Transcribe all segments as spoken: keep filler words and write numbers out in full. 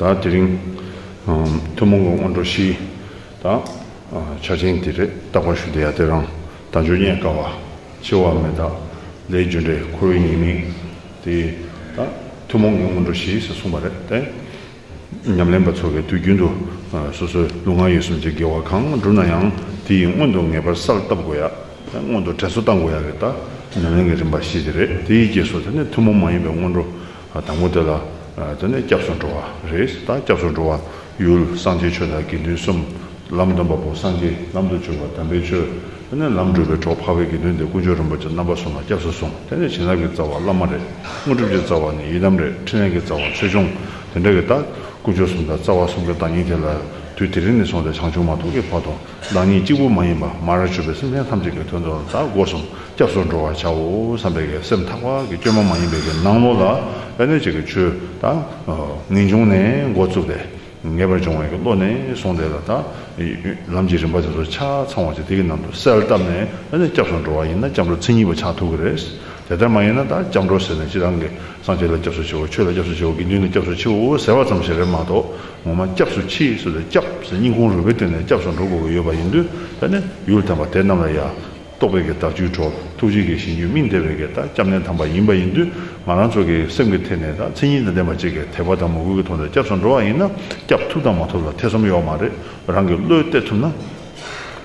ད་དེ་རིང་ཐུན་མོང་གི་སྔོན་འགྲོ་བཞི་དང་ཆ་ཆེན་དེ་རེད། རྟག་པར་ཞུ་བདེ་ཡ་དེ་རང་དལ་འབྱོར་རྙེད་དཀའ་བ། འཆི་བ་མི་རྟག་ལས་རྒྱུ་འབྲས། འཁོར་བའི་ཉེས་དམིགས། དེ་ད་ཐུན་མོང་གི་སྔོན་འགྲོ་བཞི་ཟེར་གསུངས་པ་རེད་དེ། ཉམས་ལེན་པ་ཚོ་གིས་དུས་རྒྱུན་དུ་སོ་སོའི་ལུས་ངག་ཡིད་གསུམ་གྱི་དགེ་བ་གང་བསྒྲུབས་ན་ཡང་དེ་ཡི་སྔོན་དུ་ངེས་པར་གསལ་བཏབ་དགོས་ཡ། སྔོན་དུ་དྲན་གསོ་བཏང་དགོས་ཡ་གི་ད་ཉམས་ལེན་གྱི་རིམ་པ་བཞི་དེ་རེད། དེ་ཡི་རྗེས་སུ་དེ་ནས་ཐུན་མོང་མ་ཡིན་པའི་སྔོན་འགྲོ་དང་པོ་དེ་ལ་དེ་ནས་སྐྱབས་སུ་འགྲོ་བ་རེད། ད་སྐྱབས་སུ་འགྲོ་བ་ཡུལ་སངས་རྒྱས་ཆོས་དང་དགེ་འདུན་གསུམ། ལམ་སྟོན་པ་པོ་སངས་རྒྱས། ལམ་དུ་གྱུར་པ་དམ་པའི་ཆོས། དེ་ནས་ལམ་སྒྲུབ་པའི་གྲོགས་འཕགས་པའི་དགེ་འདུན་ཏེ། དཀོན་མཆོག་རིན་པོ་ཆེ་རྣམ་པ་གསུམ་ལ་སྐྱབས་སུ་སོང་། དེ་ནས་བྱིན་རླབས་ཀྱི་རྩ་བ་བླ་མ་རེད། དངོས་གྲུབ་ཀྱི་རྩ་བ་ནི་ཡི་དམ་རེད། འཕྲིན་ལས་ཀྱི་རྩ་བ་ཆོས་སྐྱོང་། དེ་འདྲ་གི་ད་དཀོན་མཆོག་གསུམ་དང་རྩ་བ་གསུམ་གྱི་བདག་ཉིད་དེ་ལ་དུས་དེ་རིང་ནས་བཟུང་སྟེ་བྱང་ཆུབ་མ་ཐོབ་ཀྱི་བར་དུ་བདག་ཉིད་གཅིག་པུ་མ་ཡིན་པ་མ་ར་ཆོས་པའི་སེམས་ཅན་ཐམས་ཅད་ཀྱི་དོན་དུ་ད་སྒོ་གསུམ་སྐྱབས་སུ་འགྲོ་བར་བྱའོ་བསམ་པའི་གི་སེམས་ཐག་པ་གི་བཅོས་མ་མ་ཡིན་པའི་གི་ནང་ལོགས་ལ་ཨ་ནི་ཅིག་གི་ཆོས་ད་ངེས་འབྱུང་ནས་འགོ་བཙུགས་ཏེ། ངེས་པར་འབྱུང་བའི་གི་བློ་ནས་བཟུང་སྟེ་ལ་ད་ལམ་གྱི་རིམ་པ་དེ་ཚོ་ཆ་ཚང་བ་ཅིག་དེ་གི་ནང་དུ་གསལ་བཏབ་ནས་ཨ་ནི་སྐྱབས་སུ་འགྲོ་བ་ཡིན་ན་སྐྱབས་འགྲོ་མཚན་ཉིད་པ་ཆགས་ཐུབ་ཀྱི་རེད། དེ་ལྟར་མ་ཡིན་ན་ད་སྐྱབས་འགྲོ་ཟེར་ནས་སྤྱིར་བཏང་གི་སངས་རྒྱས་ལ་སྐྱབས་སུ་མཆིའོ། ཆོས་ལ་སྐྱབས་སུ་མཆིའོ། དགེ་འདུན་ལ་སྐྱབས་སུ་མཆིའོ་ཟེར་བ་ཙམ་ཞིག་རེད་མ་གཏོགས་ངོ་མ་སྐྱབས་སུ་མཆི་ཟེར་ཏེ་སྐྱབས་ཟེར་སྙིང་ཁུང་རུས་པའི་གཏིང་ནས་སྐྱབས་སུ་འགྲོ་དགོས་ཀྱི་ཡོད་པ་ཡིན་དུས། ད་ནི་ཡུལ་དམ་པ་དེ་རྣམས་ལ་ཡང་རྟོགས་པའི་གི་བདག་རྒྱུད་གྲོལ། ཐུགས་རྗེ་གི་ཞིང་རྒྱུད་སྨིན་བདེ་བའི་གི་ད་སྐྱབས་གནས་དམ་པ་ཡིན་པ་ཡིན་དུས། ང་རང་ཚོ་གི་སེམས་ཀྱི་ཐད་ནས་ད་མཚན་ཉིད་དང་ལྡན་པ་གཅིག་གི་དད་པ་དང་མོས་གུས་ཀྱི་ཐོག་ནས་སྐྱབས་སུ་འགྲོ་བ་ཡིན་ན་སྐྱབས་ཐུབ་དང་མ་ཐུབ་ལ་ཐེ་ཚོམ་ཡོད་མ་རེད། རང་གི་བློས་གཏད་ཐུབ་ན།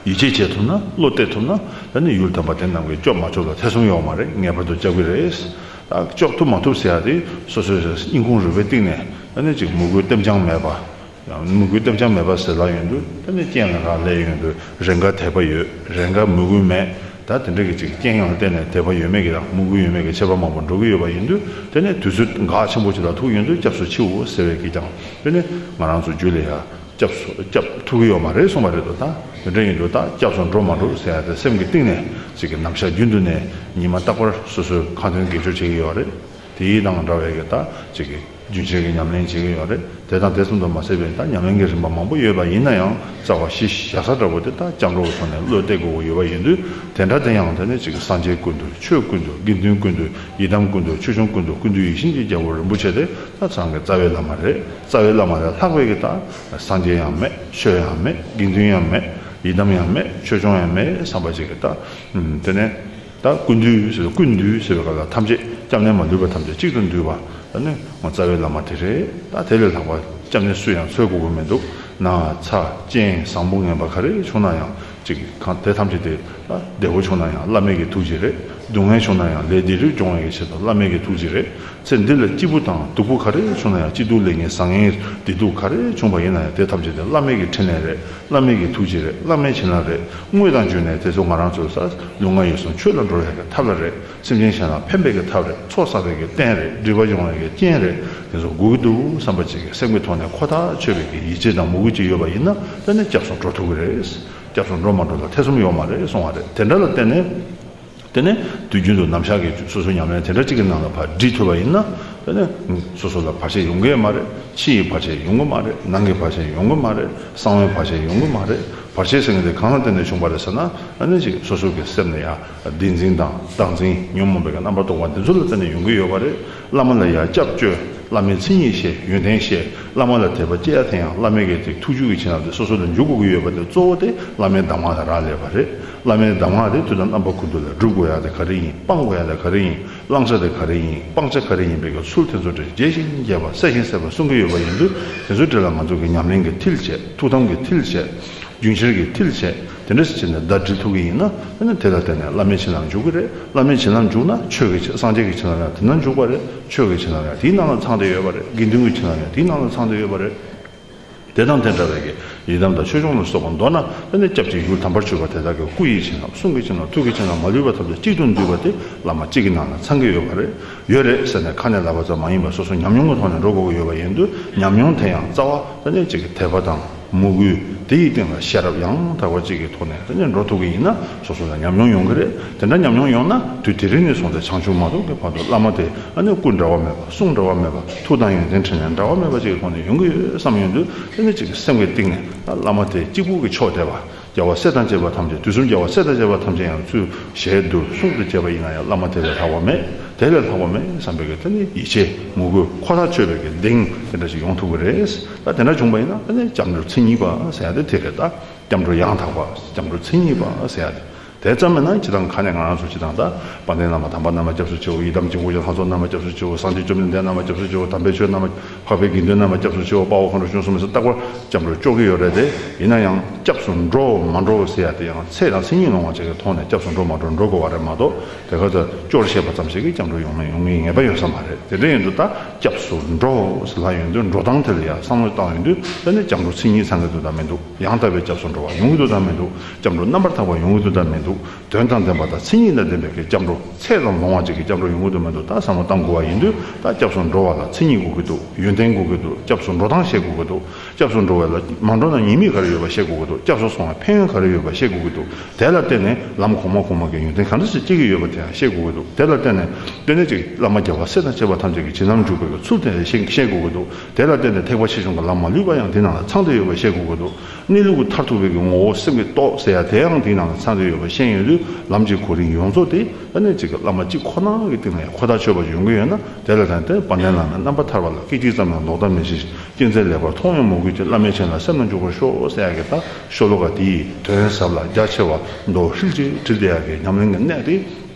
ཡིད་ཆེས་བྱེད་ཐུབ་ན། བློ་གཏད་ཐུབ་ན། ད་ནི་ཡུལ་དམ་པ་དེ་རྣམས་ཀྱིས་སྐྱོབ་མ་ཆོག་ལ་ཐེ་ཚོམ་ཡོད་མ་རེད། ངེས་པར་དུ་སྐྱོབ་ཀྱི་རེད། ད་སྐྱོབ་ཐུབ་མ་ཐུབ་ཟེར་ཡ་དེ་སོ་སོའི་སྙིང་ཁུང་རུས་པའི་གཏིང་ནས་ད་ནི་ཅིག་མོས་གུས་ལྟེམ་རྐྱང་མེད་པ། ཡང་མོས་གུས་ལྟེམ་རྐྱང་མེད་པ་ཟེར་ལབ་ཡོང་དུས་ད་ནི་རྐྱེན་ལ་རག་ལས་ཡོང་དུས་རེས་འགའ་དད་པ་ཡོད། རེས་འགའ་མོས་གུས་མེད། ད་དེ་འདྲ་གི་ཅིག་རྐྱེན་ཡང་བརྟེན་ནས་དད་པ་ཡོད་མེད་ཀྱི་དང་མོས་གུས་ཡོད་མེད་ཀྱི་ཁྱད་པར་མང་པོ་འགྲོ་གི་ཡོད་པ་ཡིན་དུས། དེ་ནས་དུས་ཚོད་འགག་ཆེན་པོ་ཅིག་ལ་ཐུག་ཡོང་དུས་སྐྱབས་སུ་མཆིའོ་ཟེར་བའི་གི་ཀྱང་དེ་ནི་ང་རང་ཚོ་རྒྱུད་ལ་ཡ་སྐྱབས་སུ་སྐྱབས་ཐུབ་ཀྱི་ཡོད་མ་རེད་གསུངས་པ་རེད་དོ། ད་དེ་འདྲ་ཡིན་དུས་ད་སྐྱབས་སུ་འགྲོ་མ་འགྲོ་ཟེར་ཡ་དེ་སེམས་ཀྱི་གཏིང་ནས་ཅིག་གི་ནམ་ཞག་རྒྱུན་དུ་ནས་ཉི་མ་རྟག་པར་སོ་སོའི་ཁ་ཏོན་དགེ་སྦྱོར་བྱེད་ཀྱི་ཡོད་རེད། དེའི་དང་འདྲ་བའི་གི་ད་ཅིག་གི་རྒྱུན་ཆད་ཀྱི་ཉམས་ལེན་བྱེད་ཀྱི་ཡོད་རེད། དེ་དང་དེ་ཙམ་དུ་མ་ཟད་པའི་ད་ཉམས་ལེན་གྱི་རིམ་པ་མང་པོ་ཡོད་པ་ཡིན་ན་ཡང་རྩ་བ་གཞི་བཞག་ས་འདྲ་པོ་དེ་ད་སྐྱབས་འགྲོ་གི་ཐོག་ནས་བློ་གཏད་དགོས་ཀྱི་ཡོད་པ་ཡིན་དུས། དེ་འདྲ་དེ་ཡང་དེ་ནི་ཅིག་སངས་རྒྱས་ཀུན་འདུས། ཆོས་ཀུན་འདུས། དགེ་འདུན་ཀུན་འདུས། ཡི་དམ་ཀུན་འདུས། ཆོས་སྐྱོང་ཀུན་འདུས། ཀུན་འདུས་ཡིད་བཞིན་གྱི་རྒྱལ་པོ་རིན་པོ་ཆེ་དེ་ད་ཚང་གི་རྩ་བའི་བླ་མ་རེད། རྩ་བའི་བླ་མ་ལས་ལྷག་པའི་གི་ད་སངས་རྒྱས་ཡང་མེད། ཆོས་ཡང་མེད། དགེ་འདུན་ཡང་མེད། ཡི་དམ་ཡང་མེད། ཆོས་སྐྱོང་ཡང་མེད་བསམ་པ་ཅིག་གི་ད་དེ་ནས། ད་ཀུན་འདུས་ཟེར་ཀུན་འདུས་ཟེར་བའི་སྐབས་ལ་ཐམས་ཅད་སྐྱབས་གནས་མ་ལུས་པ་ཐམས་ཅད་གཅིག་ཏུ་འདུས་པ། ད་ནི་ང་རྩ་བའི་བླ་མ་དེ་རེད། ད་དེ་ལས་ལྷག་པ་སྐྱབས་གནས་སུ་ཡང་འཚོལ་དགོས་ཀྱི་མི་འདུག། ན་ཚ་རྐྱེན་བཟང་པོ་ངན་པ་ག་རེ་བྱུང་ན་ཡང་ཅིག་གང་དེ་ཐམས་ཅད་དེ་ད་བདེ་པོ་བྱུང་ན་ཡང་བླ་མའི་གི་ཐུགས་རྗེ་རེད། སྡུག་བསྔལ་བྱུང་ན་ཡང་ལས་བདེ་རུ་སྦྱོང་བའི་གི་ཆེད་དུ་བླ་མའི་གི་ཐུགས་རྗེ་རེད། ཚེ་འདི་ལ་སྐྱིད་པོ་དང་སྡུག་པོ་ག་རེ་བྱུང་ན་ཡང་སྐྱིད་སྡུག་ལེགས་ཉེས་བཟང་ངན་བདེ་སྡུག་ག་རེ་བྱུང་བ་ཡིན་ན་ཡང་དེ་ཐམས་ཅད་དེ་བླ་མའི་གི་འཕྲིན་ལས་རེད། བླ་མའི་གི་ཐུགས་རྗེ་རེད། བླ་མའི་བྱིན་རླབས་རེད། དངོས་དང་བརྒྱུད་ནས་དེ་ཚོ་ང་རང་ཚོའི་ས་ལུས་ངག་ཡིད་གསུམ་ཆོས་ལ་འགྲོ་ཡག་གི་ཐབས་ལ་རེད། སེམས་ཅན་གཞན་ལ་ཕན་པའི་གི་ཐབས་རེད། ཚོགས་བསགས་པའི་གི་རྟེན་རེད། སྒྲིབ་པ་སྦྱོང་བའི་གི་རྐྱེན་རེད། དེ་ཚོ་དགོས་ཀྱི་འདུག་བསམ་པ་ཅིག་གི་སེམས་ཀྱི་ཐོག་ནས་ཁོ་ཐག་ཆོད་པའི་གི་ཡིད་ཆེས་དང་མོས་གུས་ཅིག་ཡོད་པ་ཡིན་ན་དེ་ནི་སྐྱབས་སུ་འགྲོ་ཐུབ་ཀྱི་རེད། སྐྱབས་སུ་འགྲོ་མ་འགྲོ་ལ་ཐེ་ཚོམ་ཡོད་མ་རེད་གསུང་བ་རེད། དེ་འདྲ་ལ་བརྟེན་ནས། དེ་ནས་དུས་རྒྱུན་དུ་ནམ་ཞག་གི་སོ་སོའི་ཉམས་ལེན་དེ་འདྲ་གཅིག་གི་ནང་ལ་ཕར་སྒྲིལ་ཐུབ་པ་ཡིན་ན། དེ་ནས་སོ་སོ་ལ་བར་ཆད་ཡོང་གི་མ་རེད། ཕྱི་ཡི་བར་ཆད་ཡོང་གི་མ་རེད། ནང་གི་བར་ཆད་ཡོང་གི་མ་རེད། གསང་བའི་བར་ཆད་ཡོང་གི་མ་རེད། བར་ཆད་ཟེར་མཁན་དེ་གང་ལ་བརྟེན་ནས་བྱུང་བ་རེད་ཟེར་ན། ཨ་ནི་ཅིག་སོ་སོ་གི་སེམས་ནས་ཡང་བདེན་འཛིན་དང་བདག་འཛིན་ཉོན་མོངས་པའི་རྣམ་པར་རྟོག་པ་འདི་ཚོ་ལ་བརྟེན་ནས་ཡོང་གི་ཡོད་པ་རེད། བླ་མ་ལ་ཡང་སྐྱབས་བཅོལ། བླ་མའི་མཚན་ཉིད་བཤད། ཡོན་ཏན་བཤད། བླ་མ་ལ་དད་པ་སྐྱེ་ཡ་དེ་ཡང་བླ་མའི་གི་དེ་ཐུགས་རྒྱུད་ཀྱི་བྱིན་རླབས་དེ་སོ་སོ་ལ་འཇུག་དགོས་ཀྱི་ཡོད་པ་དེ་གཙོ་བོ་དེ་བླ་མའི་གདམས་ངག་ལ་རག་ལས་པ་རེད། བླ་མའི་གདམས་ངག་དེ་དུས་དང་རྣམ་པ་ཀུན་ཏུ་ལ་སྒྲུབ་དགོས་ཡ་དེ་ག་རེ་ཡིན། སྤང་དགོས་ཡ་དེ་ག་རེ་ཡིན། བླང་བྱ་དེ་ག་རེ་ཡིན། སྤང་བྱ་ག་རེ་ཡིན་པའི་གི་ཚུལ་དེ་ཚོ་དེ་རྒྱས་ཤིང་རྒྱས་པ་གསལ་ཤིང་གསལ་བ་གསུང་གི་ཡོད་པ་ཡིན་དུས། དེ་ཚོའི་གྲས་ལ་ང་ཚོ་གི་ཉམས་ལེན་གྱི་མཐིལ་བྱས། ཐུགས་དམ་གྱི་མཐིལ་བྱས། རྒྱུན་ཤར་གྱི་མཐིལ་བྱས། དེ་འདྲ་ཞིག་བྱས་ནས་ཟླ་སྒྲིལ་ཐུབ་ཀྱི་ཡིན་ན། ཨ་ནི་དེ་ལ་བརྟེན་ནས་བླ་མའི་བྱིན་རླབས་འཇུག་གི་རེད། བླ་མའི་བྱིན་རླབས་འཇུག་ན་ཆོས་ཀྱི་བྱིན། སངས་རྒྱས་ཀྱི་བྱིན་རླབས་ཡང་དེ་ན་འཇུག་པ་རེད། ཆོས་ཀྱི་བྱིན་རླབས་ཡང་དེའི་ནང་ལ་ཚང་བསྡད་ཡོད་པ་རེད། དགེ་འདུན་གྱི་བྱིན་རླབས་ཡང་དེའི་ནང་ལ་ཚང་བསྡད་ཡོད་པ་རེད། དེ་དང་དེ་འདྲ་བའི་གི་ཡི་དམ་དང་ཆོས་སྐྱོང་ལ་སོགས་པ་མདོར་ན་ཨ་ནི་སྐྱབས་གཅིག་ཡུལ་དམ་པར་གྱུར་པ་དེ་དག་གི་སྐུ་ཡི་བྱིན་རླབས། གསུང་གི་བྱིན་རླབས། ཐུགས་ཀྱི་བྱིན་རླབས། མ་ལུས་པ་ཐམས་ཅད་གཅིག་ཏུ་འདུས་པ་དེ་བླ་མ་གཅིག་གི་ནང་ལ་ཚང་གི་ཡོད་པ་རེད། ཡོད་རེད་ཟེར་ནས་ཁ་ནས་ལབ་པ་ཙམ་མ་ཡིན་པར་སོ་སོ་ཉམས་མྱོང་གི་ཐོག་ནས་འགྲོ་དགོས་ཀྱི་ཡོད་པ་ཡིན་དུས། ཉམས་མྱོང་དེ་ཡང་རྩ་བ་ཨ་ནི་གཅིག་གི་དད་པ་དང་མོས་གུས། དེ་ཡི་སྟེང་ལ་ཤེས་རབ་ཡང་དག་པ་གཅིག་གི་ཐོག་ནས་དེ་ནས་འགྲོ་ཐུབ་ཀྱི་ཡིན་ན་སོ་སོ་ལ་ཉམས་མྱོང་ཡོང་གི་རེད། དེ་འདྲ་ཉམས་མྱོང་ཡོང་ན་དུས་དེ་རིང་ནས་བཟུང་སྟེ་བྱང་ཆུབ་མ་ཐོབ་ཀྱི་བར་དུ་བླ་མ་དེ་ཨ་ནི་སྐུ་འདྲ་བ་མེད་པ། གསུང་འདྲ་བ་མེད་པ། ཐུགས་དང་ཡོན་ཏན་འཕྲིན་ལས་འདྲ་བ་མེད་པ་གཅིག་གི་ཐོག་ནས་ཡོང་གི་ཡོད་བསམ་ཡོང་དུས། དེ་ནི་གཅིག་གི་སེམས་ཀྱི་གཏིང་ནས་ད་བླ་མ་དེ་གཅིག་པུ་གི་མཆོག་དེ་བ། རྒྱལ་བ་སྲས་དང་བཅས་པ་ཐམས་ཅད། དུས་གསུམ་རྒྱལ་བ་སྲས་དང་བཅས་པ་ཐམས་ཅད་ཡང་ཚུར་ཞལ་བསྡུར་གསུང་དུ་བྱས་པ་ཡིན་ན་ཡང་བླ་མ་དེ་ལས་ལྷག་པ་མེད། དེ་ལས་ལྷག་པ་མེད་བསམ་པའི་གི་དེ་ནི་ཡིད་ཆེས་མོས་གུས་ཁོ་ཐག་ཆོད་པའི་གི་གདེང་དེ་འདྲ་ཞིག་ཡོང་ཐུབ་ཀྱི་རེད། ད་དེ་འདྲ་བྱུང་བ་ཡིན་ན་དེ་ནི་སྐྱབས་འགྲོ་མཚན་ཉིད་པ་ཟེར་ཡ་དེ་དེ་རེད། ད་སྐྱབས་འགྲོ་ཡང་དག་པ། སྐྱབས་འགྲོ་མཚན་ཉིད་པ་ཟེར་ཡ་དེ། དེ་ཙམ་མིན་ན་སྤྱིར་བཏང་ཁ་ནས་ང་རང་ཚོ་སྤྱིར་བཏང་ད་དཔལ་ལྡན་བླ་མ་དམ་པ་རྣམས་ལ་སྐྱབས་སུ་མཆིའོ། ཡི་དམ་ཆོས་སྐུ་ཆེན་ལྷ་ཚོགས་རྣམས་ལ་སྐྱབས་སུ་མཆིའོ། སངས་རྒྱས་བཅོམ་ལྡན་འདས་རྣམས་ལ་སྐྱབས་སུ་མཆིའོ། དམ་པའི་ཆོས་རྣམས་ལ། འཕགས་པའི་དགེ་འདུན་རྣམས་ལ་སྐྱབས་སུ་མཆིའོ། དཔའ་བོ་མཁའ་འགྲོ་གཞོན་གསུམ་ཟེར་རྟག་པར་སྐྱབས་འགྲོ་སྐྱོར་གྱི་ཡོད་རེད་དེ། ཡིན་ན་ཡང་སྐྱབས་སུ་འགྲོ་མ་འགྲོ་ཟེར་ཡ་དེ་ཡང་ཚད་དང་མཚན་ཉིད་ལོངས་པ་ཅིག་གི་ཐོག་ནས་སྐྱབས་སུ་འགྲོ་མ་འགྲོ་འགྲོ་དགོས་པ་རེད་མ་གཏོགས། དེ་ག་ཚོད་སྐྱོར་ཤེས་པ་ཙམ་ཞིག་གིས་སྐྱབས་འགྲོ་ཡོང་མི་ཡོང་ངེས་ངེས་པ་ཡོད་ས་མ་རེད། དེ་འདྲ་ཡིན་དུས་ད་སྐྱབས་སུ་འགྲོ་ཟེར་ལབ་ཡོང་དུས་འགྲོ་སྟངས་དེ་ལ་ཡང་བསམ་བློ་བཏང་ཡོང་དུས་ད་ནི་སྐྱབས་འགྲོ་མཚན་ཉིད་ཚང་གི་འདུག་དང་མི་འདུག་ཡང་དག་པའི་སྐྱབས་སུ་འགྲོ་བ་ཡོང་གི་འདུག་དང་མི་འདུག་སྐྱབས་འགྲོ་རྣམ་པར་དག་པ་ཡོང་གི་འདུག་དང་མི་འདུག་དོན་དང་ལྡན་པ་དང་མཚན་ཉིད་དང་ལྡན་པའི་གི་སྐྱབས་འགྲོ་ཚད་དང་ལོངས་པ་ཅིག་གི་སྐྱབས་འགྲོ་ཡོང་གི་འདུག་མི་འདུག་ད་བསམ་བློ་བཏང་དགོས་པ་ཡིན་དུས། ད་སྐྱབས་སུ་འགྲོ་བ་ལ་མཚན་ཉིད་དགོས་ཀྱི་འདུག་ཡོན་ཏན་དགོས་ཀྱི་འདུག་སྐྱབས་སུ་འགྲོ་སྟངས་ཤེས་དགོས་ཀྱི་འདུག་སྐྱབས་སུ་འགྲོ་བ་ལ་མ་འགྲོ་ན་ཉེས་དམིགས་ག་རེ་ཡོད་པ་ཤེས་དགོས་ཀྱི་འདུག་སྐྱབས་སུ་སོང་བའི་ཕན་ཡོན་ག་རེ་ཡོད་པ་ཤེས་དགོས་ཀྱི་འདུག་དེ་ལ་བརྟེན་ནས་ལམ་གོང་མ་གོང་མ་གི་ཡོན་ཏན་ག་འདྲ་ཞིག་སྐྱེ་གི་ཡོད་པ་དེ་ཡང་ཤེས་དགོས་ཀྱི་འདུག་དེ་ལ་བརྟེན་ནས་དེ་ནས་ཅིག་བླ་མ་རྒྱལ་བ་སྲས་དང་བཅས་པ་ཐམས་ཅད་ཀྱི་བྱིན་རླབས་འཇུག་པའི་གི་ཚུལ་དེ་ཤེས་ཤེས་དགོས་ཀྱི་འདུག་དེ་ལ་བརྟེན་ནས་ཐེག་པ་ཆེ་ཆུང་གི་ལམ་མ་ལུས་པ་ཡང་དེ་ནང་ལ་ཚང་བསྡད་ཡོད་པ་ཤེས་དགོས་ཀྱི་འདུག་གནས་ལུགས་ཀྱི་མཐར་ཐུག་པའི་གི་ངོ་བོ་སེམས་ཀྱི་སྟོབས་ཟེར་ཡ་དེ་ཡང་དེའི་ནང་ལ་ཚང་བསྡད་ཡོད་པ་ཤེས་ཡོང་དུས། ལམ་གྱི་གོ་རིམ་ཡོངས་རྫོགས་དེ་ཨ་ནི་གཅིག་གི་བླ་མ་གཅིག་ཁོ་ན་གི་སྟེང་ལ་ཡང་ཁོ་ཐག་ཆོད་པ་ཡོང་གི་ཡོད་ན། དེ་ལ་བརྟེན་ཏེ་དཔལ་ལྡན་བླ་མའི་རྣམ་པར་ཐར་པ་ལ། སྐད་ཅིག་ཙམ་ཡང་ལོག་ལྟ་མི་བྱེད་ཅིང་། ཅི་མཛད་ལེགས་པར་མཐོང་བས་མོས་གུས་ཀྱིས། བླ་མའི་སྤྱན་ལ་སེམས་རྣམས་འཇུག་པར་ཤོག་ཟེར་ཡ་གི་ད་ཤོ་ལོ་ཀ་དེའི་དོན་ཟབ་ལ་རྒྱ་ཆེ་བ་མདོ་ཧྲིལ་གྱིས་དྲིལ་བསྡད་ཡ་གི་ཉམས་ལེན་གྱི་གནད་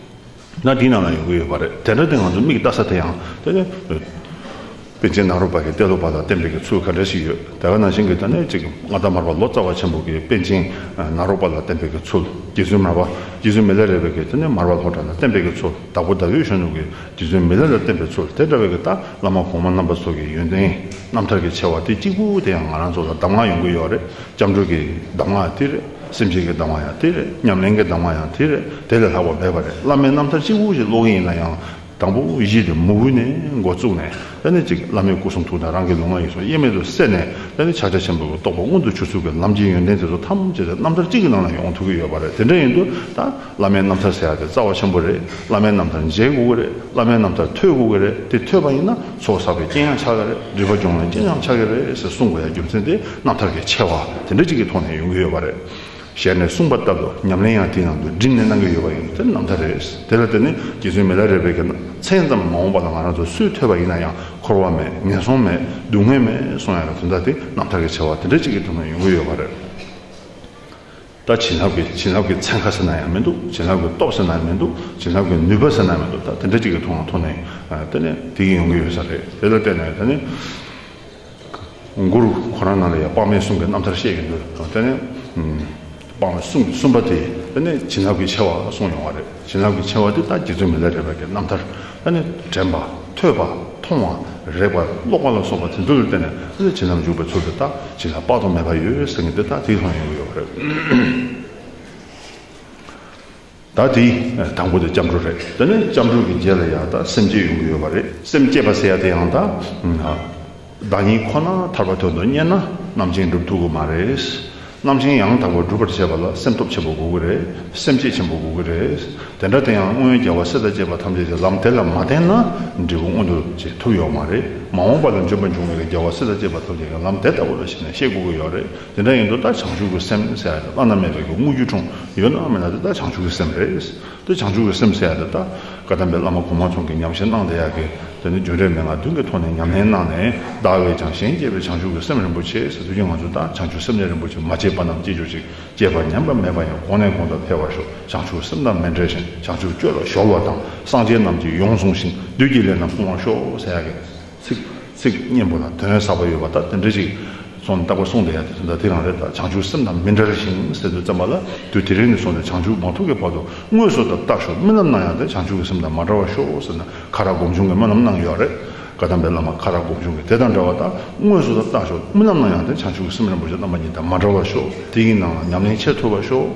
དེ། ན་དེའི་ནང་ལ་ཡོང་གི་ཡོད་པ་རེད། དེ་འདྲ་དེ་ང་ཚོ་མིག་ལྟ་ས་དེ་ཡང་དེ་ནི་པཎ་ཆེན་ནཱ་རོ་པ་གིས་ཏེ་ལོ་པ་ལ་བསྟན་པའི་གི་ཚུལ་ག་འདྲ་ཞིག་ཡོད། དེ་ག་ནང་བཞིན་གྱི་དེ་ནི་གཅིག་མངའ་བདག་མར་པ་ལོ་ཙཱ་བ་ཆེན་པོ་གིས་པཎ་ཆེན་ནཱ་རོ་པ་ལ་བསྟན་པའི་གི་ཚུལ། རྗེ་བཙུན་མར་པ་རྗེ་བཙུན་མི་ལ་རས་པ་གིས་དེ་ནི་མར་པ་ལྷོ་བྲག་ལ་བསྟན་པའི་གི་ཚུལ། དྭགས་པོ་ཟླ་འོད་གཞོན་ནུ་གིས་རྗེ་བཙུན་མི་ལ་ལ་བསྟན་པའི་ཚུལ། དེ་འདྲ་བའི་གི་ད་བླ་མ་གོང་མ་རྣམ་པ་ཚོ་གི་ཡོན་ཏན་རྣམ་ཐར་གྱི་ཆེ་བ་དེ་གཅིག་པུ་དེ་ཡང་ང་རང་ཚོ་ལ་གདམས་ངག་ཡོང་གི་ཡོད་རེད། སྐྱབས་འགྲོ་གི་གདམས་ངག་དེ་རེད། སེམས་བསྐྱེད་ཀྱི་གདམས་ངག་ཡང་དེ་རེད། ཉམས་ལེན་གྱི་གདམས་ངག་ཡང་དེ་རེད། དེ་ལས་ལྷག་པ་མེད་པ་རེད། བླ་མའི་རྣམ་ཐར་གཅིག་པུ་ཞིག་ཀློག་གི་ཡིན་ན་ཡང་། དང་པོ་གཞི་དེ་མོས་གུས་ནས་འགོ་བཙུགས་ནས། དེ་ནས་ཅིག་བླ་མའི་སྐུ་གསུང་ཐུགས་དང་རང་གི་ལུས་ངག་ཡིད་གསུམ་དབྱེར་མེད་དུ་བསྲེས་ནས། དེ་ནས་ཕྱག་རྒྱ་ཆེན་པོའི་རྟོགས་པ་མངོན་དུ་གྱུར་ཚུལ་གྱི་ལམ་གྱི་ཡོན་ཏན་དེ་ཚོ་ཐམས་ཅད་དེ་རྣམ་ཐར་གཅིག་གི་ནང་ལ་ཡོང་ཐུབ་ཀྱི་ཡོད་པ་རེད། དེ་འདྲ་ཡིན་དུས་ད་བླ་མའི་རྣམ་ཐར་ཟེར་ཡ་དེ་རྩ་བ་ཆེན་པོ་རེད། བླ་མའི་རྣམ་ཐར་མཇལ་དགོས་ཀྱི་རེད། བླ་མའི་རྣམ་ཐར་ཐོས་དགོས་ཀྱི་རེད། དེ་ཐོས་པ་ཡིན་ན་ཚོགས་བསགས་པའི་རྐྱེན་ཡང་ཆགས་ཀྱི་རེད། སྒྲིབ་པ་སྦྱོང་བའི་རྐྱེན་ཡང་ཆགས་ཀྱི་རེད་ཟེར་གསུང་དགོས་ཡ་རྒྱུ་མཚན་དེ་རྣམ་ཐར་གྱི་ཆེ་བ་དེ་འདྲ་གཅིག་གི་ཐོག་ནས་ཡོང་གི་ཡོད་པ་རེད། ཞལ་ནས་གསུངས་པ་ལྟར་དུ་ཉམས་ལེན་ཡང་དེའི་ནང་དུ་བསྒྲིལ་ནས་གནང་གི་ཡོད་པ་ཡིན་དུས་རྣམ་ཐར་རེད། དེ་ལ་བརྟེན་ནས་རྗེ་བཙུན་མི་ལ་རས་པའི་གི་མཚན་ཙམ་མ་འོངས་པ་ལ་ང་རང་ཚོ་སུས་ཐོས་པ་ཡིན་ན་ཡང་འཁོར་བ་མེད། ངན་སོང་མེད། སྡུག་བསྔལ་མེད་གསུང་ཡ་གི་དོན་དག་དེ་རྣམ་ཐར་གྱི་ཆེ་བ་དེ་འདྲ་གཅིག་གི་ཐོག་ནས་ཡོང་གི་ཡོད་པ་རེད། ད་བྱིན་རླབས་ཀྱི་བྱིན་རླབས་ཀྱི་ཚན་ཁ་ཟེར་ན་ཡང་མི་འདུག་བྱིན་རླབས་ཀྱི་སྟོབས་ཟེར་ན་ཡང་མི་འདུག་བྱིན་རླབས་ཀྱི་ནུས་པ་ཟེར་ན་ཡང་མི་འདུག་ད་དེ་འདྲ་གཅིག་གི་ཐོག་ནས་ཐོག་ནས་དེ་ནས་དེ་གི་ཡོང་གི་ཡོད་ས་རེད། དེ་ལ་བརྟེན་ནས་དེ་ནས། གུ་རུ་ཁོ་རང་ནང་ལ་ཡང་དཔག་མེད་གསུམ་གྱི་རྣམ་ཐར་བཤད་ཀྱི་འདུག་དེ་ནས་དཔག་མེད་གསུམ་གསུམ་པ་དེ་དེ་ནས་བྱིན་རླབས་ཀྱི་ཆེ་བ་གསུངས་ཡོང་བ་རེད། བྱིན་རླབས་ཀྱི་ཆེ་བ་དེ་ད་རྗེ་བཙུན་མི་ལ་རས་པ་གི་རྣམ་ཐར། དེ་ནས་དྲན་པ། ཐོས་པ། མཐོང་བ། རེག་པ། ཀློག་པ་ལ་སོགས་པ་དེ་ཚོ་ལ་བརྟེན་ནས་དེ་ནས་བྱིན་རླབས་འཇུག་པའི་ཚུལ་དེ་ད་བྱིན་རླབས་དཔག་ཏུ་མེད་པ་ཡོད་ཟེར་མཁན་དེ་ད་དེའི་ཐོག་ནས་ཡོང་གི་ཡོད་པ་རེད། ད་དེ་དང་པོ་དེ་སྐྱབས་འགྲོ་རེད། དེ་ནས་སྐྱབས་འགྲོ་གི་རྗེས་ལ་ཡང་ད་སེམས་བསྐྱེད་ཡོང་གི་ཡོད་པ་རེད། སེམས་བསྐྱེད་པ་ཟེར་ཡ་དེ་ཡང་ད་བདག་ཉིད་ཁོ་ན་ཐར་པ་དོན་དུ་གཉེར་ན་རྣམ་མཁྱེན་སྒྲུབ་ཐུབ་ཀྱི་མ་རེད། རྣམ་མཁྱེན་ཡང་དག་པར་སྒྲུབ་པར་བྱེད་པ་ལ་སེམས་སྟོབས་ཆེན་པོ་དགོས་ཀྱི་རེད། སེམས་བསྐྱེད་ཆེན་པོ་དགོས་ཀྱི་རེད། དེ་འདྲ་དེ་ཡང་སྔོན་རྒྱལ་བ་སྲས་དང་བཅས་པ་ཐམས་ཅད་ཀྱི་ལམ་དེ་ལ་མ་བརྟེན་ན་འབྲས་བུ་མངོན་དུ་བྱེད་ཐུབ་ཡོད་མ་རེད། མ་འོངས་པ་ལ་འབྱོན་པར་འབྱུང་བའི་རྒྱལ་བ་སྲས་དང་བཅས་པ་ཐམས་ཅད་ཀྱི་ལམ་དེ་ལྟ་བུ་ལ་གཞིགས་ནས་བཤད་དགོས་ཀྱི་ཡོད་རེད། དེ་འདྲ་ཡིན་དུས་ད་བྱང་ཆུབ་ཀྱི་སེམས་ཟེར་ཡ་དེ་བླ་ན་མེད་པའི་གི་དངོས་རྒྱུ་འཁྲུངས་ཡོད་ན་མེད་ན་དེ་ད་བྱང་ཆུབ་ཀྱི་སེམས་རེད། དེ་བྱང་ཆུབ་ཀྱི་སེམས་ཟེར་ཡ་དེ་ད་བཀའ་གདམས་པའི་བླ་མ་གོང་མ་ཚོ་གིས་ཉམས་བཞེས་གནང་བསྡད་ཡ་གི་དེ་ནི་རྒྱུ་འབྲས་མན་ངག་བདུན་གྱི་ཐོག་ནས་ཉམས་ལེན་གནང་ནས། བདག་བས་ཀྱང་གཞན་གཅེས་པའི་བྱང་ཆུབ་ཀྱི་སེམས་རིན་པོ་ཆེ་ཟེར་དུས་ཀྱི་ང་ཚོས་ད་བྱང་ཆུབ་སེམས་ལས་རིན་པོ་ཆེ་མ་སྐྱེས་པ་རྣམས་སྐྱེ་གྱུར་ཅིག་སྐྱེས་པ་ཉམས་པ་མེད་པ་ཡང་། གོང་ནས་གོང་དུ་འཕེལ་བར་ཤོག་བྱང་ཆུབ་སེམས་དང་མི་འབྲལ་ཞིང་། བྱང་ཆུབ་སྤྱོད་ལ་གཞོལ་བ་དང་། སངས་རྒྱས་རྣམས་ཀྱིས་ཡོངས་བཟུང་ཞིང་། བདུད་ཀྱི་ལས་རྣམས་སྤོང་བར་ཤོག་ཟེར་ཡ་གི་ཚིག་ཚིག་སྙན་པོ་ལ་དོན་ཟབ་པ་ཡོད་པ་ད་དེ་འདྲ་ཞིག་སོང་ནས་རྟག་པར་གསུངས་བསྡད་ཡ་དེ་ད་དེ་རང་རེད། ད་བྱང་ཆུབ་སེམས་དང་མི་འབྲལ་ཞིང་ཟེར་དུས་ཙམ་པ་ལ་དུས་དེ་རིང་ནས་བཟུང་ནས་བྱང་ཆུབ་མ་ཐོབ་ཀྱི་བར་དུ་དངོས་སུ་ད་ལྟ་ཞོག་རྨི་ལམ་ན་ཡང་དེ་བྱང་ཆུབ་ཀྱི་སེམས་དང་མ་བྲལ་བར་ཤོག་ཟེར་ནས་ཁ་རག་སྒོམ་བྱུང་གི་སྨོན་ལམ་གནང་ཡོད་རེད། བཀའ་གདམས་པའི་བླ་མ་ཁ་རག་སྒོམ་བྱུང་གིས་དེ་དང་འདྲ་བ་ད་དངོས་སུ་ད་ལྟ་ཞོག་རྨི་ལམ་ན་ཡང་དེ་བྱང་ཆུབ་ཀྱི་སེམས་རིན་པོ་ཆེ་རྣམ་པ་གཉིས་དང་མ་བྲལ་བར་ཤོག་དེ་ཡི་ནང་ལ་ཉམས་ལེན་བྱེད་ཐུབ་པར་ཤོག་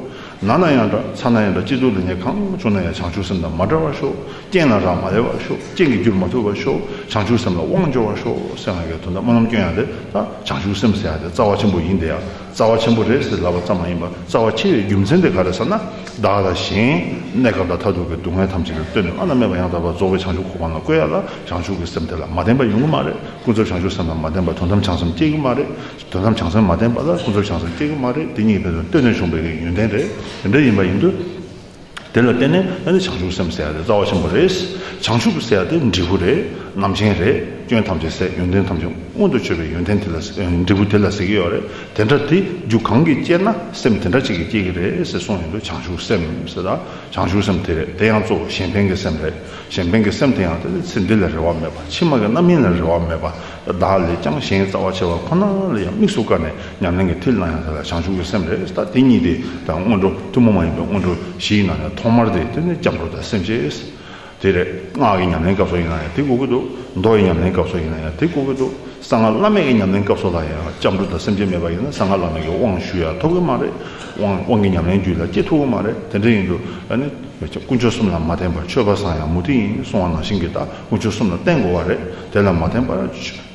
ན་ན་ཡང་འདྲ་ཚ་ན་ཡང་འདྲ་སྐྱིད་སྡུག་ལེགས་ཉེས་གང་བྱུང་ན་ཡང་བྱང་ཆུབ་སེམས་དང་མ་བྲལ་བར་ཤོག་རྐྱེན་ལ་རག་མ་ལས་པར་ཤོག་རྐྱེན་གྱིས་བསྒྱུར་མ་ཐུབ་པར་ཤོག་བྱང་ཆུབ་སེམས་ལ་དབང་འབྱོར་བར་ཤོག་ཟེར་ང་གིས་དོན་དག་སྨོན་ལམ་སྐྱོན་ཡང་དེ་ད་བྱང་ཆུབ་སེམས་ཟེར་ཡ་དེ་རྩ་བ་ཆེན་པོ་ཡིན་དེ་ཡ། རྩ་བ་ཆེན་པོ་རེད་ཟེར་ལབ་པ་ཙམ་མ་ཡིན་པར། རྩ་བ་ཆེ་བའི་རྒྱུ་མཚན་དེ་ག་རེ་ཟེར་ན། བདག་དང་གཞན་གནས་སྐབས་དང་མཐར་ཐུག་གི་སྡུག་བསྔལ་ཐམས་ཅད་ལ་གཏོལ་ནས་བླ་ན་མེད་པ་ཡང་དག་པར་རྫོགས་པའི་བྱང་ཆུབ་གོ་འཕང་ལ་བཀོད་ཡ་ལ་བྱང་ཆུབ་ཀྱི་སེམས་དེ་ལ་མ་བརྟེན་པ་ཡོང་གི་མ་རེད། ཀུན་རྫོབ་བྱང་ཆུབ་སེམས་ལ་མ་བརྟེན་པར་དོན་དམ་བྱང་སེམས་སྐྱེ་གི་མ་རེད། དོན་དམ་བྱང་སེམས་མ་བརྟེན་པ་ལ་ཀུན་རྫོབ་བྱང་སེམས་སྐྱེ་གི་མ་རེད། དེ་གཉིས་ཕན་ཚུན་ལྟོས་ནས་བྱུང་བའི་ཡོན་ཏན་རེད། དེ་འདྲ་ཡིན་པ་ཡིན་དུས། དེ་ལ་བརྟེན་ནས་ཨ་ནི་བྱང་ཆུབ་སེམས་ཟེར་ཡ་དེ་རྩ་བ་ཆེན་པོ་རེད། བྱང་ཆུབ་ཟེར་ཡ་དེ་འབྲས་བུ་རེད། རྣམ་མཁྱེན་རེད། སྐྱོན་ཐམས་ཅད་ཟད། ཡོན་ཏན་ཐམས་ཅད་མངོན་དུ་གྱུར་པའི་ཡོན་ཏན་དེ་ལ་ཟེར། འབྲས་བུ་དེ་ལ་ཟེར་གྱི་ཡོད་རེད། དེ་འདྲ་དེ་རྒྱུ་གང་གིས་སྐྱེས་ན་སེམས་དེ་འདྲ་ཅིག་གིས་སྐྱེ་གི་རེད་ཟེར་གསུངས་ཡོང་དུས་བྱང་ཆུབ་སེམས་ཟེར། ད་བྱང་ཆུབ་སེམས་དེ་རེད། དེ་ཡང་གཙོ་བོ་གཞན་ཕན་གྱི་སེམས་རེད། གཞན་ཕན་གྱི་སེམས་དེ་ཡང་དེ་ནི་ཚེ་འདི་ལ་རེ་བ་མེད་པ། ཕྱི་མ་གི་རྣམ་སྨིན་ལ་རེ་བ་མེད་པ། བདག་ལས་ཀྱང་གཞན་རྩ་བ་ཆེ་བ་ཁོ་ན་ལ་ཡང་དམིགས་སུ་བཀར་ནས་ཉམས་ལེན་གྱི་མཐིལ་བླང་ཡང་དེ་ལ་བྱང་ཆུབ་ཀྱི་སེམས་རེད། ད་དེ་གཉིས་དེ་ད་སྔོན་འགྲོ་ཐུན་མོང་མ་ཡིན་པའི་སྔོན་འགྲོ་བཞིའི་ནང་ནས་ཐོག་མར་དེ་དེ་ནི་སྐྱབས་འགྲོ་དང་སེམས་བསྐྱེད་དེ་རེད། སྔགས་ཀྱི་ཉམས་ལེན་སྐབས་སུ་ཡིན་ན་ཡང་དེ་དགོས་ཀྱི་འདུག་མདོ་ཡི་ཉམས་ལེན་སྐབས་སུ་ཡིན་ན་ཡང་དེ་དགོས་ཀྱི་འདུག་གསང་སྔགས་བླ་མེད་ཀྱི་ཉམས་ལེན་སྐབས་སུ་ལ་ཡང་སྐྱབས་འགྲོ་དང་སེམས་བསྐྱེད་མེད་པ་ཡིན་ན་གསང་སྔགས་བླ་མེད་ཀྱི་དབང་ཞུ་ཡ་ཐུབ་ཀྱི་མ་རེད། དབང་དབང་གི་ཉམས་ལེན་རྒྱུད་ལ་སྐྱེ་ཐུབ་ཀྱི་མ་རེད། དེ་འདྲ་ཡིན་དུས་ཨ་ནི། དཀོན་མཆོག་གསུམ་ལ་མ་བརྟེན་པར་མཆོད་པ་བསང་ཡང་མུ་སྟེགས་ཡིན་གསུངས་པ་ནང་བཞིན་གྱི་ད་དཀོན་མཆོག་གསུམ་ལ་བརྟེན་དགོས་པ་རེད། དེ་ལ་མ་བརྟེན་པར་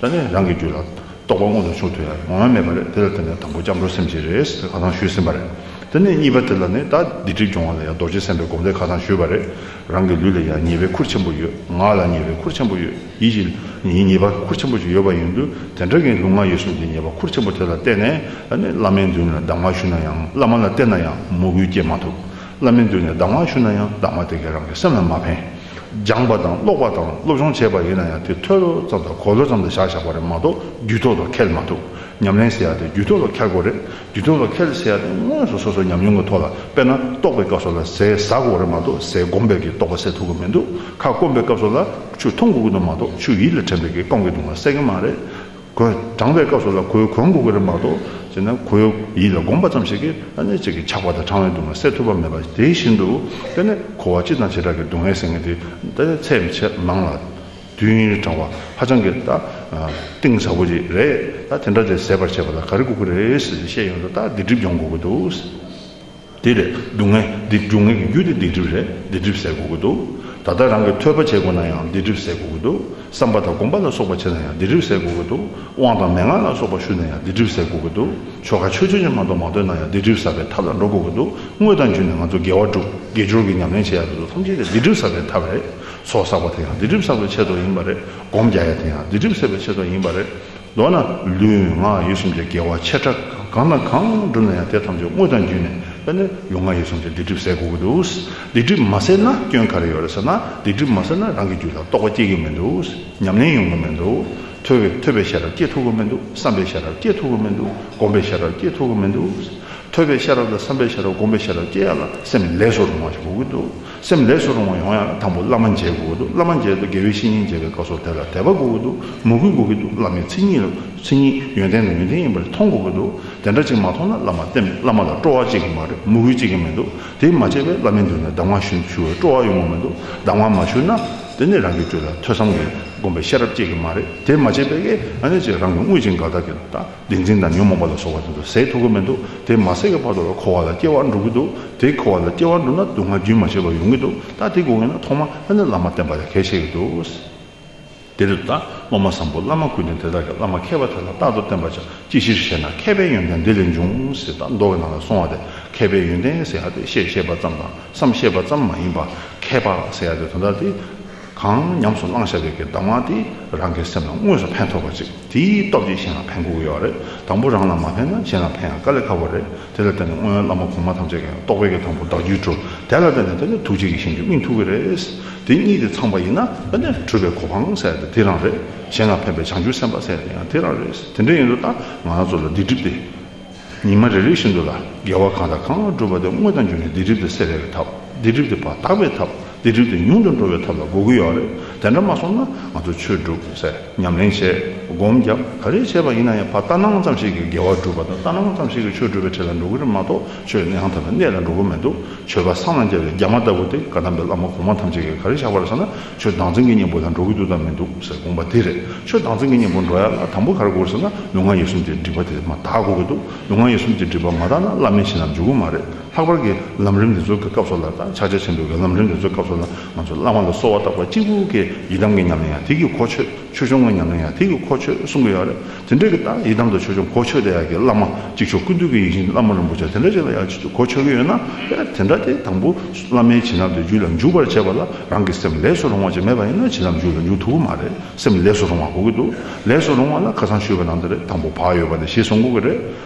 ད་ནི་རང་གི་རྒྱུད་ལ་རྟོགས་པ་མངོན་དུ་ཕྱོགས་ཐུབ་ཡ་ངོ་མ་མེད་པ་རེད། དེ་ལ་བརྟེན་ནས་དང་པོ་སྐྱབས་འགྲོ་སེམས་བསྐྱེད་རེད་ཟེར་ཁ་སང་ཞུས་ཟིན་པ་རེད། དེ་ནས་གཉིས་པ་དེ་ལ་ནི་ད་སྡིག་སྒྲིབ་སྦྱོང་བ་ལ་ཡང་རྡོ་རྗེ་སེམས་དཔའི་སྒོམ་བཟླས་ཁ་སང་ཞུས་པ་རེད། རང་གི་ལུས་ལ་ཡང་ཉེས་པའི་ཁུར་ཆེན་པོ་ཡོད། ངག་ལ་ཉེས་པའི་ཁུར་ཆེན་པོ་ཡོད། ཡིད་ཀྱི་ཉེས་པ་ཁུར་ཆེན་པོ་ཅིག་ཡོད་པ་ཡིན་དུས་དེ་འདྲ་གི་ལུས་ངག་ཡིད་གསུམ་གྱི་ཉེས་པ་ཁུར་ཆེན་པོ་དེ་ལ་བརྟེན་ནས་ཨ་ནི་བླ་མའི་མདུན་ལ་གདམས་ངག་ཞུས་ན་ཡང་། བླ་མ་ལ་བསྟེན་ན་ཡང་མོས་གུས་སྐྱེ་མ་ཐུབ། བླ་མའི་མདུན་ནས་གདམས་ངག་ཞུས་ན་ཡང་གདམས་ངག་དེ་གས་རང་གི་སེམས་ལ་མ་ཕན། སྦྱངས་པ་དང་ཀློག་པ་དང་སློབ་སྦྱོང་བྱས་པ་ཡིན་ན་ཡང་དེ་ཐོས་ཀློག་ཙམ་དང་གོ་ཀློག་ཙམ་དུ་བཞག་བཞག་པ་རེད་མ་གཏོགས་རྒྱུད་ཐོག་ཏུ་འཁྱེར་མ་ཐུབ། ཉམས་ལེན་ཟེར་ཡ་དེ་རྒྱུད་ཐོག་ཏུ་འཁྱེར་དགོས་རེད། རྒྱུད་ཐོག་ཏུ་འཁྱེར་ཟེར་ཡ་དེ་དངོས་སུ་སོ་སོའི་ཉམས་མྱོང་གི་ཐོག་ལ། དཔེར་ན་རྟོགས་པའི་སྐབས་སུ་ལ་ཟས་ཟ་དགོས་རེད་མ་གཏོགས་ཟས་སྒོམ་པའི་གི་རྟོགས་པ་སད་ཐུབ་ཀྱི་མི་འདུག་ཁ་སྐོམ་པའི་སྐབས་སུ་ལ་ཆུ་འཐུང་དགོས་ཀྱི་འདུག་མ་གཏོགས་ཆུ་ཡིད་ལ་དྲན་པའི་གི་སྐོམ་གྱི་སྡུག་བསྔལ་སད་ཀྱི་མ་རེད། གོས་དྲངས་པའི་སྐབས་སུ་ལ་གོས་གོན་དགོས་ཀྱི་རེད་མ་གཏོགས་བྱས་ན་གོས་ཡིད་ལ་གོན་པ་ཙམ་ཞིག་གིས་ཨ་ནི་གཅིག་གི་ཆགས་པ་དང་གྲང་བའི་སྡུག་བསྔལ་སེལ་ཐུབ་པ་མེད་པ་དེ་བཞིན་དུ། དེ་ནི་འཁོར་བ་སྤྱི་དང་བྱེ་བྲག་གི་སྡུག་བསྔལ་ཟེར་མཁན་དེ་དེ་ནི་ཚེ་མི་ཆད་ནང་ལ་དུས་ཡུན་རིང་བ་ཧ་ཅང་གི་ད་གཏིང་ཟབ་པོ་ཅིག་རེད། ད་དེ་འདྲ་དེ་ཟད་པར་བྱེད་པ་ལ་ག་རེ་དགོས་ཀྱི་རེད་ཟེར་བཤད་ཡོང་དུས་ད་སྡིག་སྒྲིབ་སྦྱོང་དགོས་ཀྱི་འདུག་དེ་རེད། སྡུག་བསྔལ་འདི་སྡུག་བསྔལ་གྱི་རྒྱུ་དེ་སྡིག་སྒྲིབ་རེད། སྡིག་སྒྲིབ་སེལ་དགོས་ཀྱི་འདུག་ད་ལྟ་རང་གིས་ཐོས་པ་བྱེད་དགོས་ན་ཡང་སྡིག་སྒྲིབ་སེལ་དགོས་ཀྱི་འདུག་བསམ་པ་དང་སྒོམ་པ་ལ་སོགས་པ་བྱེད་ན་ཡང་སྡིག་སྒྲིབ་སེལ་དགོས་ཀྱི་འདུག་དབང་དང་མན་ངག་ལ་སོགས་པ་ཞུས་ན་ཡང་སྡིག་སྒྲིབ་སེལ་དགོས་ཀྱི་འདུག་ཆོ་ག་ཆོས་ཆོས་ཅན་མ་གཏོགས་མ་འདོན་ན་ཡང་སྡིག་སྒྲིབ་ཟད་པའི་ཐབས་ལ་འགྲོ་དགོས་ཀྱི་འདུག་དངོས་དང་བརྒྱུད་ནས་ང་ཚོ་དགེ་བ་སྒྲུབ། དགེ་སྦྱོར་གྱི་ཉམས་ལེན་བྱེད་ཡ་དེ་ཚོ་ཐམས་ཅད་དེ་སྡིག་སྒྲིབ་ཟད་པའི་ཐབས་རེད། ཚོགས་བསགས་པ་དེ་ཡང་སྡིག་སྒྲིབ་ཟད་པའི་ཆེད་དུ་ཡིན་པ་རེད། སྒོམ་རྒྱག་ཡ་དེ་ཡང་སྡིག་སྒྲིབ་ཟད་པའི་ཆེད་དུ་ཡིན་པ་རེད། མདོར་ན་ལུས་ངག་ཡིད་གསུམ་གྱི་དགེ་བ་ཆེ་ཕྲ་གང་དང་གང་བསྒྲུབས་ན་ཡང་དེ་ཐམས་ཅད་དངོས་དང་བརྒྱུད་ནས་དཔེར་ན་ལུས་ངག་ཡིད་གསུམ་གྱི་སྡིག་སྒྲིབ་ཟད་དགོས་ཀྱི་འདུག་སྡིག་སྒྲིབ་མ་ཟད་ན་སྐྱོན་ག་རེ་ཡོད་རེད་ཟེར་ན། སྡིག་སྒྲིབ་མ་ཟད་ན་རང་གི་རྒྱུད་ལ་རྟོགས་པ་སྐྱེ་གི་མི་འདུག་ཉམས་ལེན་ཡོང་གི་མི་འདུག་ཐོས་པའི་ཐོས་པའི་ཤེས་རབ་སྐྱེ་ཐུབ་ཀྱི་མི་འདུག་བསམ་པའི་ཤེས་རབ་སྐྱེ་ཐུབ་ཀྱི་མི་འདུག་སྒོམ་པའི་ཤེས་རབ་སྐྱེ་ཐུབ་ཀྱི་མི་འདུག་ཐོས་པའི་ཤེས་རབ་དང་བསམ་པའི་ཤེས་རབ་སྒོམ་པའི་ཤེས་རབ་སྐྱེ་ཡ་ལ་སེམས་ལས་སུ་རུང་བ་ཞིག་དགོས་ཀྱི་འདུག་སེམས་ལས་སུ་རུང་བ་ཡོང་ཡ་ལ་དང་པོ་བླ་མ་མཇལ་དགོས་ཀྱི་འདུག་བླ་མ་མཇལ་དུས་དགེ་བའི་བཤེས་གཉེན་མཇལ་བའི་སྐབས་སུ་དེ་ལ་དད་པ་དགོས་ཀྱི་འདུག་མོས་གུས་དགོས་ཀྱི་འདུག་བླ་མའི་མཚན་ཉིད་ལ་མཚན་ཉིད་ཡོན་ཏན་དང་ཡོན་ཏན་ཡིན་པ་མཐོང་དགོས་ཀྱི་འདུག་དེ་འདྲ་ཅིག་མ་མཐོང་ན་བླ་མ་བསྟེན། བླ་མ་ལ་སྤྲོ་བ་སྐྱེ་གི་མ་རེད། མོས་གུས་སྐྱེ་གི་མི་འདུག་དེ་མ་བྱས་པས་བླ་མའི་མདུན་ནས་གདམས་ངག་ཞུ་ཞུ་བའི་སྤྲོ་བ་ཡོང་གི་མི་འདུག་གདམས་ངག་མ་ཞུས་ན་དེ་ནི་རང་གི་རྒྱུད་ལ་ཐོས་བསམ་གྱི་སྒོམ་པའི་ཤེས་རབ་སྐྱེ་གི་མ་རེད། དེ་མ་བྱས་པས་ཀྱི་ཨ་ནི་ཅིག་རང་གི་དངོས་ཀྱི་འགལ་ཟླ་གི་ད། བདེན་འཛིན་དང་ཉོན་མོངས་པ་ལ་སོགས་པ་དེ་ཚོ་ཟད་ཐུབ་ཀྱི་མི་འདུག་དེ་མ་ཟད་ཀྱི་བར་དུ་ལ་འཁོར་བ་ལ་སྐྱེ་བ་འགྲོ་གི་འདུག་དེ་འཁོར་བ་ལ་སྐྱེ་བ་འགྲོ་ན་སྡུག་བསྔལ་རྒྱུན་མ་ཆད་པ་ཡོང་གི་འདུག་ད་དེ་དགོས་ཀྱི་ན་ཐོག་མ་ཨ་ནི་བླ་མ་བསྟེན་པ་ལ་གལ་ཆེ་གི་འདུག་དེ་རེད། ད་སློབ་མ་བཟང་པོ་བླ་མ་ཀུན་ནས་དེ་དག་གི་བླ་མ་མཁས་པ་དེ་ལ་རྟག་ཏུ་བསྟེན་པར་བྱ། ཅི་ཕྱིར་ཞེ་ན། མཁས་པའི་ཡོན་ཏན་འདི་ལས་འབྱུང་ཟེར། ད་མདོ་གི་ནང་ལ་གསུངས་པ་དེ་མཁས་པའི་ཡོན་ཏན་ཟེར་ཡ་དེ་བཤད་ཤེས་པ་ཙམ་དང་བསམ་ཤེས་པ་ཙམ་མ་ཡིན་པ། མཁས་པ་ཟེར་ཡ་དེ་དོན་དག་དེ། གང་ཉམས་སུ་བླངས་བཞག་པའི་གི་གདམས་ངག་དེ་རང་གི་སེམས་ལ་དངོས་སུ་ཕན་ཐོགས་པ་ཅིག་དེའི་སྟོབས་ཀྱིས་གཞན་ལ་ཕན་དགོས་ཀྱི་ཡོད་རེད། དང་པོ་རང་ལ་མ་ཕན་ན་གཞན་ལ་ཕན་ཡང་དཀའ་ལས་ཁག་པོ་རེད། དེ་ལ་བརྟེན་ནས་སྔོན་བླ་མ་གོང་མ་ཐམས་ཅད་ཀྱིས་རྟོགས་པའི་གི་དང་པོ་བདག་རྒྱུད་གྲོལ། དེ་ལ་བརྟེན་ནས་དེ་ནས་ཐུགས་རྗེ་གིས་གཞན་རྒྱུད་སྨིན་ཐུབ་ཀྱི་རེད། དེ་གཉིས་དེ་ཚང་པ་ཡིན་ན་དེ་ནས་གྲུབ་པའི་གོ་འཕང་ཟེར་ཡ་དེ་དེ་རང་རེད། གཞན་ལ་ཕན་པའི་བྱང་ཆུབ་སེམས་དཔའ་ཟེར་ཡ་དེ་ཡང་དེ་རང་རེད། དེ་འདྲ་ཡིན་དུས་ད་ང་རང་ཚོ་ལ་སྡིག་སྒྲིབ་དེ། ཉི་མ་རེ་རེ་བཞིན་དུ་ལ་དགེ་བ་གང་དང་གང་བསྒྲུབས་པ་དེ་དངོས་དང་བརྒྱུད་ནས་སྡིག་སྒྲིབ་དེ་སེལ་བའི་ཐབས། སྡིག་སྒྲིབ་དེ་ཕར་དག་པའི་ཐབས། སྡིག་སྒྲིབ་དེ་ཉུང་དུ་འགྲོ་བའི་ཐབས་ལ་འགོག་གི་ཡོད་རེད། དེ་འདྲ་མ་སོང་ན་ང་ཚོ་ཆོས་སྒྲུབ་ཟེར། ཉམས་ལེན་བྱས། སྒོམ་རྒྱབ། ག་རེ་བྱས་པ་ཡིན་ན་ཡང་ཕར་ལྟར་སྣང་ཙམ་ཞིག་གིས་དགེ་བ་བསྒྲུབས་པ་དང་ལྟར་སྣང་ཙམ་ཞིག་གིས་ཆོས་སྒྲུབ་པའི་གྲས་ལ་འགྲོ་གི་རེད་མ་གཏོགས་ཆོས་གནས་ཡང་དག་པའི་གནས་ལ་འགྲོ་གི་མི་འདུག་མཆོད་པ་བསམ་ལ་རྒྱ་བའི་རྒྱ་མ་ལྟ་བུ་དེ་བཀའ་གདམས་པའི་བླ་མ་གོང་མ་ཐམས་ཅད་ཀྱིས་ག་རེ་བཞག་པ་རེད་ཟེར་ན། ཆོས་བདག་འཛིན་གྱི་གཉེན་པོ་ལ་འགྲོ་གི་འདུག་དང་མི་འདུག་ཟེར་དགོངས་པ་དེ་རེད། ཆོས་བདག་འཛིན་གྱི་གཉེན་པོ་འགྲོ་ཡ་ལ་དང་པོ་ག་རེ་དགོས་ཟེར་ན་ལུས་ངག་ཡིད་གསུམ་གྱི་སྒྲིབ་པ་དེ་མར་དག་དགོས་ཀྱི་འདུག་ལུས་ངག་ཡིད་གསུམ་གྱི་སྒྲིབ་པ་མ་དག་ན་བླ་མའི་བྱིན་རླབས་འཇུག་གི་མ་རེད། ལྷག་པར་གྱི་ལམ་རིམ་འདི་ཚོ་གི་སྐབས་སུ་ལ་དང་ཕྱག་རྒྱ་ཆེན་པོའི་གི་ལམ་རིམ་འདི་ཚོའི་སྐབས་སུ་ལ་ང་ཚོ་བླ་མ་ལ་གསོལ་བ་བཏབ་པ་གཅིག་པུ་གི་ཡི་དམ་གྱི་ཉམས་ལེན་ཡང་དེ་གི་གོ་ཆོད། ཆོས་སྐྱོང་གི་ཉམས་ལེན་ཡང་དེ་གི་གོ་ཆོད་གསུང་གི་ཡོད་རེད། དེ་འདྲའི་གི་ད་ཡི་དམ་དང་ཆོས་སྐྱོང་གོ་ཆོད་དེ་ཡང་གི་བླ་མ་གཅིག་ཆོག་ཀུན་འདུས་ཀྱི་ཡིད་བཞིན་བླ་མ་རིན་པོ་ཆེ་དེ་འདྲ་ཅིག་ལ་ཡང་གོ་ཆོད་ཀྱི་ཡོད་ན། དེ་འདྲ་དེ་དང་པོ་བླ་མའི་བྱིན་རླབས་དེ་རྒྱུད་ལ་འཇུག་པར་བྱེད་པ་ལ་རང་གི་སེམས་ལས་སུ་རུང་བ་ཅིག་མེད་པ་ཡིན་ན་བྱིན་རླབས་རྒྱུད་ལ་འཇུག་ཐུབ་ཀྱི་མ་རེད། སེམས་ལས་སུ་རུང་བ་དགོས་ཀྱི་འདུག་ལས་སུ་རུང་བ་ལ་ཁ་སང་ཞུས་པ་ནང་དེ་རེད། དང་པོ་བག་ཡོད་པ་དེ་ཞེས་གསུང་གི་རེད།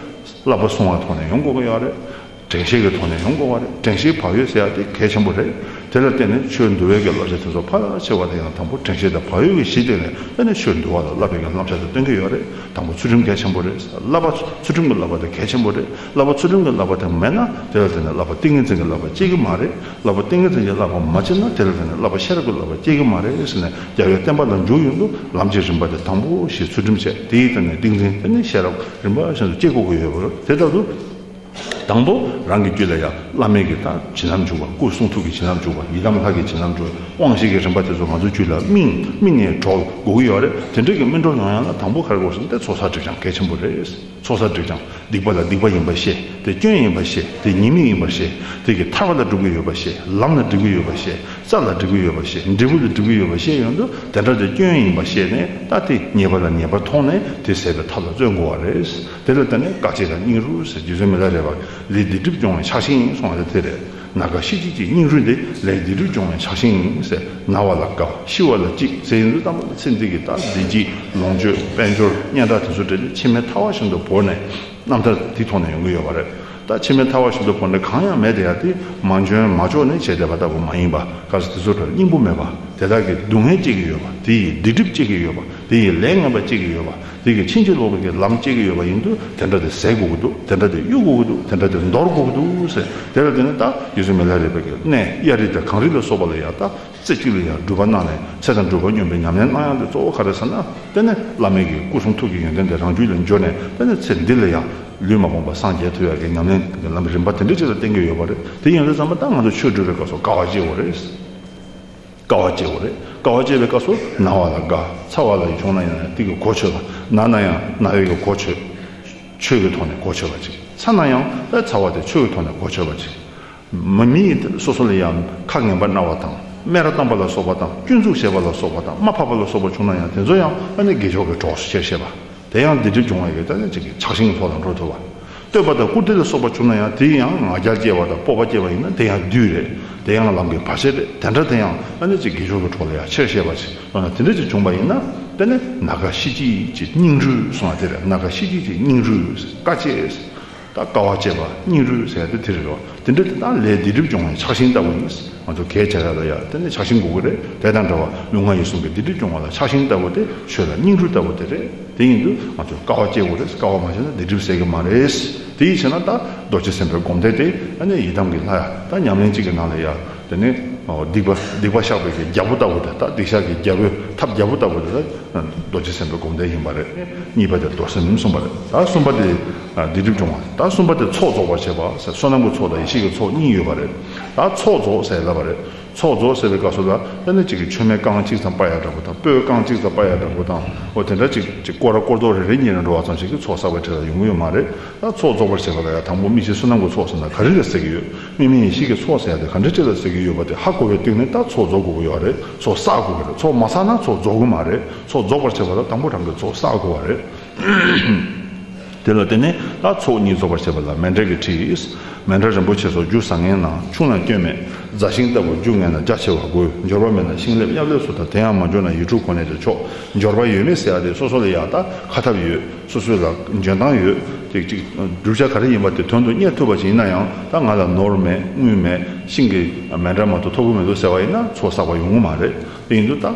བསླབ་པ་བསྲུང་བའི་ཐོག་ནས་ཡོང་དགོས་ཀྱི་ཡོད་རེད། དྲན་ཤེས་ཀྱི་ཐོག་ནས་ཡོང་དགོས་པ་རེད། དྲན་ཤེས་བག་ཡོད་ཟེར་ཡ་དེ་གལ་ཆེན་པོ་རེད། དེ་ལ་བརྟེན་ནས་ཆོས་འདུལ་བའི་གི་བསླབ་བྱ་དེ་ཚོ་ཕལ་ཆེ་བ་དེ་ཡང་དང་པོ་དྲན་ཤེས་དང་བག་ཡོད་ཀྱི་གཞི་སྟེང་ནས་དེ་ནས་ཆོས་འདུལ་བ་ལ་བསླབ་པའི་གི་བསླབ་བྱ་དེ་སྟོན་གྱི་ཡོད་རེད། དང་པོ་ཚུལ་ཁྲིམས་གལ་ཆེན་པོ་རེད། བསླབ་པ་ཚུལ་ཁྲིམས་ཀྱི་བསླབ་པ་དེ་གལ་ཆེན་པོ་རེད། བསླབ་པ་ཚུལ་ཁྲིམས་ཀྱི་བསླབ་པ་དེ་མེད་ན་དེ་ལ་བརྟེན་ནས་བླ་མ་ཏིང་ངེ་འཛིན་གྱི་བསླབ་པ་སྐྱེ་གི་མ་རེད། བསླབ་པ་ཏིང་ངེ་འཛིན་གྱི་བསླབ་པ་མ་སྐྱེས་ན་དེ་ལ་བརྟེན་ནས་བསླབ་པ་ཤེས་རབ་ཀྱི་བསླབ་པ་སྐྱེ་གི་མ་རེད་ཟེར་ནས་རྒྱལ་བའི་བསྟན་པ་ལ་འཇུག་ཡོང་དུས་ལམ་གྱི་རིམ་པ་དེ་དང་པོ་ཞེས་ཚུལ་ཁྲིམས་བྱས། དེའི་སྟེང་ནས་ཏིང་འཛིན། དེ་ནས་ཤེས་རབ་རིམ་པ་བཞིན་དུ་སྐྱེ་དགོས་ཀྱི་ཡོད་པ་རེད། དེ་ལྟར་དུ། དང་པོ་རང་གི་རྒྱུད་ལ་ཡང་བླ་མའི་གི་ད་བྱིན་རླབས་འཇུག་པ། སྐུ་གསུང་ཐུགས་ཀྱི་བྱིན་རླབས་འཇུག་པ། ཡི་དམ་ལྷ་གི་བྱིན་རླབས་འཇུག་པ། དབང་ཤེས་ཀྱི་རིམ་པ་དེ་ཚོ་ང་ཚོའི་རྒྱུད་ལ་སྨིན་སྨིན་ནས་གྲོལ་དགོས་ཀྱི་ཡོད་རེད། དེ་འདྲ་གི་སྨིན་གྲོལ་ཡོང་ཡ་ལ་དང་པོ་ག་རེ་དགོས་ཟེར་ན་དེ་ཚོགས་བསགས་སྒྲིབ་སྦྱང་གལ་ཆེན་པོ་རེད། ཚོགས་བསགས་སྒྲིབ་སྦྱང་། སྡིག་པ་ལ་སྡིག་པ་ཡིན་པ་ཤེས། དེ་སྐྱོན་ཡིན་པ་ཤེས། དེ་ཉེས་དམིགས་ཡིན་པ་ཤེས། དེ་གི་ཐར་པ་ལ་སྒྲུབ་ཀྱི་ཡོད་པ་ཤེས། ལམ་ལ་སྒྲུབ་ཀྱི་ཡོད་པ་ཤེས། རྩ་ལ་སྒྲུབ་ཀྱི་ཡོད་པ་ཤེས། འབྲས་བུ་ལ་སྒྲུབ་ཀྱི་ཡོད་པ་ཤེས་ཡོང་དུས་དེ་འདྲ་དེ་སྐྱོན་ཡིན་པ་ཤེས་ནས་ད་དེ་ཉེས་པ་ལ་ཉེས་པ་མཐོང་ནས་དེ་ཟད་པའི་ཐབས་ལ་བརྩོན་དགོས་པ་རེད། དེ་ལ་བརྟེན་ནས་དཀའ་སྤྱད་དང་སྙིང་རུས་ཟེར། རྗེ་བཙུན་མི་ལ་རས་པ་ལས་སྡིག་སྒྲིབ་སྦྱོང་བའི་ཕྱག་ཤིང་གསུངས་པ་དེ་དེ་རེད། ན་དཀའ་ཤི་གཅིག་གི་སྙིང་རུས་དེ་ལས་སྡིག་སྒྲིབ་སྦྱོང་བའི་ཕྱག་ཤིང་ཟེར། ན་བ་ལ་དགའ། ཤི་བ་ལ་གཅིག་ཟེར་ཡིན་དུས་ད་ཚེ་འདི་གི་ད་བདེ་སྐྱིད་ལོངས་སྤྱོད་དཔལ་འབྱོར་སྙན་གྲགས་དེ་ཚོ་དེ་ཕྱི་མའི་ཐར་བ་བཞིན་དུ་བོར་ནས་རྣམ་ཐར་དེའི་ཐོག་ནས་ཡོང་གི་ཡོད་པ་རེད། ད་ཕྱི་མའི་ཐར་བ་བཞིན་དུ་བོར་ནས་གང་ཡང་མེད་དེ་ཡ་དེ་མ་འཇོན་མ་ལྕོགས་ནས་བྱས་བསྡད་པ་ལྟ་བུ་མ་ཡིན་པ། ག་ཟེར་དེ་ཚོ་ལ་སྙིང་པོ་མེད་པ། དེ་དག་གི་སྡུག་བསྔལ་སྐྱེ་གི་ཡོད་པ། དེ་ཡི་སྡིག་སྒྲིབ་སྐྱེ་གི་ཡོད་པ། དེ་ཡི་ལས་ངན་པ་སྐྱེ་གི་ཡོད་པ། དེ་གི་ཕྱིན་ཅི་ལོག་པའི་གི་ལམ་སྐྱེ་གི་ཡོད་པ་ཡིན་དུས་དེ་འདྲ་དེ་ཟད་དགོས་ཀྱི་འདུག་དེ་འདྲ་དེ་གཡུག་དགོས་ཀྱི་འདུག་དེ་འདྲ་དེ་འདོར་དགོས་ཀྱི་འདུག་ཟེར། དེ་ལ་བརྟེན་ནས་ད་རྗེ་བཙུན་མི་ལ་རས་པ་གི་གནས་གཡའ་རི་དང་གངས་རི་ལ་སོགས་པ་ལ་ཡང་ད་རྩེ་གཅིག་ལ་ཡང་སྒྲུབ་པ་གནང་ནས་ཚེ་དང་སྒྲུབ་པ་སྙོམས་པའི་ཉམས་ལེན་གནང་ཡག་དེ་གཙོ་བོ་ག་རེ་ཟེར་ན། དེ་ནས་བླ་མའི་གི་སྐུ་གསུང་ཐུགས་ཀྱི་ཡོན་ཏན་དེ་རང་རྒྱུད་ལ་འབྱོར་ནས། དེ་ནས་ཚེ་འདི་ལ་ཡང་ལུས་མ་སྤངས་པར་སངས་རྒྱས་ཐུབ་ཡག་གི་ཉམས་ལེན་གྱི་ལམ་རིམ་པ་དེ་འདྲ་ཅིག་ལ་བསྟན་གྱི་ཡོད་པ་རེད། དེ་ཡིན་དུས་ཙམ་པ་ད་ང་ཚོ་ཆོས་སྒྲུབ་པའི་སྐབས་སུ་དཀའ་བ་སྤྱད་དགོས་རེད། དཀའ་བ་སྤྱད་དགོས་རེད། དཀའ་བ་སྤྱད་པའི་སྐབས་སུ་ན་བ་ལ་དགའ། ཚ་བ་ལ་བྱུང་ན་ཡང་དེ་གི་གོ་ཆོད་པ། ན་ན་ཡང་ན་བའི་གི་གོ་ཆོད། ཆོས་ཀྱི་ཐོག་ནས་གོ་ཆོད་པ་ཅིག་ཚ་ན་ཡང་ད་ཚ་བ་དེ་ཆོས་ཀྱི་ཐོག་ནས་གོ་ཆོད་པ་ཅིག་མ་མི་སོ་སོ་ལ་ཡང་ཁ་ངན་པ་སྨྲ་བ་དང་སྨད་ར་བཏང་པ་ལ་སོགས་པ་དང་སྐྱོན་འཛུགས་བྱེད་པ་ལ་སོགས་པ་དང་དམའ་ཕབ་པ་ལ་སོགས་པ་བྱུང་ན་ཡང་དེ་ཚོ་ཡང་ཨ་ནི་དགེ་སྦྱོར་གྱི་གྲོགས་སུ་ཁྱེར་ཤེས་པ། དེ་ཡང་སྡིག་སྒྲིབ་སྦྱོང་བའི་གི་ད་ནི་ཅིག་གི་ཕྱག་ཤིང་གི་ཐོག་ལ་འགྲོ་ཐུབ་པ། བསྟོད་པ་དང་བཀུར་སྟི་ལ་སོགས་པ་བྱུང་ན་ཡང་དེ་ཡང་ང་རྒྱལ་སྐྱེ་བ་དང་སྤོབས་པ་སྐྱེ་བ་ཡིན་ན་དེ་ཡང་བདུད་རེད། དེ་ཡང་ལམ་གྱི་བར་ཆད་རེད། དེ་འདྲ་དེ་ཡང་ཨ་ནི་ཅིག་དགེ་སྦྱོར་གྱི་གྲོགས་ལ་ཡང་ཁྱེར་ཤེས་པ་ཅིག་ཨ་ན་དེ་འདྲ་ཅིག་བྱུང་བ་ཡིན་ན་དེ་ནི་ན་དཀའ་ཤི་གཅིག་གི་སྙིང་རུས་གསུང་བ་དེ་རེད། ན་དཀའ་ཤི་གཅིག་གི་སྙིང་རུས་དཀའ་སྤྱད། ད་དཀའ་བ་སྤྱད་པ་སྙིང་རུས་ཟེར་ཡ་དེ་དེ་རེད་རོ། དེ་འདྲ་དེ་ད་ལས་སྡིག་སྒྲིབ་སྦྱོང་བའི་ཕྱག་ཤིང་ལྟ་བུ་ཡིན། ང་ཚོ་གལ་ཆེ་ཡ་ལ་ཡ་དེ་ནི་ཕྱག་ཤིང་དགོས་ཀྱི་རེད། དེ་དང་འདྲ་བ་ལུས་ངག་ཡིད་གསུམ་གྱི་སྡིག་སྒྲིབ་སྦྱོང་བ་ལ་ཕྱག་ཤིང་ལྟ་བུ་དེ་ཆོས་ལ་སྙིང་རུས་ལྟ་བུ་དེ་རེད། དེ་ཡིན་དུས་ང་ཚོས་དཀའ་བ་སྤྱད་དགོས་རེད། དཀའ་བ་མ་སྤྱད་ན་སྡིག་སྒྲིབ་ཟད་ཀྱི་མ་རེད། དེ་ཡིན་ཕྱིར་ན་ད་རྡོ་རྗེ་སེམས་དཔའི་སྒོམ་བཟླས་དེ་ཨ་ནི་ཡི་དམ་གྱི་ལྷ་ཡ་ད་ཉམས་ལེན་གཅིག་གི་ནང་ལ་ཡ་དེ་ནི་སྡིག་པ་སྡིག་པ་བཤགས་པའི་གི་རྒྱལ་པོ་ལྟ་བུ་དེ་ད་སྡིག་བཤགས་ཀྱི་རྒྱལ་པོའི་ཐབས་རྒྱལ་པོ་ལྟ་བུ་དེ་ད། རྡོ་རྗེ་སེམས་དཔའི་སྒོམ་བཟླས་ཡིན་པ་རེད། གཉིས་པ་དེ་རྡོར་སེམས་གསུངས་པ་རེད། ད་གསུམ་པ་དེ་སྡིག་སྒྲིབ་སྦྱོང་བ། ད་གསུམ་པ་དེ་ཚོགས་རྫོགས་པར་བྱེད་པ་ཟེར། བསོད་ནམས་ཀྱི་ཚོགས་དང་ཡེ་ཤེས་ཀྱི་ཚོགས་གཉིས་ཡོད་པ་རེད། ད་ཚོགས་རྫོགས་ཟེར་ལབ་པ་རེད། ཚོགས་རྫོགས་ཟེར་བའི་སྐབས་སུ་ལ་ད་ནི་གཅིག་གི་མཆོད་མེ་རྐང་གཅིག་ཙམ་སྤར་ཡ་འདྲ་པོ་དང་། སྤོས་རྐང་གཅིག་ཙམ་སྤར་ཡ་འདྲ་པོ་དང་། འོ་དེ་འདྲ་གཅིག་གཅིག་སྐོར་ར་སྐོར་རྡོག་རེ་རེ་གཉིས་རེ་འགྲོ་བ་ཙམ་ཞིག་གིས་ཚོགས་བསགས་པའི་གྲས་ལ་ཡོང་གི་ཡོད་མ་རེད། ད་ཚོགས་རྫོགས་པར་བྱེད་པ་ལ་ཡང་དང་པོ་དམིགས་བྱའི་བསོད་ནམས་ཀྱི་ཚོགས་ཟེར་ན་ག་རེ་ལ་ཟེར་གྱི་ཡོད། དམིགས་མེད་ཡེ་ཤེས་ཀྱི་ཚོགས་ཟེར་ཡ་དེ་ག་འདྲ་ཅིག་ལ་ཟེར་གྱི་ཡོད་པ་དེ་ཧ་གོ་བའི་སྟེང་ནས་ད་ཚོགས་རྫོགས་དགོས་ཀྱི་ཡོད་རེད། ཚོགས་བསགས་དགོས་ཀྱི་རེད། ཚོགས་མ་བསགས་ན་ཚོགས་རྫོགས་ཀྱི་མ་རེད། ཚོགས་རྫོགས་པར་བྱེད་པ་ལ་དང་པོ་རང་གི་ཚོགས་བསགས་དགོས་པ་རེད། དེ་ལ་བརྟེན་ནས་ད་ཚོགས་གཉིས་རྫོགས་པར་བྱེད་པ་ལ་མཎྜལ་གྱི་ཁྲིད། མཎྜལ་རིན་པོ་ཆེ་སོགས་རྒྱུ་བཟང་ངན་ན་ཆུང་ན་སྐྱོན་མེད། རྫ་ཤིང་ལྟ་བུ་རྒྱུ་ངན་ན་རྒྱ་ཆེ་བ་དགོས། འབྱོར་པ་མེད་ན་ཤིང་ལེབ་གཡབ་ལེབ་སོགས་དང་། དེ་ཡང་མ་འབྱོར་ན་ཡིག་དྲུག་གོ་གནས་དེ་ཆོག་འབྱོར་པ་ཡོད་མེད་ཟེར་ཡ་དེ་སོ་སོ་ལ་ཡ་ད་ཁ་ཐབས་ཡོད། སོ་སོ་ལ་འཇོན་ཐང་ཡོད། དེ་གཅིག་བསྒྲུབ་བྱ་ག་རེ་ཡིན་པ་དེ་དོན་དུ་གཉེར་ཐུབ་པ་ཞིག་ཡིན་ན་ཡང་། ད་ང་ལ་ནོར་མེད་དངུལ་མེད། ཤིང་གི་མཎྜལ་མ་གཏོགས་ཐོབ་ཀྱི་མི་འདུག་ཟེར་བ་ཡིན་ན་ཚོགས་བསགས་པ་ཡོང་གི་མ་རེད། དེ་ཡིན་དུས་ད་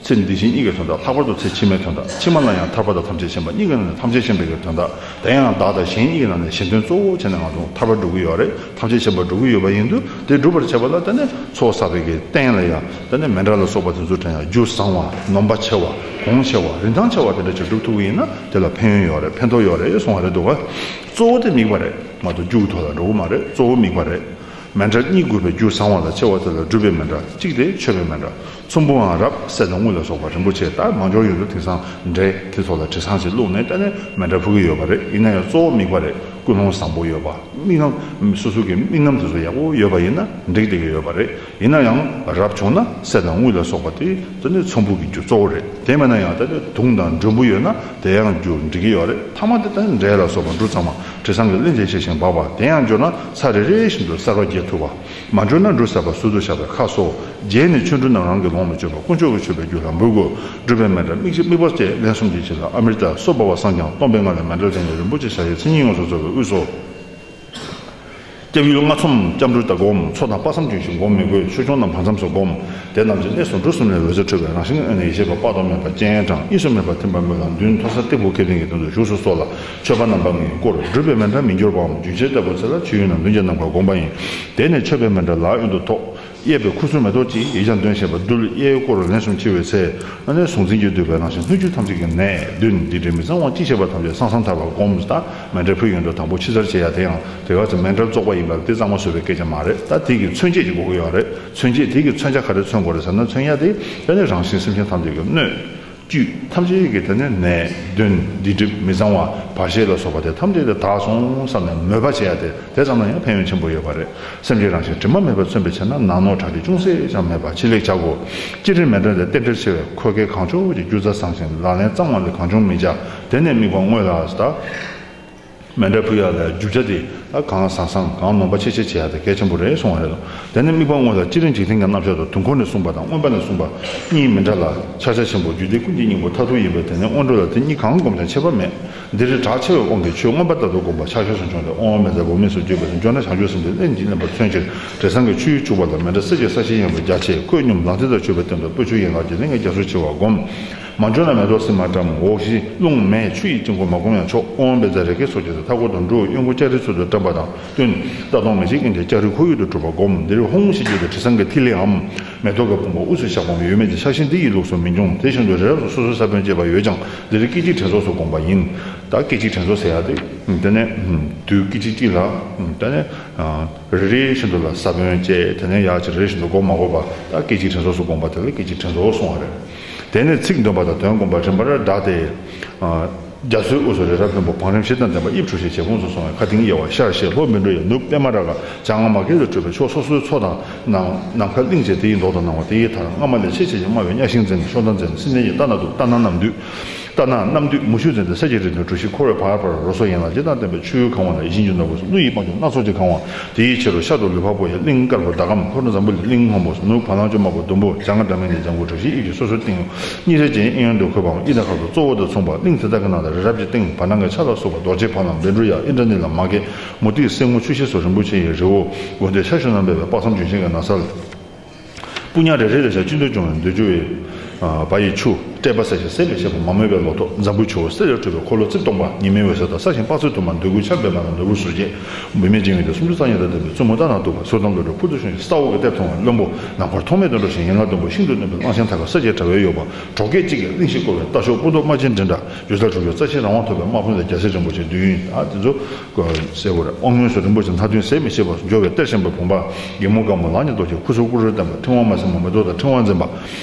ཚེ་འདི་ཕྱི་གཉིས་ཀྱི་དོན་དག་ལྷག་པར་དུ་ཚེ་ཕྱི་མའི་དོན་དག་ཕྱི་མ་ལ་ཡང་ཐར་པ་དང་ཐམས་ཅད་མཁྱེན་པ། གཉིས་ཀྱི་ནང་ནས་ཐམས་ཅད་མཁྱེན་པའི་གི་དོན་དག་དེ་ཡང་བདག་དང་གཞན་གཉིས་ཀྱི་ནང་ནས་གཞན་དོན་གཙོ་བོ་བྱས་ནས་ང་ཚོ་ཐར་པར་འགྲོ་གི་ཡོད་རེད། ཐམས་ཅད་མཁྱེན་པར་འགྲོ་གི་ཡོད་པ་ཡིན་དུས་དེ་སྒྲུབ་པར་བྱེད་པ་ལ་ད་ནི་ཚོགས་བསགས་པའི་གི་རྟེན་ལ་ཡང་ད་ནི་མཎྜལ་ལ་སོགས་པ་དེ་ཚོ་དྲན་ཡང་རྒྱུ་བཟང་བ་ནོམ་པ་ཆེ་བ་གོང་ཆེ་བ་རིན་ཐང་ཆེ་བ་དེ་འདྲ་ཅིག་སྒྲུབ་ཐུབ་ཀྱི་ཡིན་ན་དེ་ལ་ཕན་ཡོན་ཡོད་རེད། ཕན་ཐོགས་ཡོད་རེད་གསུང་བ་རེད་འདུག་ག་གཙོ་བོ་དེ་དམིགས་པ་རེད་མ་གཏོགས་རྒྱུ་གི་ཐོག་ལ་འགྲོ་གི་མ་རེད། གཙོ་བོ་དམིགས་པ་རེད། མཎྜལ་གཉིས་དགོས་པའི་རྒྱུ་བཟང་བ་ལ་ཆེ་བ་དེ་ལ་སྒྲུབ་པའི་མཎྜལ་གཅིག་དེ་མཆོད་པའི་མཎྜལ། ཚོམ་བུའང་རབ་གསེར་དང་དངུལ་ལ་སོགས་པ་རིན་པོ་ཆེ་ད་མ་འབྱོར་ཡོད་དུས་དེང་སང་འབྲས་དེ་ཚོ་ལ་དྲི་བཟང་ཞིག་བླུགས་ནས་ད་ནི་མཎྜལ་ཕུལ་གྱི་ཡོད་པ་རེད། ཡིན་ན་ཡང་གཙོ་བོ་དམིགས་པ་རེད། ཀུན་སློང་བཟང་པོ་ཡོད་པ། དམིགས་རྣམ། སོ་སོ་གི་དམིགས་རྣམ་དེ་ཚོ་ཡག་པོ་ཡོད་པ་ཡིན་ན་འགྲིག་བསྡད་ཀྱི་ཡོད་པ་རེད། ཡིན་ན་ཡང་རབ་བྱུང་ན་གསེར་དང་དངུལ་ལ་སོགས་པ་དེ་དེ་ནི་ཚོམ་བུ་གི་རྒྱུ་གཙོ་བོ་རེད། དེ་མིན་ན་ཡང་ད་ནི་དུང་དང་མགྲོན་པོ་ཡོད་ན་དེ་ཡང་རྒྱུ་འགྲིག་གི་ཡོད་རེད། ཐ་མ་དེ་ད་ནི་འབྲས་ལ་སོགས་པ་འབྲུ་གཙང་མ་དྲི་བཟང་གི་གླིང་རྗེ་ཞེས་བཞིན་འབབ་པ་དེ་ཡང་འབྱོར་ན་ས་རེ་རེ་བཞིན་དུ་གསར་པ་རྒྱས་ཐུབ་པ། མ་འབྱོར་ན་འབྲུ་ཟད་པ་ཟུར་དུ་བཞག་པའི་ཁ་གསོ། རྗེས་ནས་ཆོ་འཕྲུལ་ནམ་རང་གི་ལོངས་སུ་སྤྱོད་པ། དཀོན་མཆོག་གི་མཆོད་པའི་རྒྱུ་ལ་འབུལ་དགོས། སྒྲུབ་པའི་མཎྜལ་དམིགས་བཅས་དམིགས་པ་བཅས་ལན་གསུམ་གྱི་རྗེས་ལ་ཨ་མྲྀ་ཏ་གསོལ་བ་བ་སངས་ཀྱང་སྟོང་པའི་ངང་ལས་མཎྜལ་དེ་ནི་རིན་པོ་ཆེ་ཞལ་བཞེས་མཚན་ཉིད་ཡོངས་སུ་རྫོགས་པའི་དབུས་སུ། སྐྱབས་ཡུལ་ལྔ་ཚོམ་སྐྱབས་འགྲོ་དང་སྒོམ། ཚོགས་དང་དཔག་བསམ་ལྗོན་ཤིང་སྒོམ་མི་དགོས། ཆོས་སྐྱོང་རྣམས་བར་མཚམས་སུ་སྒོམ། དེ་རྣམས་ཀྱི་གནས་སུ་འབྲུ་གསུམ་ལས་འོད་ཟེར་འཕྲོས་པས་རང་བཞིན་དངོས་ནས་ཡེ་ཤེས་པ་དཔག་ཏུ་མེད་པ་སྤྱན་དྲངས། གཉིས་སུ་མེད་པ་ཐིམ་པ་སྨོན་ལམ་མདུན་མཐོ་ས་སྟེགས་བུ་ཁེབས་ལྡན་གྱི་སྟེང་དུ་བཞུགས་སུ་གསོལ་ལ། མཆོད་པ་རྣམ་པ་ལྔས་བསྐོར། སྒྲུབ་པའི་མཎྜལ་མི་འགྱུར་བའམ་རྒྱུན་ཆད་ལྟ་བུར་འཚལ་ལ་མཆོད་ཡོན་རྣམས་མདུན་གྱི་ནམ་མཁར་བསྒོམ་པ་ཡིན། དེ་ནས་མཆོད་པའི་མཎྜལ་ལག་གཡོན་དུ་ཐོགས། གཡས་པས་ཁུ་ཚུར་མེ་ཏོག་གཅིག་ཡིག་བརྒྱ་འདོན་བྱེད་པ་བདུད་གཡས་བསྐོར་ལན་གསུམ་འཆི་བའི་ཚེ། ཨ་ནི་གཟུང་འཛིན་གྱིས་བསྡུས་པའི་རང་བཞིན་སྣོད་བཅུད་ཐམས་ཅད་ཀྱི་ནད་གདོན་སྡིག་སྒྲིབ་མི་གཙང་བ་ཅི་བྱེད་པ་ཐམས་ཅད་སང་སང་ཐར་བར་བསྒོམ། ད་མཎྜལ་ཕུལ་ཡོན་དུ་དང་པོ་ཕྱི་གསལ་བྱེད་ཡ་དེ་ཡང་དེ་ག་ཚོད་མཎྜལ་བཙོག་པ་ཡིན་པ་དེ་གཙང་མ་བཟོ་བའི་སྐད་ཆ་མ་རེད། ད་དེ་གི་མཚོན་བྱེད་ཅིག་དགོས་ཀྱི་ཡོད་རེད། མཚོན་བྱེད་དེ་གི་མཚོན་ཆ་ག་རེ་མཚོན་དགོས་རེད་ཟེར་ན། མཚོན་ཡ་དེ་ད་ནི་རང་བཞིན་སེམས་ཅན་ཐམས་ཅད་ཀྱི་སྣོད་བཅུད་ཐམས་ཅད་ཀྱི་དེ་ནི་ནད་གདོན་སྡིག་སྒྲིབ་མི་གཙང་བ་བར་ཆད་ལ་སོགས་པ་དེ་ཐམས་ཅད་དེ་དག་སོང་བསམ་ནས་མོས་པ་བྱེད་ཡ་དེ་དེ་ཙམ་ལ་ཡང་ཕན་ཡོན་ཆེན་པོ་ཡོད་པ་རེད། སེམས་ཅན་རང་བཞིན་དྲི་མ་མེད་པར་མཚོན་པའི་ཕྱིར་ན་ནག་ནོག་གྲ་སྒྲིག་ཅུང་ཟད་ཀྱང་མེད་པར་ཕྱི་ལེགས་བྱ་དགོས། སྤྱིར་མཎྜལ་དེ་རྟེན་འབྲེལ་ཆེ་བས་ཁོ་གའི་གང་ལྕོགས་ཀྱི་རྒྱུ་རྩ་བཟང་ཞིང་ལག་ལེན་གཙང་བ་ལས་གང་བྱུང་མི་བྱ། དེ་ནས་དམིགས་པ་དངོས་ལ་ད། མཎྜལ་ཕུལ་ཡ་ལ་རྒྱུ་ཆ་དེ་ད་གང་བཟང་བཟང་གང་ནོམ་པ་ཆེ་ཆེ་བྱེད་ཡ་དེ་གལ་ཆེན་པོ་རེད་གསུང་བ་རེད། དེ་ནས་དམིགས་པ་དངོས་ལ་སྤྱིར་འཇིག་རྟེན་གྱི་རྣམ་གཞག་ཏུ་དུས་འཁོར་ནས་གསུངས་པ་དང་མངོན་པ་ནས་གསུངས་པ་གཉིས་མི་འདྲ་ལ། ཕྱག་རྒྱ་ཆེན་པོ་རྒྱུད་སྡེ་ཀུན་གྱི་སྙིང་པོ་མཐར་ཐུག་ཡིན་པས་དེ་ནས་སྔོན་འགྲོ་ལ་དེ་གཉིས་གང་བསྒོམ་ཀྱང་ཁྱད་པར་མེད། འདིར་གྲགས་ཆེ་བའི་དབང་གིས་ཆོས་མངོན་པ་ལྟར་དུ་བསྒོམ་པ་ཕྱག་ཤུལ་སུ་འབྱུང་སྟེ་དབང་བའི་མཛད་སྒོ་དམིགས་སུ་བརྗོད་པ་དང་འབྱོར་ན་བྱང་ཆུབ་སེམས་དཔའི་གླེང་གཞི་ལེན་པར་མཚོན་ཕྱིར་དྲི་བཟང་གི་ཆུ་ཡིས་བྱུག་པ་ལ་མཎྜལ་གསེར་གྱི་ས་གཞི་ཡངས་པའི་རྒྱ་ཆེ་ཁོད་སྙོམས་ལག་མཐིལ་དང་མཆོད་པའི་སྟེང་དུ་སྤོས་ཆུ་ཡན་ལག་གི་གླིང་གི་རྒྱ་མཚོ་ཆེ་བ་བསྒོམ། མ་འབྱོར་ན་མེ་ཏོག་སིལ་མ་བཀྲམ། འོག་གཞི་རླུང་མེ་ཆུ་ཡིས་བཅིངས་ཁོ་མ་བསྒོམ་ཡང་ཆོག་དབང་བའི་མཛད་རེ་ཁེ་སོགས་ཀྱི་མཐའ་སྐོར་དུ་འགྲོ་གཡོན་སྐོར་ལྕགས་རིའི་ཚུལ་དུ་བཀྲམ་པ་དང་བསྟུན། རྟ་གདོང་མི་ཕྱེད་ཀྱིན་ཀྱང་ལྕགས་རི་ཁོར་ཡུག་ཏུ་གྲུབ་པ་བསྒོམ། འདིར་ཧཱུྃ་ཞེས་བརྗོད་དེ་དྲི་བཟང་གི་ཐིག་ལེའམ། མེ་ཏོག་གི་ཕུང་པོ་དབུས་སུ་བཞག་པའམ་ཡོད་མེད་ཀྱི་ཆགས་ཞེན་འདི་ཡི་ལུགས་སུ་མི་འབྱུང་། དེ་བཞིན་དུ་རི་རབ་ཏུ་སོ་སོའི་ས་བོན་བཅས་པ་ཡོད་ཀྱང་འདིར་སྐད་ཅིག་དྲན་རྫོགས་སུ་བསྒོམ་པ་ཡིན། ད་སྐད་ཅིག་དྲན་རྫོགས་ཟེར་ཡ་དེ། དེ་ནས་དུས་སྐད་ཅིག་གཅིག་ལ། དེ་ནས་རེ་རེ་བཞིན་དུ་ལ་ས་བོན་བཅས་དེ་ནས་ཡར་ཅིག་རེ་རེ་བཞིན་དུ་བསྒོམ་མ་དགོས་པ། ད་སྐད་ཅིག་དྲན་རྫོགས་སུ་བསྒོམ་པ་དེ་ལ་སྐད་ཅིག་དྲན་རྫོགས་གསུང་བ་རེད། དེ་ནས་ཚིག་འདོན་པ་དང་དོན་བསྒོམ་པ་རིམ་པར་བསྒྲགས་ཏེ། རྒྱ་མཚོའི་དབུས་སུ་རི་རབ་ལྷུན་པོ་བང་རིམ་བཞི་དང་ལྡན་པ་དབྱིབས་གྲུ་བཞི་བྱེ་ཕུང་སུ་སོང་བའི་ཁ་སྟེང་དབྱེ་བ་ཤར་ཞེས་ལྷོ་བཻ་ཌཱུརྱ། ནུབ་པདྨ་རཱ་ག་བྱང་ཨ་མ་ཀེ་ལ་སྤྲུལ་པའི་ཕྱོགས་སོ་སོའི་མཚོ་དང་ནམ་མཁའ་གླིང་བཅས་དེ་ཡི་མདོག་དང་སྣང་བ་དེ་ཡི་མཐར་སྔ་མ་ལས་ཆེས་ཆེ་ཞིང་དམའ་བའི་གཉའ་ཤིང་འཛིན། ཤོག་དང་འཛིན། སྲིན་ནད་ཀྱི་རྟ་ནག་འདུག་རྟ་ནག་རྣམས་འདུས། རྟ་ནག་རྣམས་འདུས་མུ་ཁྱུད་འཛིན་ཏེ་ས་གཞི་རི་བདུན་གྲུ་བཞི་འཁོར་བའི་བར་བར་རོ་སོ་ཡན་ལག་བཞི་དང་ལྡན་པའི་ཆུ་ཡུར་གང་བ་ལ་ཡིད་བཞིན་གྱི་ནོར་བུ་ཀླུ་ཡི་དཔལ་འབྱོར་སྣ་ཚོགས་ཀྱིས་གང་བ། དེའི་ཕྱི་རུ་ཤར་དུ་ལུས་འཕགས་པོ་ཡི་གླིང་དཀར་པོ་ཟླ་གམ། ལྷོ་ནུབ་འཛམ་བུ་གླིང་སྔོན་པོ། ནུབ་བ་ལང་སྤྱོད་དམར་པོ་ཟླུམ་པོ། བྱང་ང་སྒྲ་མེད་ནི་ལྗང་གུ་གྲུ་བཞི། དབྱིབས་ཀྱི་སོ་སོའི་སྟེང་། གཉིས་རེ་ཅན་གཡས་གཡོན་དུ་འཁོད་པའམ་དབྱིབས་ལྡན་ཁ་དོག་གཙོ་བོ་དེ་མཚུངས་པ། གླིང་དེ་དག་གི་ནང་དུ་རི་རབ་ཀྱི་སྟེང་བར་སྣང་གི་ཆ་ལ་སོགས་པ་རྡོ་རྗེ་ཕ་ལམ་བཻ་ཌཱུརྱ། ཨིནྡྲ་ནཱི་ལ། མ་གེ། མུ་ཏིག། སེར་སྔོ་ཆུ་ཤེལ་སོགས་རིན་པོ་ཆེ་ཡི་རི་བོ། དགོན་སྡེ་ཤར་ཕྱོགས་ན་སྦས་པའི་དཔག་བསམ་ལྗོན་ཤིང་གི་ན་བཟའ། སྤུ་ཉག་རེ་རེ་ལ་ཤར་གཅིག་ཏུ་སྦྱོང་བའི་འདོད་འཇོ་བའི། བ་ཡི་ཆུ། བཀྲེས་པ་ཟེར་ཞིང་ཟད་པའི་ཤེས་པ་མ་རྨོས་པའི་ལོ་ཐོག་འཛམ་བུའི་ཆུ་བོ་གསེར་ལས་གྲུབ་པའི་འཁོར་ལོ་རྩིབས་སྟོང་པ། ཉི་མའི་འོད་ཟེར་དང་གསལ་ཞིང་དཔག་ཚོད་དུ་མ་འདོད་དགུའི་ཆར་འབེབས་པ་དང་ནོར་བུ་ཟུར་བརྒྱད། བུད་མེད་བྱིང་བའི་དུས་སུམ་ཅུ་རྩ་གཉིས་དང་ལྡན་པའི་བཙུན་མོ་རྟ་ནག་གདུག་པ། ཟུར་དང་ལུས་འགྲོ་ཕུར་དུ་ཕྱུང་ཞིང་ས་འོག་གི་གཏེར་མཐོང་བའི་བློན་པོ། ནམ་མཁར་ཐོགས་མེད་དུ་འགྲོ་ཞིང་ཡན་ལག་བདུན་པོ་ཤིན་ཏུ་གནོན་པའི་གླང་ཆེན་ཐབས་ཀྱིས་ས་གཞིར་བྲལ་བའི་གཡོ་བ། གྲོགས་སྐད་གཅིག་གིས་གླིང་བཞི་བསྐོར་བའི་རྟ་མཆོག་སྤུ་མདོག་དམར་ཆེན་མགྲིན་བྲག། སྒྱུ་རྩལ་གྲུབ་མཆོག་རྩ་ཆེན་རང་དབང་ཐོབ་པའི་དམག་དཔོན་དང་རྒྱལ་སྲས་རིན་པོ་ཆེ་མདུན། ཨ་དེ་ཚོ་གསལ་པོ་རེད། དབང་མངོན་སུམ་རིན་པོ་ཆེ་མཐའ་དོན་ཟད་མི་ཤེས་པར་འཇོ་བའི་གཏེར་ཆེན་པོའི་བུམ་པ། སྒེག་མོ་དཀར་མོ་ལག་གཉིས་རྡོ་རྗེ་ཁུ་ཚུར་སྐུ་རུས་བསྟན་པ། ཕྲེང་བ་མ་སྲིང་མོ་མེ་ཏོག་དང་ཕྲེང་བ་འཛིན་པ།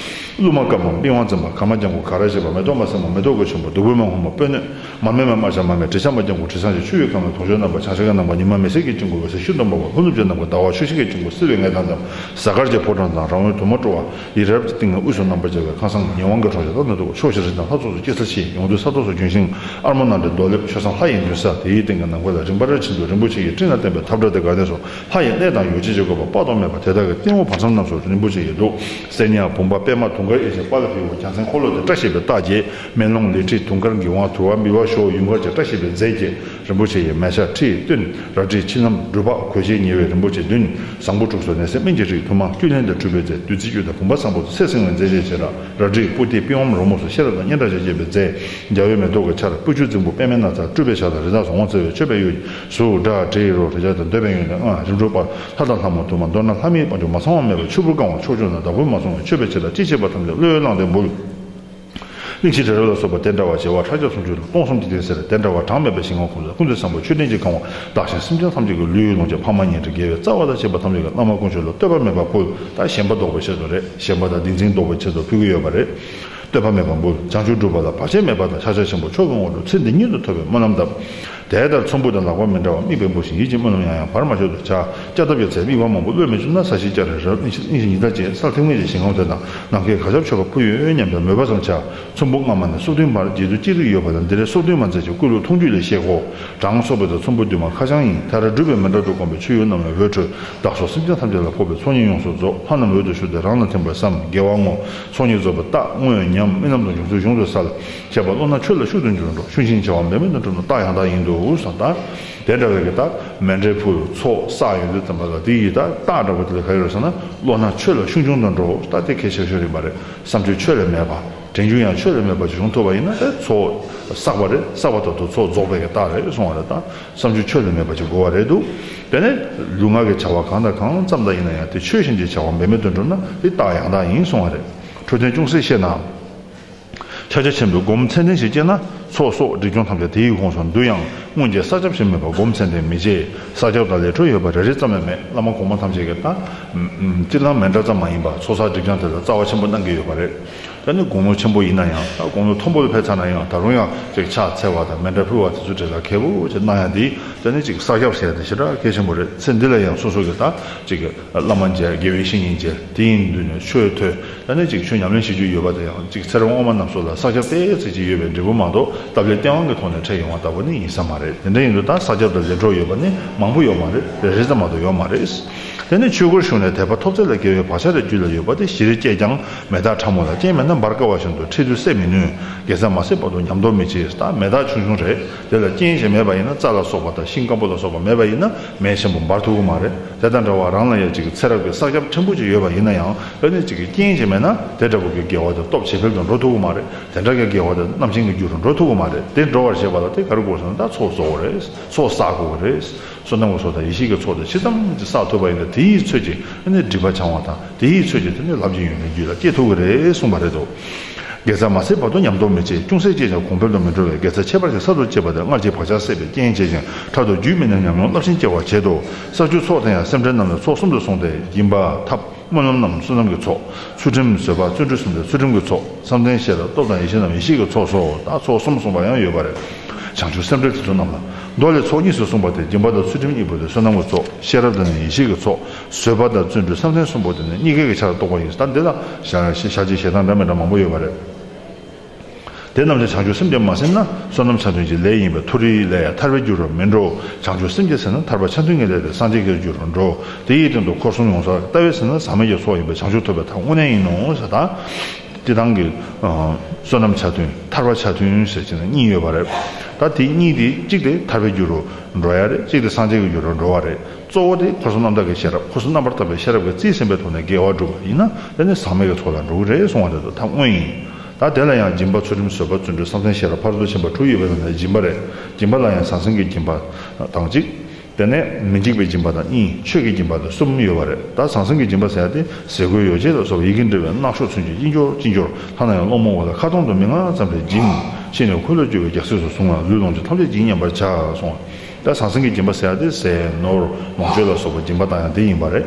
གླུ་མ་དཀར་མོ་པི་ཝང་འཛིན་པ། གར་མ་ལྗང་གུ་ག་ར་ཞེས་པ། མེ་ཏོག་མ་སྲིང་མོ་མེ་ཏོག་གི་ཆུན་པོ། བདུག་སྤོས་མ་སྔོན་མོ་སྤོས་སྣོད། མར་མེ་མ་དམར་ཆ་མར་མེ། དྲི་ཆབ་མ་ལྗང་གུ་དྲི་བཟང་ཞེས། ཆུ་ཡི་ཁམས་ལ་དུང་ཞོན་རྣམ་པ། བྱང་ཤར་གྱི་རྣམ་པ་ཉི་མ་མེ་སེར་གྱི་གཅིག་མགོ་འོད་ཟེར་ཤུགས་དང་འབར་བ། ལྷོ་ནུབ་ཀྱི་རྣམ་པ་ཟླ་བ་ཆུ་ཤེལ་གྱི་གཅིག་མགོ་བསིལ་བའི་ངད་ལྡན་ཙམ། གཟའ་སྐར་གྱི་ཕོ་བྲང་དང་རང་འོད་དུ་མ་སྤྲོ་བ། ཡི་རབས་ཀྱི་སྟེང་ན་དབུས་སུ་རྣམ་པར་རྒྱལ་བའི་ཁང་བཟང་ཉེ་དབང་གི་གྲོང་ཁྱེར་ལྟར་ན་འདུག་ཕྱོགས་བཞིར་རི་དང་ལྷ་ཚོགས་སུ་སྐྱེ་ས་ཆེ། ཡོངས་འདུས་ས་རྡོ་སོགས་ཀྱི་ལྗོན་ཤིང་ཨལ་མོ་ནཱ་ཌའི་རྡོ་ལེབ། ཆོས་བཟང་ལྷ་ཡི་མདུན་ས། དེའི་སྟེང་གི་ནམ་མཁའ་ལ་རིམ་པར་ཕྱིན་ཏེ་རིན་པོ་ཆེ་ཡི་སྤྲིན་ལ་བརྟེན་པའི་འཐབ་བྲལ་དེ་ག་ནས་སུ་ལྷ་ཡི་གནས་དང་ཡོ་བྱད་ཀྱིས་བསྐོར་བ་དཔག་ཏུ་མེད་པ། དེ་དག་གི་སྟེང་འོག་བར་མཚམས་རྣམས་སུ་རིན་པོ་ཆེ་ཡི་འབྲུ། གསེར་ཉ་བུམ་པ་པདྨ་དུང་དཀར་གཡས་བྱེད་དཔལ་ལ་བེའུ་རྒྱལ་མཚན་འཁོར་ལོ་དེ་བཀྲ་ཤིས་པའི་རྟགས་བརྒྱད། མེ་ལོང་ལི་ཁྲི་དུང་དཀར་གི་དབང་། དུ་བ་འབི་བ་ཞོ་ཡུངས་དཀར་གྱི་བཀྲ་ཤིས་པའི་རྫས་བརྒྱད། རིན་པོ་ཆེ་ཡི་མལ་ཆ་ཁྲི་བདུན། རལ་གྲི་ཕྱི་ལམ་སྒྲུབ་པ་གོས་ཆེན་ཉེ་བའི་རིན་པོ་ཆེ་བདུན། བཟང་པོ་དྲུག་སོགས་ནད་སེལ་སྨན་གྱི་རིགས། དུ་མ་བཅུད་ལེན་དང་སྤྲུལ་པའི་རྫས། བདུད་རྩི་བཅུད་དང་བུམ་པ་བཟང་པོ་དང་ཚེ་བསྲིང་བའི་རྫས་བཅས་བྱེ་བྲག། རལ་གྲི་པུ་ཏི་པི་ཝང་རོལ་མོ་སོགས་ཤེས་རབ་དང་སྙན་གྲགས་ཀྱིས་རྒྱས་པའི་རྫས། འཇའ་འོད་མེ་ཏོག་གི་ཆར། སྤོས་ཆུ་རྫིང་བུ་པདྨའི་ན་བཟའ། སྤྲུལ་པའི་ཞགས་དང་རི་དྭགས་སུ་དབང་བཙལ་བའི་མཆོད་པའི་གཡུ། གཟུགས་སྒྲ་དྲི་རོ་རེག་བྱ་དང་འདོད་པའི་ཡོན་ཏན་ལྔ། རིམ་གྲོ་པ་ལྷ་དང་ལྷ་མོ་དུ་མ། མདོར་ན་ལྷ་མིའི་དཔལ་འབྱོར་མ་ཚང་བ་མེད་པར་ཕྱུག་པོར་བཀང་བ། ཕྱོགས་བཅུ་ན་བདག་པོས་མ་བཟུང་བའི་མཆོད་པའི་ཆུ་དང་ཅི་མཆེད་པ་ཐམས་ཅད་བློས་བླངས་ཏེ་འབུལ། གླིང་བཞི་རི་རབ་ལ་སོགས་པ་དེ་འདྲ་བ་བྱེ་བ་ཕྲག་བརྒྱ་སུམ་ཅུ་ལ་སྟོང་གསུམ་གྱི་སྟེང་གསེར་དེ་འདྲ་བ་གྲངས་མེད་པའི་ཞིང་ཁམས་ཁོངས་སུ་ཀུན་ཏུ་བཟང་པོའི་མཆོད་རྟེན་གྱིས་གང་བ། བདག་གཞན་སེམས་ཅན་ཐམས་ཅད་ཀྱི་ལུས་ཡིད་ལོངས་སྤྱོད་ཕ་མ་ཉེ་འབྲེལ་དགེ་བའི་རྩ་བ་དང་བཅས་པ་ཐམས་ཅད་ཀྱིས་བླ་མ་དཀོན་མཆོག་ལ་བསྟོད་པ་མེད་པར་ཕུལ། ད་ཞེན་པ་ལྡོག་པའི་ཆེད་དུ་རེད། ཞེན་པ་དང་བདེན་འཛིན་ལྡོག་པའི་ཆེད་དུ་ཕུལ་གྱི་ཡོད་པ་རེད། བསྟོད་པ་མེད་པར་འབུལ། བྱང་ཆུབ་སྒྲུབ་པ་ལ་བར་ཆད་མེད་པ་དང་ཕྱག་རྒྱ་ཆེན་པོ་མཆོག་གི་དབང་དུ་ཚེ་འདི་ཉིད་དུ་ཐོབ་པའི་སྨོན་ལམ་བཏབ། དེ་ལྟར་ཚོམ་བུ་དང་ལག་པ་མི་འབྲལ་བ། མིག་བེམ་པོ་བཞིན་ཡིད་ཀྱི་སྨོན་ལམ་ཡང་ཡང་བར་མ་ཆོད་དུ་བྱ། སྐྱ་ཐབས་ཀྱི་ཚེ་དམིགས་པ་མང་པོ་བློས་མི་འཆུག་ན། ས་གཞི་བསྐྱར་རེ་རབ་གླིང་བཞི་གཉིས་ཀ་བཅས། སར་ཐིམ་ངེས་ཀྱི་ཞིང་ཁམས་དེ་དང་། ནམ་མཁའི་གར་ཁྱབ་མཆོད་པ་ཕུལ་ཡོད་སྙམ་པའི་མོས་པ་ཙམ་བྱ། ཚོམ་བུ་སྔ་མ་ནས་སོ་བདུན་བར་རྗེས་ཟློས་ཅི་རིགས་ཡོད་པ་དང་། འདིར་སོ་བདུན་མ་མཛད་ཀྱི་སྐུ་ལུས་མཐོང་རྒྱུད་ལས་ཤེས་གོ། གྲངས་སོགས་པའི་དང་ཚོམ་བུ་བདུན་མ་ཁ་བྱང་ཡིན། མཐར་སྒྲུབ་པའི་མཎྜལ་དུ་བསྒོམས་པའི་མཆོད་ཡོན་རྣམས་ལ་འོད་འཕྲོས། བདག་སོགས་སེམས་ཅན་ཐམས་ཅད་ལ་ཕོག་པའི་ཚོགས་གཉིས་ཡོངས་སུ་རྫོགས། ལྷ་རྣམས་འོད་དུ་ཞུ་སྟེ་རང་ལ་ཐིམ་པར་བསམ། དགེ་བ་བསྔོ། ཚོགས་གཉིས་རྫོགས་པའི་རྟགས་བསྔོ་བའི་ཉམས། རྨི་ལམ་དུ་འབྱུང་ཚུལ་གཞུང་དུ་གསལ། བྱས་པ་བློ་སྣ་ཆོས་ལ་ཤུགས་ཏུ་འགྱུར་འགྲོ། ཤུགས་ཆེན་བྱ་བ་འབད་མེད་དུ་གྲུབ་ན། རྟགས་ཡང་དག་ཡིན་དུ་གསུངས། ད་དེ་འདྲ་བའི་གི་ད་མཎྜལ་ཕུལ། ཚོགས་བསགས་ཡོང་དུས་ཙམ་པ་ལ་དེ་ཡི་ད་རྟགས་འདྲ་པོ་དེ་ལ་ག་རེ་ཡོད་ཟེར་ན། བློ་སྣ་ཆོས་ལ་ཤུགས་ཆུང་དུ་འགྲོ། ད་དེ་གལ་ཆེ་ཤོས་ཡིན་པ་རེད། བསམ་སྤྱོད་ཆོས་ལས་མེད་པ། དྲན་རྒྱུ་ཡང་ཆོས་ལས་མེད་པ་ཅིག་བྱུང་ཐུབ་པ་ཡིན་ན། དེ་ཚོགས་བསགས་པ་རེད། བསགས་པ་དག་ཏུ་ཚོགས་རྫོགས་པའི་གི་རྟགས་རེད་གསུང་བ་རེད། ད་བསམ་སྤྱོད་ཆོས་ལས་མེད་པ་ཅིག་དགོས་པ་རེད་འདུག་དེ་ནས་ལུས་ངག་གི་བྱ་བ་གང་དང་གང་ཙམ་དང་ཡིན་ན་ཡང་། དེ་ཆོས་བཞིན་གྱི་བྱ་བ་འབད་མེད་དུ་འགྲུབ་ན། དེ་རྟགས་ཡང་དག་ཡིན་གསུང་བ་རེད། འཕྲོད་བསྟེན་ཅུང་ཟད་ཤེས་ན། ཕྱག་རྒྱ་ཆེན་པོས་སྒོམ་ཚད་ལྡན་ཞིག་སྐྱེས་ན། ཚོགས་གསོག་སྒྲིབ་སྦྱོང་ཐམས་ཅད་དེ་ཡི་ཁོངས་སུ་འདུ་ཡང་། སྔོན་གྱི་བསགས་རྒྱབ་ཞིག་མེད་པར་སྒོམ་ཚད་ལྡན་མི་བྱེད། བསགས་རྒྱབ་དང་ལས་འཕྲོ་ཡོད་པ་རེ་རེ་ཙམ་ཡང་མེད། བླ་མ་གོང་མ་ཐམས་ཅད་ཀྱིས་ད་སྤྱིར་བཏང་མཎྜལ་ཙམ་མ་ཡིན་པར་ཚོགས་བསགས་སྒྲིབ་སྦྱང་དེ་ལ་རྩ་བ་ཆེན་པོ་གནང་གི་ཡོད་པ་རེད། ད་ནི་དགུང་ལོ་ཆེན་པོ་ཡིན་ན་ཡང་། ད་དགུང་ལོ་མཐོན་པོ་ལ་ཕེབས་ཚར་ན་ཡང་། ད་རུང་ཡང་ཅིག་ཕྱག་འཚལ་བ་དང་མཎྜལ་ཕུལ་བ་དེ་ཚོ་གྲས་ལ་གལ་པོ་ཅིག་གནང་ཡ་དེ། ད་ནི་ཅིག་བསགས་རྒྱབ་ཟེར་ཡ་དེ་ཞེ་དྲག་གལ་ཆེན་པོ་རེད། ཚེ་འདི་ལ་ཡང་སོ་སོ་གི་ད་ཅིག་བླ་མ་མཇལ། དགེ་བའི་བཤེས་གཉེན་མཇལ། དེ་ཡིན་དུས་ནས་ཆོས་ཐོས། ད་ནི་ཅིག་ཆོས་ཉམས་ལེན་བྱེད་རྒྱུ་ཡོད་པ་དེ་ཡང་། ཅིག་ཚེ་རབས་སྔོན་མ་རྣམས་སོགས་ལ་བསགས་རྒྱབ་ཏོག་ཙམ་ཅིག་ཡོད་པའི་འབྲས་བུ་མ་གཏོགས། སྟབས་ལེགས་སྟེས་དབང་གི་ཐོག་ནས་འཕྲད་ཡོང་བ་ལྟ་བུ་ནི་ཡིན་ས་མ་རེད། དེ་འདྲ་ཡིན་དུས་ད་བསགས་རྒྱབ་དང་ལས་འཕྲོ་ཡོད་པ་ནི་མང་པོ་ཡོད་མ་རེད། རེ་རེ་ཙམ་མ་གཏོགས་ཡོད་མ་རེད། དེ་ནི་ཆོས་སྒོར་ཞུགས་ནས་དད་པ་ཐོབ་ཚད་ལ་དགེ་བའི་བག་ཆགས་རེ་རྒྱུད་ལ་ཡོད་པ་དེ་ཞི་རིལ་སྐྱེས་ཀྱང་མེ་སྟག་ཕྲ་མོ་ལ། རྐྱེན་མེད་ན་འབར་དཀའ་བ་བཞིན་དུ་འཕྲལ་དུ་སད་མི་ནུས། དགེ་རྩ་མ་ཟད་བར་དུ་ཉམས་རྟོགས་མི་བྱེད། ད་མེ་སྟག་ཆུང་ཆུང་རེད། དེ་ལ་རྐྱེན་ཞིག་མེད་པ་ཡིན་ན། རྩྭ་ལ་སོགས་པ་དང་ཤིང་སྐམ་པོ་ལ་སོགས་པ་མེད་པ་ཡིན་ན། མེ་ཆེན་པོ་འབར་ཐུབ་ཀྱི་མ་རེད། དེ་དང་འདྲ་བར་རང་ལ་ཡང་ཅིག་ཚེ་རབས་ཀྱི་བསགས་རྒྱབ་ཕྲན་བུ་ཅིག་ཡོད་པ་ཡིན་ན་ཡང་། ཨ་ནི་ཅིག་གི་རྐྱེན་ཞིག་མེད་ན་དེ་འདྲ་བོ་གི་དགེ་བ་དེ་སྟོབས་ཇེ་འཕེལ་དུ་འགྲོ་ཐུབ་ཀྱི་མ་རེད། དེ་འདྲ་གི་དགེ་བ་དེ་རྣམ་མཁྱེན་གྱི་རྒྱུ་རུ་འགྲོ་ཐུབ་ཀྱི་མ་རེད། དེ་འགྲོ་བར་བྱེད་པ་ལ་དེ་ག་རེ་དགོས་ཟེར་ན། ད་ཚོགས་གསོག་དགོས་རེད། ཚོགས་བསགས་དགོས་རེད། བསོད་ནམས་ཀྱི་ཚོགས་དང་ཡེ་ཤེས་ཀྱི་ཚོགས་དེ་ཇི་ཙམ་གྱིས་བསགས་ཐུབ་པ་ཡིན་ན། དེའི་ཚོད་ཀྱིས་ཨ་ནི་སྒྲིབ་པ་བྱང་བ་དང་། དེའི་ཚོད་ཀྱིས་དེ་ནི་རླབས་ཆེན་ཡོན་ཏན་རྒྱུད་ལ་སྐྱེ་ཐུབ་ཀྱི་རེད་གསུངས་པ་རེད་དོ། དགེ་རྩ་མ་ཟད་བར་དུ་ཉམས་རྟོགས་མི་བྱེད། ཅུང་ཟད་སྐྱེས་ཀྱང་གོང་འཕེལ་དུ་མི་འགྲོ་བས། དགེ་རྩ་ཁྱད་པར་གྱི་སར་དུ་སྐྱེས་པ་དེ། སྔར་གྱི་བག་ཆགས་སད་པའི་རྐྱེན་བྱེད་ཅིང་། ཕྲག་དོག་རྒྱུད་སྨིན་ནས་ཉམས་མྱོང་རླབས་ཆེན་སྐྱེ་བར་བྱེད་དོ། ས་བཅུ་ཚོགས་དེ་ཡང་སེམས་ཁྲལ་རྣམས་ལས་ཚོགས་གསུམ་དུ་གསུངས་ཏེ། སྦྱིན་པ་ཐབས་སྨོན་ལམ་རྣམས་བསོད་ནམས་ཀྱི་ཚོགས། ཚུལ་ཁྲིམས་བཟོད་པ་བརྩོན་འགྲུས་གསུམ་སྟེ་ཚུལ་ཁྲིམས་ཀྱི་ཚོགས། བསམ་གཏན་ཤེས་རབ་སྟོབས་དང་ཡེ་ཤེས་རྣམས་ཡེ་ཤེས་ཀྱི་ཚོགས་སོ། ད་ཚོགས་གསུམ་གསུངས་པ་ཡང་ཡོད་པ་རེད། བྱང་ཆུབ་སེམས་ཁྲལ་དེ་ཚོ་རྣམས་ལ། མདོ་ལས་ཚོགས་གཉིས་སུ་གསུངས་པ་སྟེ། སྦྱིན་པ་དང་ཚུལ་ཁྲིམས་གཉིས་པོ་དེ་བསོད་ནམས་ཀྱི་ཚོགས། ཤེས་རབ་དེ་ནི་ཡེ་ཤེས་ཀྱི་ཚོགས། བཟོད་པ་དང་བརྩོན་འགྲུས་བསམ་གཏན་གསུམ་པོ་དེ་ནི་རྙེད་དཀའི་གི་ཆར་གཏོགས་པ་ཡིན། ད་འདི་ལ་ཞལ་ཞལ་ཞལ་ཅིག་ཞལ་ཐང་འདྲ་མི་འདྲ་མང་པོ་ཡོད་པ་རེད། དེ་རྣམས་ཀྱང་བྱང་ཆུབ་སེམས་ཀྱིས་མ་ཟིན་ན། བསོད་ནམས་ཆ་མཐུན་གྱི་ལས་ཡིན་པས། མཐོ་རིས་ལས་ཡང་ཐར་པའི་རྒྱུ་རུ་མི་འགྲོ། བྱང་ཆུབ་སེམས་ཀྱིས་ཟིན་ན། ཐར་པ་ཆ་མཐུན་གྱི་ལས་ཏེ། སངས་རྒྱས་ཀྱི་རྒྱུ་རུ་འགྲོ། དེ་ཡི་སྟེང་དུ་འཁོར་གསུམ་ཡོངས་སུ་རག་ལྟ་བས་ཟིན་ན། ཟག་མེད་ཀྱི་ཚོགས་ཡིན་པས། བྱང་ཆུབ་ཐོབ་པའི་ཐབས་དངོས་གནས་ཡིན་ནོ་ཟེར། ད་སྤྱིར་བཏང་གི་ཨ་བསོད་ནམས་ཆ་མཐུན། ཐར་པ་ཆ་མཐུན་ཟེར་གྱི་ནི་གཉིས་ཡོད་པ་རེད། ད་དེ་གཉིས་དེ་གཅིག་དེ་ཐར་པའི་རྒྱུ་རུ་འགྲོ་ཡ་རེད། གཅིག་དེ་སངས་རྒྱས་ཀྱི་རྒྱུ་རུ་འགྲོ་བ་རེད། གཙོ་བོ་དེ་འཁོར་གསུམ་རྣམ་དག་གི་ཤེས་རབ། འཁོར་གསུམ་རྣམ་པར་དག་པའི་ཤེས་རབ་ཀྱིས་རྩིས་ཟིན་པའི་ཐོག་ནས་དགེ་བ་བསྒྲུབས་པ་ཡིན་ན། དེ་ནི་ཟག་མེད་ཀྱི་ཚོགས་ལ་འགྲོ་གི་རེད་གསུང་བ་རེད་དོ། ཐབས་དངོས་ཡིན། ད་དེ་ལ་ཡང་སྦྱིན་པ། ཚུལ་ཁྲིམས། བཟོད་པ། བརྩོན་འགྲུས། བསམ་གཏན། ཤེས་རབ། ཕ་རོལ་ཏུ་ཕྱིན་པ་དྲུག་ཡོད་པའི་ནང་ནས་སྦྱིན་པ་རེད། སྦྱིན་པ་ལ་ཡང་ཟང་ཟིང་གི་སྦྱིན་པ་དང་གཅིག་དེ་ནས་མི་འཇིགས་པའི་སྦྱིན་པ་དང་གཉིས། ཆོས་ཀྱི་སྦྱིན་པ་དང་གསུམ་ཡོད་པ་རེད། ད་ཟང་ཟིང་གི་སྦྱིན་པ་ཟེར་ཡ་དེ། ཟས་གོས་ཡོ་བྱད་ལ་སོགས་པ་ཡིད་ཀྱིས་འབྲེལ་བའི་རྣག་ཤོག་ཚུན་ཆད་ཅི་འབྱོར་ཅི་འབྱོར། ཐ་ན་ཡང་སློང་མོ་བ་ལ་ཁ་ཐོག་ཏུ་མི་མངའ་ཙམ་རེ་སྦྱིན། ཤེས་ནས་འཁོར་ལོས་སྒྱུར་བའི་རྒྱལ་སྲས་སུ་བཟུང་བ། ལུས་ལོངས་སྤྱོད་ཐམས་ཅད་སྦྱིན་སྙམ་པར་བྱ་གསུངས་པ། ད་ཟང་ཟིང་གི་སྦྱིན་པ་ཟེར་ཡ་དེ། ཟས་ནོར་ལོངས་སྤྱོད་ལ་སོགས་པ་སྦྱིན་པ་བཏང་ཡ་དེ་ཡིན་པ་རེད།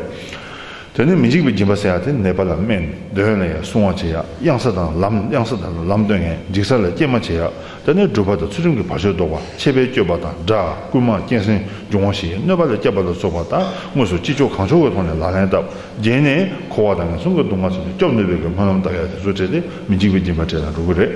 དེ་ནས་མི་འཇིགས་པའི་སྦྱིན་པ་ཟེར་ཡ་དེ། ནད་པ་ལ་སྨན། འདོན་ལ་ཡང་བསྲུང་བ་བྱེད་ཡ། གཡང་ས་དང་ལམ། གཡང་ས་དང་ལམ་སྟོན་མཁན། འཇིགས་ས་ལ་སྐྱེལ་མ་བྱེད་ཡ། དེ་ནས་སྒྲུབ་པ་དང་ཚུལ་ཁྲིམས་ཀྱི་བར་ཆད་བཟློག་པ། ཆད་པས་གཅོད་པ་དང་དགྲ། རྐུན་མ། གཅན་གཟན། འབྱུང་བ་བཞིའི་གནོད་པ་ལས་སྐྱབས་པ་ལ་སོགས་པ་དང་། དངོས་སུ་ཅི་ལྕོགས་གང་ལྕོགས་ཀྱི་ཐོག་ནས་ལག་ལེན་བསྟར། རྗེས་ནས་འཁོར་བ་དང་ངན་སོང་གི་སྡུག་བསྔལ་ཚུན་ཆད་སྐྱོབ་ནུས་པའི་གི་སྨོན་ལམ་བཏབ་ཡ་དེ་ཚོ་གྲས་དེ་མི་འཇིགས་པའི་སྦྱིན་པ་གྲས་ལ་འགྲོ་གི་རེད།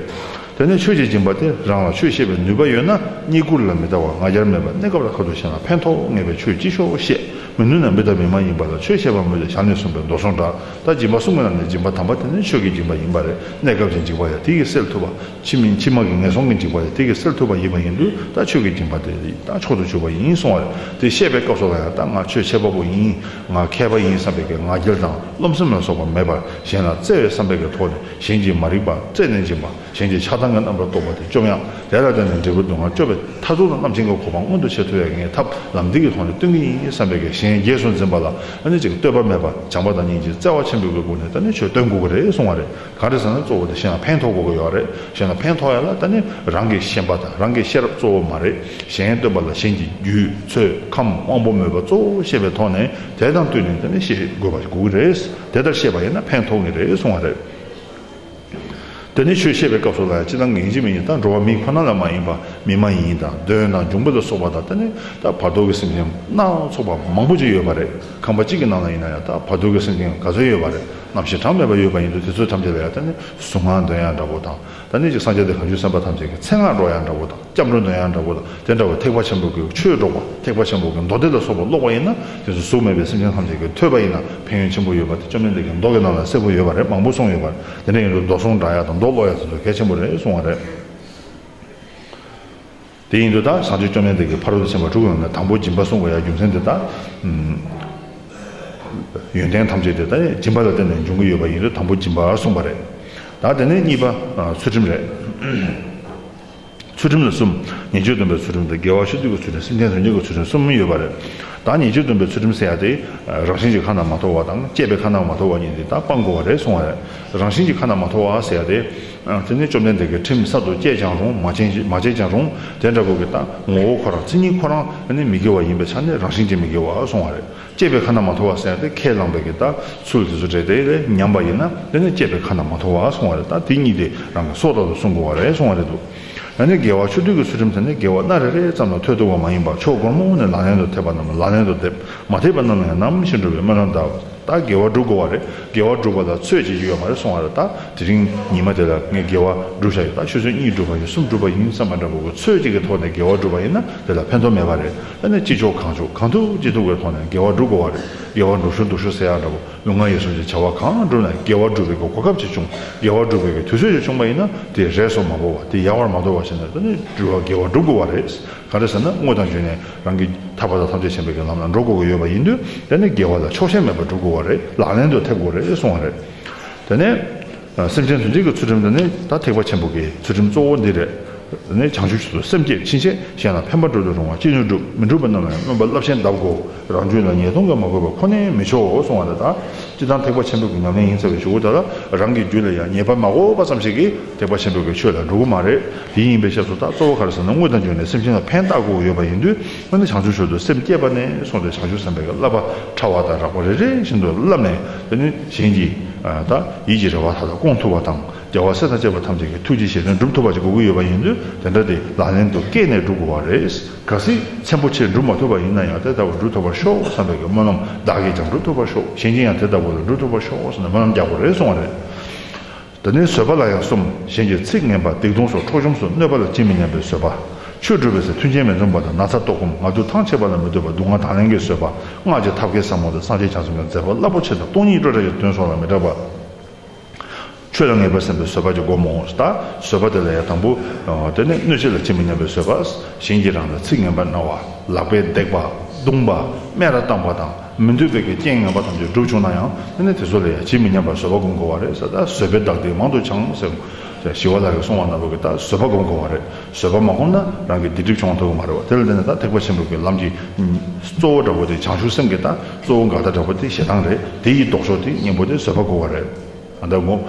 དེ་ནས་ཆོས་ཀྱི་སྦྱིན་པ་དེ། རང་ལ་ཆོས་བཤད་པའི་ནུས་པ་ཡོད་ན། རྙེད་བཀུར་ལ་མི་ལྟ་བར་ང་རྒྱལ་མེད་པར། གནས་སྐབས་ལ་ཁ་ཐུག་གཞན་ལ་ཕན་ཐོགས་ངེས་པའི་ཆོས་ཅི་ཤོག་བཤད། མི་ནུས་ན་མི་དང་མི་མ་ཡིན་པ་ལ་ཆོས་བཤད་པར་མོས་ཏེ་ཞལ་ནས་གསུངས་པའི་མདོ་གསུང་སྒྲ། ད་སྦྱིན་པ་གསུམ་གྱི་ནང་ནས་སྦྱིན་པ་དམ་པ་དེ་ནི་ཆོས་ཀྱི་སྦྱིན་པ་ཡིན་པ་རེད། གནས་སྐབས་ཀྱི་འཇིགས་པ་ཡང་དེ་གིས་སེལ་ཐུབ་པ། ཕྱི་མིན་ཕྱི་མ་གི་ངན་སོང་གི་འཇིགས་པ་ཡང་དེ་གིས་སེལ་ཐུབ་པ་ཡིན་པ་ཡིན་དུས། ད་ཆོས་ཀྱི་སྦྱིན་པ་དེ་ད་མཆོག་ཏུ་གྱུར་པ་ཡིན་གསུང་བ་རེད། དེ་བཤད་པའི་སྐབས་སུ་ལ་ཡང་། ད་ང་ཆོས་འཆད་པ་པོ་ཡིན། ང་མཁས་པ་ཡིན་བསམ་པའི་གི་ང་རྒྱལ་དང་རློམ་སེམས་ལ་སོགས་པ་མེད་པར། གཞན་ལ་བརྩེ་བའི་བསམ་པའི་གི་ཐོག་ནས་གཞན་གྱི་མ་རིག་པ་རྩད་ནས་འབྱིན་པ། གཞན་གྱི་ཆགས་སྡང་གི་རྣམ་པར་རྟོག་པ་དེ་བཅོམ་ཡག་དེ་ལ་བརྟེན་ནས་འབྲས་བུ་སྡུག་བསྔལ་སྐྱོབ་པའི་མཐར་ཐུག་ལ་རྣམ་མཁྱེན་གྱི་གོ་འཕང་མངོན་དུ་བྱེད་ཐུབ་ཡག་གི་ངས་ཐབས་ལམ་འདི་གི་ཐོག་ནས་སྟོན་གྱི་ཡིན་བསམ་པའི་གི་གཞན་རྗེས་སུ་འཛིན་པ་ལ། ཨ་ནི་ཅིག་ལྟོས་པ་མེད་པར་བྱམས་པ་དང་སྙིང་རྗེ། བརྩེ་བ་ཆེན་པོའི་གི་སྒོ་ནས་ད་ནི་ཆོས་སྟོན་དགོས་ཀྱི་རེད་གསུང་བ་རེད། གང་རེད་ཟེར་ན། གཙོ་བོ་དེ་གཞན་ལ་ཕན་ཐོགས་དགོས་ཀྱི་ཡོད་རེད། གཞན་ལ་ཕན་ཐོགས་ཡག་ལ་ད་ནི་རང་གི་ཤེས་པ་དང་རང་གི་ཤེས་རབ་གཙོ་བོ་མ་རེད། གཞན་སྟོན་པ་ལ་གཞན་གྱི་རྒྱུད་ཚོད་ཁམས་དབང་པོ་མོས་པ་གཙོ་བོ་ཤེས་པའི་ཐོག་ནས། དེ་དང་བསྟུན་ནས་ད་ནི་ཤེས་དགོས་པ་ཞིག་དགོས་ཀྱི་རེད། དེ་ལྟར་ཤེས་པ་ཡིན་ན་ཕན་ཐོགས་ཀྱི་རེད་གསུང་བ་རེད། དེ་ནས་ཆོས་བཤད་པའི་སྐབས་སུ་ལ་ཡང་སྤྱིར་བཏང་ཡིན་གཅིག་མིན་གཅིག་ད་འགྲོ་བ་མི་ཁོ་ན་ལ་མ་ཡིན་པ་མི་མ་ཡིན་དང་གདོན་དང་འབྱུང་པོ་ལ་སོགས་པ་དང་དེ་ནས་ད་བར་དོ་གི་སེམས་ཅན་སྣ་ཚོགས་པ་མང་པོ་ཅིག་ཡོད་པ་རེད། ཁང་པ་གཅིག་གི་ནང་ལ་ཡིན་ན་ཡང་ད་བར་དོ་གི་སེམས་ཅན་ག་ཚོད་ཡོད་པ་རེད། རྣམ་ཤེས་གྲངས་མེད་པ་ཡོད་པ་ཡིན་དུས་དེ་ཚོ་ཐམས་ཅད་ལ་ཡང་དེ་ནས་གཟུངས་སྔགས་འདོན་ཡག་འདྲ་པོ་དང་། ད་ནི་ཅིག་སངས་རྒྱས་དང་གང་བྱུང་སེམས་དཔའ་ཐམས་ཅད་ཀྱི་མཚན་སྔགས་སྒྲོག་ཡག་འདྲ་པོ་དང་སྐྱབས་འགྲོ་འདོན་ཡག་འདྲ་པོ་དང་དེ་འདྲ་བ་ཐེག་པ་ཆེན་པོ་གི་ཆོས་སྒྲོག་པ་ཐེག་པ་ཆེན་པོ་གི་མདོ་སྡེ་ལ་སོགས་པ་ཀློག་པ་ཡིན་ན་དེ་ཚོ་གཟུགས་མེད་པའི་སེམས་ཅན་ཐམས་ཅད་ཀྱིས་ཐོས་པ་ཡིན་ན་ཕན་ཡོན་ཆེན་པོ་ཡོད་པ་དེ་བཅོམ་ལྡན་འདས་ཀྱི་མདོ་གི་ནང་ལ་གསལ་པོ་ཡོད་པ་རེད། མང་པོ་གསུངས་ཡོད་པ་རེད། དེ་འདྲ་ཡིན་དུས་མདོ་གཟུངས་འདྲ་ཡག་དང་མདོ་ཀློག་ཡག་དེ་ཚོ་གལ་ཆེན་པོ་རེད་གསུངས་པ་རེད། དེ་ཡིན་དུས་ད་བྱང་ཆུབ་བཅོམ་ལྡན་འདས་ཀྱིས་ཕ་རོལ་ཏུ་ཕྱིན་པ་དྲུག་གི་ནང་ནས་དང་པོ་སྦྱིན་པ་གསུང་དགོས་ཡག་རྒྱུ་མཚན་དེ་ད་ཡོན་ཏན་ཐམས་ཅད་དེ་ད་སྦྱིན་པ་ལ་བརྟེན་ནས་འབྱུང་གི་ཡོད་པ་ཡིན་དུས་དང་པོ་སྦྱིན་པ་གསུངས་པ་རེད། ད་དེ་ནས་གཉིས་པ་ཚུལ་ཁྲིམས་རེད། ཚུལ་ཁྲིམས་ལ་གསུམ། ཉེས་སྤྱོད་སྡོམ་པའི་ཚུལ་ཁྲིམས་དང་དགེ་བ་ཆོས་སྡུད་ཀྱི་ཚུལ་ཁྲིམས་སེམས་ཅན་དོན་བྱེད་ཀྱི་ཚུལ་ཁྲིམས་གསུམ་ཡོད་པ་རེད། ད་ཉེས་སྤྱོད་སྡོམ་པའི་ཚུལ་ཁྲིམས་ཟེར་ཡག་དེ་རང་བཞིན་གྱིས་ཁ་ན་མ་ཐོ་བ་དང་བཅས་པས་ཁ་ན་མ་ཐོ་བ་གཉིས་དེ་ད་སྤང་དགོས་པ་རེད་གསུང་བ་རེད། རང་བཞིན་གྱིས་ཁ་ན་མ་ཐོ་བ་ཟེར་ཡག་དེ་དེ་ནི་བཅོམ་ལྡན་འདས་ཀྱིས་ཁྲིམས་གསར་དུ་བཅས་ཀྱང་རུང་མ་བཅས་མ་བཅས་ཀྱང་རུང་དེ་འདྲ་པོ་གི་ད་ངོ་བོ་ཁོ་རང་མཚན་ཉིད་ཁོ་རང་ནི་མི་དགེ་བ་ཡིན་པའི་ཆ་ནས་རང་བཞིན་གྱིས་མི་དགེ་བ་གསུང་བ་རེད། བཅས་པས་ཁ་ན་མ་ཐོ་བ་ཟེར་ཡག་དེ་ཁས་བླངས་པའི་གི་ད་ཚུལ་དེ་ཚོ་རེད་དེ་ལས་ཉམས་པ་ཡིན་ན་དེ་ནི་བཅས་པས་ཁ་ན་མ་ཐོ་བ་གསུང་བ་རེད། ད་དེ་གཉིས་དེ་རང་གི་སྲོག་ལྟར་དུ་བསྲུང་དགོས་པ་རེད་གསུང་བ་རེད་འདུག་ད་ནི་དགེ་བ་ཆོས་སྡུད་ཀྱི་ཚུལ་ཁྲིམས་དེ་ནི་དགེ་བ་སྣ་རེ་རེ་ཙམ་ལ་ཐོས་ཐུབ་པ་མ་ཡིན་པར་ཕྱོགས་སྒོར་མོ་ནས་ལག་ལེན་དུ་ཐེབས་པ་རྣམས་ལ་ལག་ལེན་དུ་འདེབས། མ་ཐེབས་པ་རྣམས་ལ་ཡང་ནམ་ཞིག་འགྲུབ་པའི་སྨོན་ལམ་གདབ། ད་དགེ་བ་སྒྲུབ་དགོས་པ་རེད། དགེ་བ་སྒྲུབ་པ་ལ་ཚོད་ཅིག་ཡོད་མ་རེད་གསུང་བ་རེད། ད་དེ་རིང་ཉི་མ་དེ་ལ་ངས་དགེ་བ་སྒྲུབ་བྱ་ཡོད། ད་ཆུ་ཚོད་གཉིས་སྒྲུབ་པ་ཡིན་གསུམ་སྒྲུབ་པ་ཡིན་བསམ་པ་འདྲ་པོ་གི་ཚོད་ཅིག་གི་ཐོག་ནས་དགེ་བ་སྒྲུབ་པ་ཡིན་ན་དེ་ལ་ཕན་ཐོགས་མེད་པ་རེད། ཨ་ནི་ཅི་ལྕོགས་གང་ལྕོགས་གང་ཐུབ་ཅི་ཐུབ་ཀྱི་ཐོག་ནས་དགེ་བ་སྒྲུབ་དགོས་པ་རེད། དགེ་བ་སྒྲུབ་ཤོག་སྒྲུབ་ཤོག་ཟེར་ཡག་འདྲ་པོ། ལུས་ངག་ཡིད་གསུམ་གྱི་བྱ་བ་གང་བསྒྲུབ་ན་དགེ་བ་སྒྲུབ་པའི་གོ་སྐབས་ཅིག་བྱུང་། དགེ་བ་སྒྲུབ་པའི་དུས་ཚོད་ཅིག་བྱུང་བ་ཡིན་ན་དེ་རེས་སུ་མ་བོར་བ་དེ་ཡལ་བར་མ་དོར་བ་བྱས་ནས་དེ་ནི་སྒྲུབ་པ་དགེ་བ་སྒྲུབ་དགོས་པ་རེད། ག་རེ་ཟེར་ན་དངོས་དང་བརྒྱུད་ནས་རང་གི་ཐར་པ་དང་ཐམས་ཅད་མཁྱེན་པའི་གི་ལམ་ལ་འགྲོ་དགོས་ཀྱི་ཡོད་པ་ཡིན་དུས་དེ་ནི་དགེ་བ་ལ་ཆོག་ཤེས་མེད་པར་སྒྲུབ་དགོས་པ་རེད། ལག་ལེན་དུ་ཐེབས་དགོས་རེད་གསུང་བ་རེད། དེ་ནས་སེམས་ཅན་དོན་བྱེད་ཀྱི་ཚུལ་ཁྲིམས་དེ་ནི་ད་ཐེག་པ་ཆེན་པོ་གི་ཚུལ་ཁྲིམས་གཙོ་བོ་འདི་རེད། དེ་ནས་བྱང་ཆུབ་མཆོག་ཏུ་སེམས་བསྐྱེད་ཕྱིན་ཆད་གཞན་ལ་ཕན་པ་སྒྲུབ་རུང་བ་ཅི་ནུས་སྒྲུབ། མི་འགྲུབ་པ་རྣམས་ལ་ཡང་སྨོན་པ་རླབས་ཆེན་གདབ་དགོས། རང་རྒྱུད་ལ་ཉེས་ལྟུང་གིས་མ་གོས་པ་ཁོ་ནའི་མི་ཆོག་གསུང་བ་རེད། ད་སྤྱིར་བཏང་ཐེག་པ་ཆེན་པོ་གི་ཉམས་ལེན་ཡིན་ཟེར་བའི་གཞུག་གུ་དེ་ལ་རང་གི་རྒྱུད་ལ་ཡང་ཉེས་པ་མ་གོས་པ་ཙམ་ཞིག་གིས་ཐེག་པ་ཆེན་པོ་གི་ཆོས་ལ་འགྲོ་གི་མ་རེད། དེ་ཡིན་པའི་ཆེད་དུ་ད་གཙོ་བོ་ག་རེ་ཟེར་ན་དངོས་དང་བརྒྱུད་ནས་སེམས་ཅན་ལ་ཕན་བཏགས་དགོས་ཀྱི་ཡོད་པ་ཡིན་དུས་ཨ་ནི་བྱང་ཆུབ་མཆོག་ཏུ་སེམས་བསྐྱེད་པ་ནས་བཟུང་སྟེ་བྱང་ཆུབ་སེམས་དཔའི་གི་བསླབ་པ་ཕྲ་བ་དང་རགས་པ་རེ་རེ་བཞིན་དུ་བསླབས་ནས་དེ་ནི་གཞན་གྱི་ད་ཡིད་ཀྱི་རེ་བ་མཐའ་དག་སྐོང་ཐུབ་པ་དང་། རྒྱལ་བ་སྲས་དང་བཅས་པ་ཐམས་ཅད་ཀྱི་ཐུགས་རྗེ་བཞེད་དོན་སྒྲུབ་ཐུབ་པ་ཅིག་དགོས་ཀྱི་ཡོད་པ་ཡིན་དུས་དེ་འདྲ་དེ་ལག་ལེན་དུ་བཀལ་ནས་སྒྲུབ་དགོས་པ་རེད། གལ་སྲིད་ཚན་པོ་ཆེ་སྒྲུབ་མ་ཐུབ་པ་ཡིན་ན་ཡང་དེ་ལྟ་བུ་སྒྲུབ་ཐུབ་པར་ཤོག་བསམ་པའི་གི་སྨོན་ལམ་བདག་གིས་ཀྱང་སྒྲུབ་ཐུབ་པར་ཤོག་གཞན་གྱིས་ཡང་དེ་ལྟ་བུ་ལ་སྒྲུབ་ཐུབ་པར་ཤོག་ཟེར་ནས་སྨོན་ལམ་རྒྱག་དགོས་རེད་གསུང་བ་རེད། དེ་ནས་བཟོད་པ་ལ་ཡང་གསུམ། གཞན་གྱི་ཚིག་ངན་པ་སྡིག་ལྟུང་སོགས་འཕྲོག་བཅོམ་སོགས་གནོད་པ་ལ་ཇི་མི་སྙམ་པའི་བཟོད་པ། ཆོས་སྒྲུབ་པའི་ཚེ་མཐུན་རྐྱེན་མི་འཛོམས་པ་དང་ན་ཚ་ལྟོགས་སྐོམ་ངལ་དུབ་ཐང་ཆད་པ་ལ་མི་ལྟོས་པར་སྡུག་བསྔལ་དང་ལེན་གྱི་བཟོད་པ། སྔགས་ཀྱི་ཐབས་མཁས་ཟབ་མོ་དང་སངས་རྒྱས་བྱང་སེམས་ཀྱི་མཛད་པ་རླབས་པོ་ཆེ་དང་སྟོང་ཉིད་སྤྲོས་བྲལ་གྱི་དོན་སོགས་ལ་མི་སྐྲག་པ། ཆོས་ལ་ངེས་པར་སེམས་པའི་བཟོད་པ་ཀྱི་སྒོ་མོ། ད་བཟོད་པ་དེ་ལ་ཡང་དང་པོ། དེ་ནི་གནོད་བྱེད་ལ་ཇི་མི་སྙམ་པའི་བཟོད་པ། གཞན་གྱིས་རང་ལ་ཚིག་ངན་པ་སྨྲ་བ། ལག་པས་བརྡེག་པ། བརྡུངས་པ། སྨད་ར་བཏང་བ་དང་མི་འདོད་པའི་གི་རྐྱེན་ངན་པ་ཐམས་ཅད་བསྒྲུབས་བྱུང་ན་ཡང་དེ་ནི་དེ་ཚོ་ལ་ཡང་ཇི་མི་སྙམ་པར་བཟོད་པ་སྒོམ་དགོས་པ་རེད་ཟེར། ད་བཟོད་པས་བདག་སྡིག་མང་དུ་བྱང་ཟེར། ཞི་བ་ལྷ་གིས་གསུངས་པ་ནང་བཞིན་གྱི་ད་བཟོད་པ་སྒོམ་དགོས་པ་རེད། བཟོད་པ་མ་བསྒོམས་ན་རང་གི་སྡིག་སྒྲིབ་བྱང་ཐུབ་ཀྱི་མ་རེད་བ། དེ་ལ་བརྟེན་ནས་ད་ཐེག་པ་ཆེན་པོའི་གི་ལམ་གྱི་གཙོ་བོ་འདྲ་པོ་དེ་བྱང་ཆུབ་སེམས་ཀྱི་ད་གཙོ་བོ་འགག་བདག་འདྲ་པོ་དེ་ཞེ་སྡང་རེད། དེ་ཡི་ལྡོག་ཕྱོགས་དེ་གཉེན་པོ་དེ་བཟོད་པ་དགོས་པ་རེད། ད་ལྟ་ངོ་།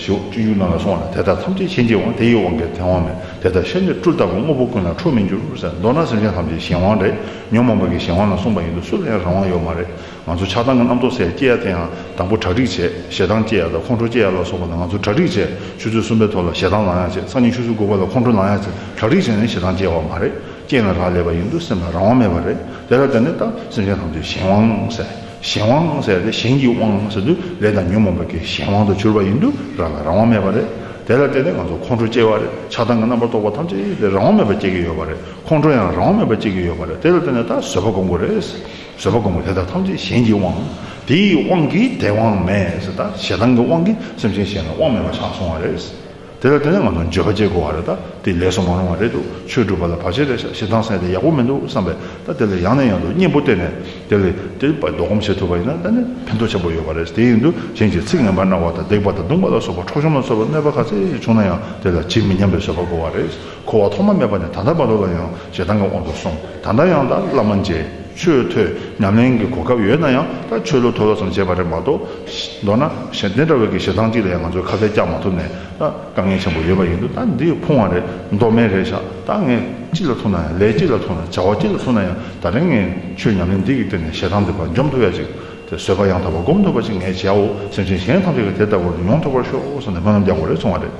ཞེའུ་སྤྱོད་འཇུག་ནང་ལ་གསུངས་པ་ན་དེ་དག་ཐམས་ཅད་གཞན་གྱི་དབང་། དེ་ཡི་དབང་གིས་དེ་དབང་མེད། དེ་དག་ཤ་ཉེ་སྤྲུལ་ལྟ་བུ། དངོས་པོ་ཀུན་ལ་ཁྲོ་མི་འགྱུར་ཟེར། མདོར་ན་སེམས་ཅན་ཐམས་ཅད་གཞན་དབང་རེད། ཉོན་མོངས་པ་གི་གཞན་དབང་ལ་སོང་བ་ཡིན་དུས་སུ་ལ་ཡང་རང་དབང་ཡོད་མ་རེད། ང་ཚོ་ཆགས་སྡང་གི་རྣམ་རྟོག་ཟེར་སྐྱེ་ཡ་དེ་ཡང་དང་པོ་གྲ་སྒྲིག་བྱས། ཞེ་སྡང་སྐྱེ་ཡ་དང་ཁོང་ཁྲོ་སྐྱེ་ཡ་ལ་སོགས་པ་ལ་ང་ཚོ་གྲ་སྒྲིག་བྱས། ཆུ་ཚོད་གསུམ་པའི་ཐོག་ལ་ཞེ་སྡང་ལངས་ཡ་བྱས། སང་ཉིན་ཆུ་ཚོད་དགུ་པ་ལ་ཁོང་ཁྲོ་ལངས་ཡ་བྱས། གྲ་སྒྲིག་བྱས་ནས་ཞེ་སྡང་སྐྱེ་བ་མ་རེད། རྐྱེན་ལ་རག་ལས་པ་ཡིན་དུས་སེམས་ལ་རང་དབང་མེད་པ་རེད། དེ་ལ་བརྟེན་ནས་ད་སེམས་ཅན་ཐམས་ཅད་གཞན་དབང་ཟེར། གཞན་དབང་ཟེར་ཏེ་གཞན་གྱི་དབང་ཟེར་དུས་ལས་དང་ཉོན་མོངས་པ་གི་གཞན་དབང་དུ་གྱུར་པ་ཡིན་དུས་རང་ལ་རང་དབང་མེད་པ་རེད། དེ་ལ་བརྟེན་ནས་ང་ཚོ་ཁོང་ཁྲོ་སྐྱེ་བ་རེད། ཆགས་སྡང་གི་རྣམ་པར་རྟོག་པ་ཐམས་ཅད་དེ་རང་དབང་མེད་པར་སྐྱེ་གི་ཡོད་པ་རེད། ཁོང་ཁྲོ་ཡང་རང་དབང་མེད་པར་སྐྱེ་གི་ཡོད་པ་རེད། དེ་ལ་བརྟེན་ནས་ད་བཟོད་པ་སྒོམ་དགོས་རེད། བཟོད་པ་སྒོམ་དགོས། དེ་དག་ཐམས་ཅད་གཞན་གྱི་དབང་། དེ་ཡི་དབང་གིས་དེ་དབང་མེད་ཟེར། ད་ཞེ་སྡང་གི་དབང་གིས་སེམས་ཅན་གཞན་ལ་དབང་མེད་པ་ཆགས་སོང་བ་རེད། དེ་ལ་བརྟེན་ནས་ང་ཚོ་འགྱོད་པ་སྐྱེ་དགོས་པ་རེད། ད་དེ་ལས་སུ་མ་རུང་བ་རེད་འདུག་ཆོས་སྒྲུབ་པ་ལ་བར་ཆད་རེད་ཤག་ཞེ་སྡང་ཟེར་དེ་ཡག་པོ་མི་འདུག་བསམ་པས་ད་དེ་ལ་ཡང་ནས་ཡང་དུ་གཉེན་པོ་བསྟེན་ནས་དེ་ལས་དེ་ལྡོག་སྒོམ་བྱེད་ཐུབ་པ་ཡིན་ན་ད་ནི་ཕན་ཐོགས་ཆེན་པོ་ཡོད་པ་རེད། དེ་ཡིན་དུས་གཞན་གྱི་ཚིག་ངན་པ་སྨྲ་བ་དང་བརྡེག་པ་དང་བརྡུངས་པ་ལ་སོགས་པ་འཕྲོག་བཅོམ་ལ་སོགས་པ་གནོད་པ་ག་ཚད་ཅིག་བྱུང་ན་ཡང་དེ་ལ་ཇི་མི་སྙམ་པའི་བཟོད་པ་དགོས་པ་རེད། འཁོར་བ་ཐོག་མ་མེད་པ་ནས་ད་ལྟ་བར་དུ་ལ་ཡང་ཞེ་སྡང་གི་དབང་དུ་སོང་། ད་ལྟ་ཡང་ད་བླ་མ་མཇལ། ཆོས་ཐོས། ཉམས་ལེན་གྱི་གོ་སྐབས་ཡོད་ན་ཡང་ད་ཆོས་ལུགས་མཐོ་ལོ་ཙམ་བྱས་པ་རེད་མ་གཏོགས། མདོར་ན་གཞན་དེ་འདྲ་བའི་གི་ཞེ་སྡང་གཅིག་ལ་ཡང་ང་ཚོས་ཁ་གཏད་བཅག་མ་ཐུབ་ནས་ད་དཀའ་ངལ་ཆེན་པོ་ཡོད་པ་ཡིན་དུས་ད་འདི་ཕུང་བ་རེད། མདོ་སྨད་རེད་ཤག་ད་ངས་ཅི་ལ་ཐུག་ན་ཡང་ལས་ཅི་ལ་ཐུག་ན་བྱ་བ་ཅི་ལ་ཐུག་ན་ཡང་ད་རིང་ངས་ཆོས་ཉམས་ལེན་འདི་གི་སྟེང་ནས་ཞེ་སྡང་འདི་ཕར་འཇོམས་ཐུབ་ཡ་ཅིག་དེ་བཟོད་པ་ཡང་དག་པར་སྒོམ་ཐུབ་པ་ཅིག་ངས་བྱའོ། སེམས་ཅན་གཞན་ཐམས་ཅད་ཀྱིས་དེ་ལྟ་བུར་མྱོང་ཐུབ་པར་ཤོག་ཟེར་ནས་སྨོན་ལམ་རྒྱག་དགོས་རེད་གསུང་བ་རེད།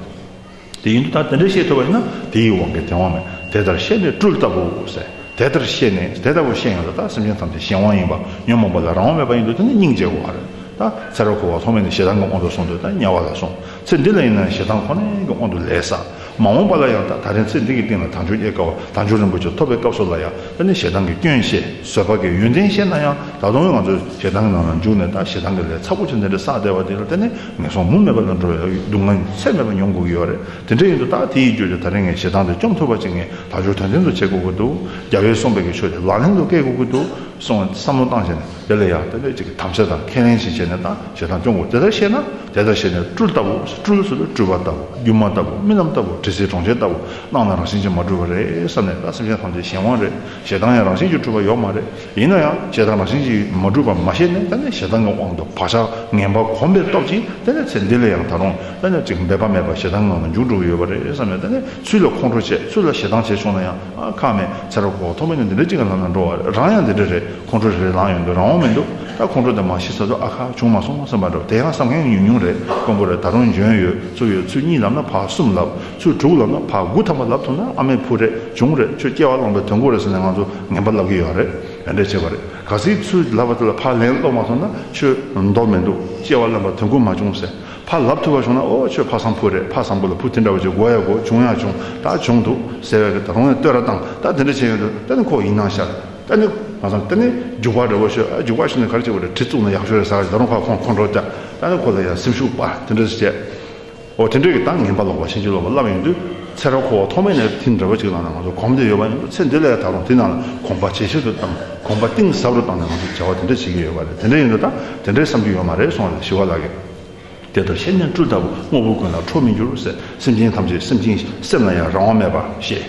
དེ་ཡིན་དུས་ད་དེ་འདྲ་ཤེས་ཐུབ་པ་ཡིན་ན་དེ་ཡི་དབང་གིས་དེ་དབང་མེད། དེ་ལྟར་ཤེས་ནས་སྤྲུལ་ལྟ་བུ་ཟེར། དེ་ལྟར་ཤེས་ནས་དེ་ལྟ་བུ་ཤེས་ཡོང་ལ་ད་སེམས་ཅན་ཐམས་ཅད་གཞན་དབང་ཡིན་པ་ཉོན་མོངས་པ་ལ་རང་དབང་མེད་པ་ཡིན་དུས་དེ་ནི་སྙིང་རྗེ་དགོས་པ་རེད། ད་ཚེ་རབས་འཁོར་བ་ཐོག་མེད་ནས་ཞེ་སྡང་གི་དབང་དུ་སོང་དུས་ད་དམྱལ་བ་ལ་སོང་། ཚེ་འདི་ལ་ཡིན་ན་ཞེ་སྡང་ཁོ་ནའི་གི་དབང་དུ་ལས་བསགས། མ་འོངས་པ་ལ་ཡང་ད་ད་རིང་ཚེ་འདི་གི་སྟེང་ལ་དལ་འབྱོར་རྒྱལ་དཀའ་བ་དལ་འབྱོར་རིན་པོ་ཆེ་ཐོབ་པའི་སྐབས་སུ་ལ་ཡང་ད་ནི་ཞེ་སྡང་གི་སྐྱོན་ཤེས། བཟོད་པ་གི་ཡོན་ཏན་ཤེས་ན་ཡང་ད་དུང་ང་ཚོ་ཞེ་སྡང་གི་ནང་ལ་འཇུག་ནས་ད་ཞེ་སྡང་གི་ལས་ཚ་པོ་ཆེ་འདི་འདྲ་བསགས་བསྡད་པ་དེ་ལ་ད་ནི་ངན་སོང་མུ་མེད་པ་ལ་འགྲོ་བའི་སྡུག་བསྔལ་ཚད་མེད་པ་མྱོང་དགོས་ཀྱི་ཡོད་རེད། དེ་འདྲ་ཡིན་དུས་ད་དེ་ཡི་རྒྱུ་དེ་ད་རིང་ངས་ཞེ་སྡང་དེ་བཅོམ་ཐུབ་པ་ཅིག་ངས་དལ་འབྱོར་དོན་ལྡན་དུ་བྱེད་དགོས་ཀྱི་འདུག་རྒྱལ་བས་གསུངས་པའི་གི་ཆོས་དེ་ལག་ལེན་དུ་བཀལ་དགོས་ཀྱི་འདུག་གསུངས་བསམ་བློ་བཏང་བྱས་ནས་དེ་ལ་ཡང་དེ་འདྲ་ཅིག་གི་དམ་བཅའ་དང་ཁས་ལེན་ཞིག་བྱས་ནས་ད་ཞེ་སྡང་བཅོམ་དགོས། དེ་ལྟར་ཤེས་ན་དེ་ལྟར་ཤེས་ནས་སྤྲུལ་ལྟ་བུ། སྤྲུལ་ཟེར་དུས་སྤྲུལ་པ་ལྟ་བུ། སྒྱུ་མ་ལྟ་བུ། རྨི་ལམ་ལྟ་བུ། དྲི་ཟའི་གྲོང་ཁྱེར་ལྟ་བུ། སྣང་ན་རང་བཞིན་གྱིས་མ་གྲུབ་པ་རེད་བསམ་ནས་ད་སེམས་ཅན་ཐམས་ཅད་གཞན་དབང་རེད། ཞེ་སྡང་ཡང་རང་བཞིན་གྱིས་གྲུབ་པ་ཡོད་མ་རེད། ཡིན་ན་ཡང་ཞེ་སྡང་རང་བཞིན་གྱིས་མ་གྲུབ་པ་མ་ཤེས་ནས་ད་ནི་ཞེ་སྡང་གི་དབང་དུ་བག་ཆགས་ངན་པ་གོམས་པའི་སྟོབས་ཀྱིས་ད་ནི་ཚེ་འདི་ལ་ཡང་ད་རུང་ད་ནི་ཅིག་འབད་པ་མེད་པ་ཞེ་སྡང་ངང་ལ་འཇུག་འགྲོ་གི་ཡོད་པ་རེད་བསམ་ནས་ད་ནི་ཚུལ་ལ་ཁོང་ཁྲོ་བྱས། ཚུལ་ལ་ཞེ་སྡང་བྱས་བྱུང་ན་ཡང་ཨ་ཁག་མེད། ཚེ་རབས་འཁོར་བ་ཐོག་མེད་ནས་འདི་འདྲ་ཅིག་གི་ལམ་ལ་འགྲོ་བ་རེད། རང་ཡང་འདི་འདྲ་རེད། ཁོང་ཁྲོ་རེ་རེ་ལངས་ཡོང་དུས་རང་དབང་མི་འདུག་ད་ཁོང་ཁྲོ་དེ་མར་ཞི་ཚར་དུས་ཨ་ཁ་བྱུང་མ་སོང་བསམ་པ་འདྲ་བོ་དེ་ཡང་བསམ་མཁན་ཉུང་ཉུང་རེད། དཀོན་པོ་རེད། ད་རུང་འཇོན་ཡོད། ཚུལ་ཡོད། ཚུལ་གཉིས་ལབ་ན་ཕར་གསུམ་ལབ། ཚུལ་དྲུག་ལབ་ན་ཕར་དགུ་ཐམ་པ་ལབ་ཐུབ་ན་ཨ་མའི་བུ་རེད། བྱུང་རེད། ཁྱོད་སྐྱེ་བ་བླངས་པའི་དོན་གོ་རེད་ཟེར་ནས་ང་ཚོ་ངན་པ་ལབ་ཀྱི་ཡོད་རེད། དེ་འདྲ་བྱས་པ་རེད། གལ་སྲིད་ཚུལ་ལབ་པ་དེ་ལ་ཕར་ལན་སློག་མ་ཐུབ་ན་ཁྱོད་མདོ་མི་འདུག་སྐྱེ་བ་ལེན་པ་དོན་གོ་མ་བྱུང་ཟེར། ཕར་ལབ་ཐུབ་པ་བྱུང་ན་ཨོ་ཁྱོད་ཕ་བཟང་བུ་རེད། ཕ་བཟང་པོ་ལ་བུ་དེ་འདྲ་བ་ཅིག་དགོས་ཡ་དགོས། བྱུང་ཡ་བྱུང་། ད་བྱུང་འདུག་ཟེར་བས་ད་རུང་ཡང་བསྟོད་ར་བཏང་། ད་དེ་འདྲ་བྱས་ཡོད་དུས་ད་ནི་ཁོ་ཡིན་སྣང་ཤར། ད་ནི་ང་ཚང་ད་ནི་རྒྱུག་པ་འདྲ་བོ་ཤོད། ཨ་རྒྱུག་པ་ཤོད་ནས་ག་རེ་བྱེད་དགོས་རེད། གྲི་བཙུགས་ན་ཡག་ཤོས་རེད་ཟེར། ད་རུང་ཁོ་ཁོང་ཁོང་ཁྲོ་བསྐྱལ། ད་ནི་ཁོ་ལ་ཡང་སེམས་ཤུགས་སྤར། དེ་འདྲ་བྱས། འོ་དེ་འདྲ་གི་ད་ངན་པ་ལོག་པ་ཕྱིན་ཅི་ལོག་པ་བསླབས་ཡོང་དུས་ཚེ་རབས་འཁོར་བ་ཐོག་མེད་ནས་དེ་འདྲ་བ་ཅིག་ལ་ན་ང་ཚོ་གོམས་བསྡད་ཡོད་པ་ཡིན་དུས་ཚེ་འདི་ལ་ཡང་ད་རུང་དེ་ནང་ལ་གོམས་པ་ཇེ་ཆེ་རུ་བཏང་། གོམས་པ་གཏིང་ཟབ་རུ་བཏང་ནས་ང་ཚོ་བྱ་བ་དེ་འདྲ་བྱེད་ཀྱི་ཡོད་པ་རེད། དེ་འདྲ་ཡིན་དུས་ད་དེ་འདྲའི་བསམ་རྒྱུ་ཡོད་མ་རེད་གསུངས་པ་རེད། ཞི་བ་ལྷ་གིས། དེ་ལྟར་ཤེས་ནས་སྤྲུལ་ལྟ་བུ། དངོས་པོ་ཀུན་ལ་ཁྲོ་མི་འགྱུར་ཟེར། སེམས་ཅན་ཐམས་ཅད་སེམས་ཅན་སེམས་ལ་ཡང་རང་དབང་མེད་པར་ཤེས།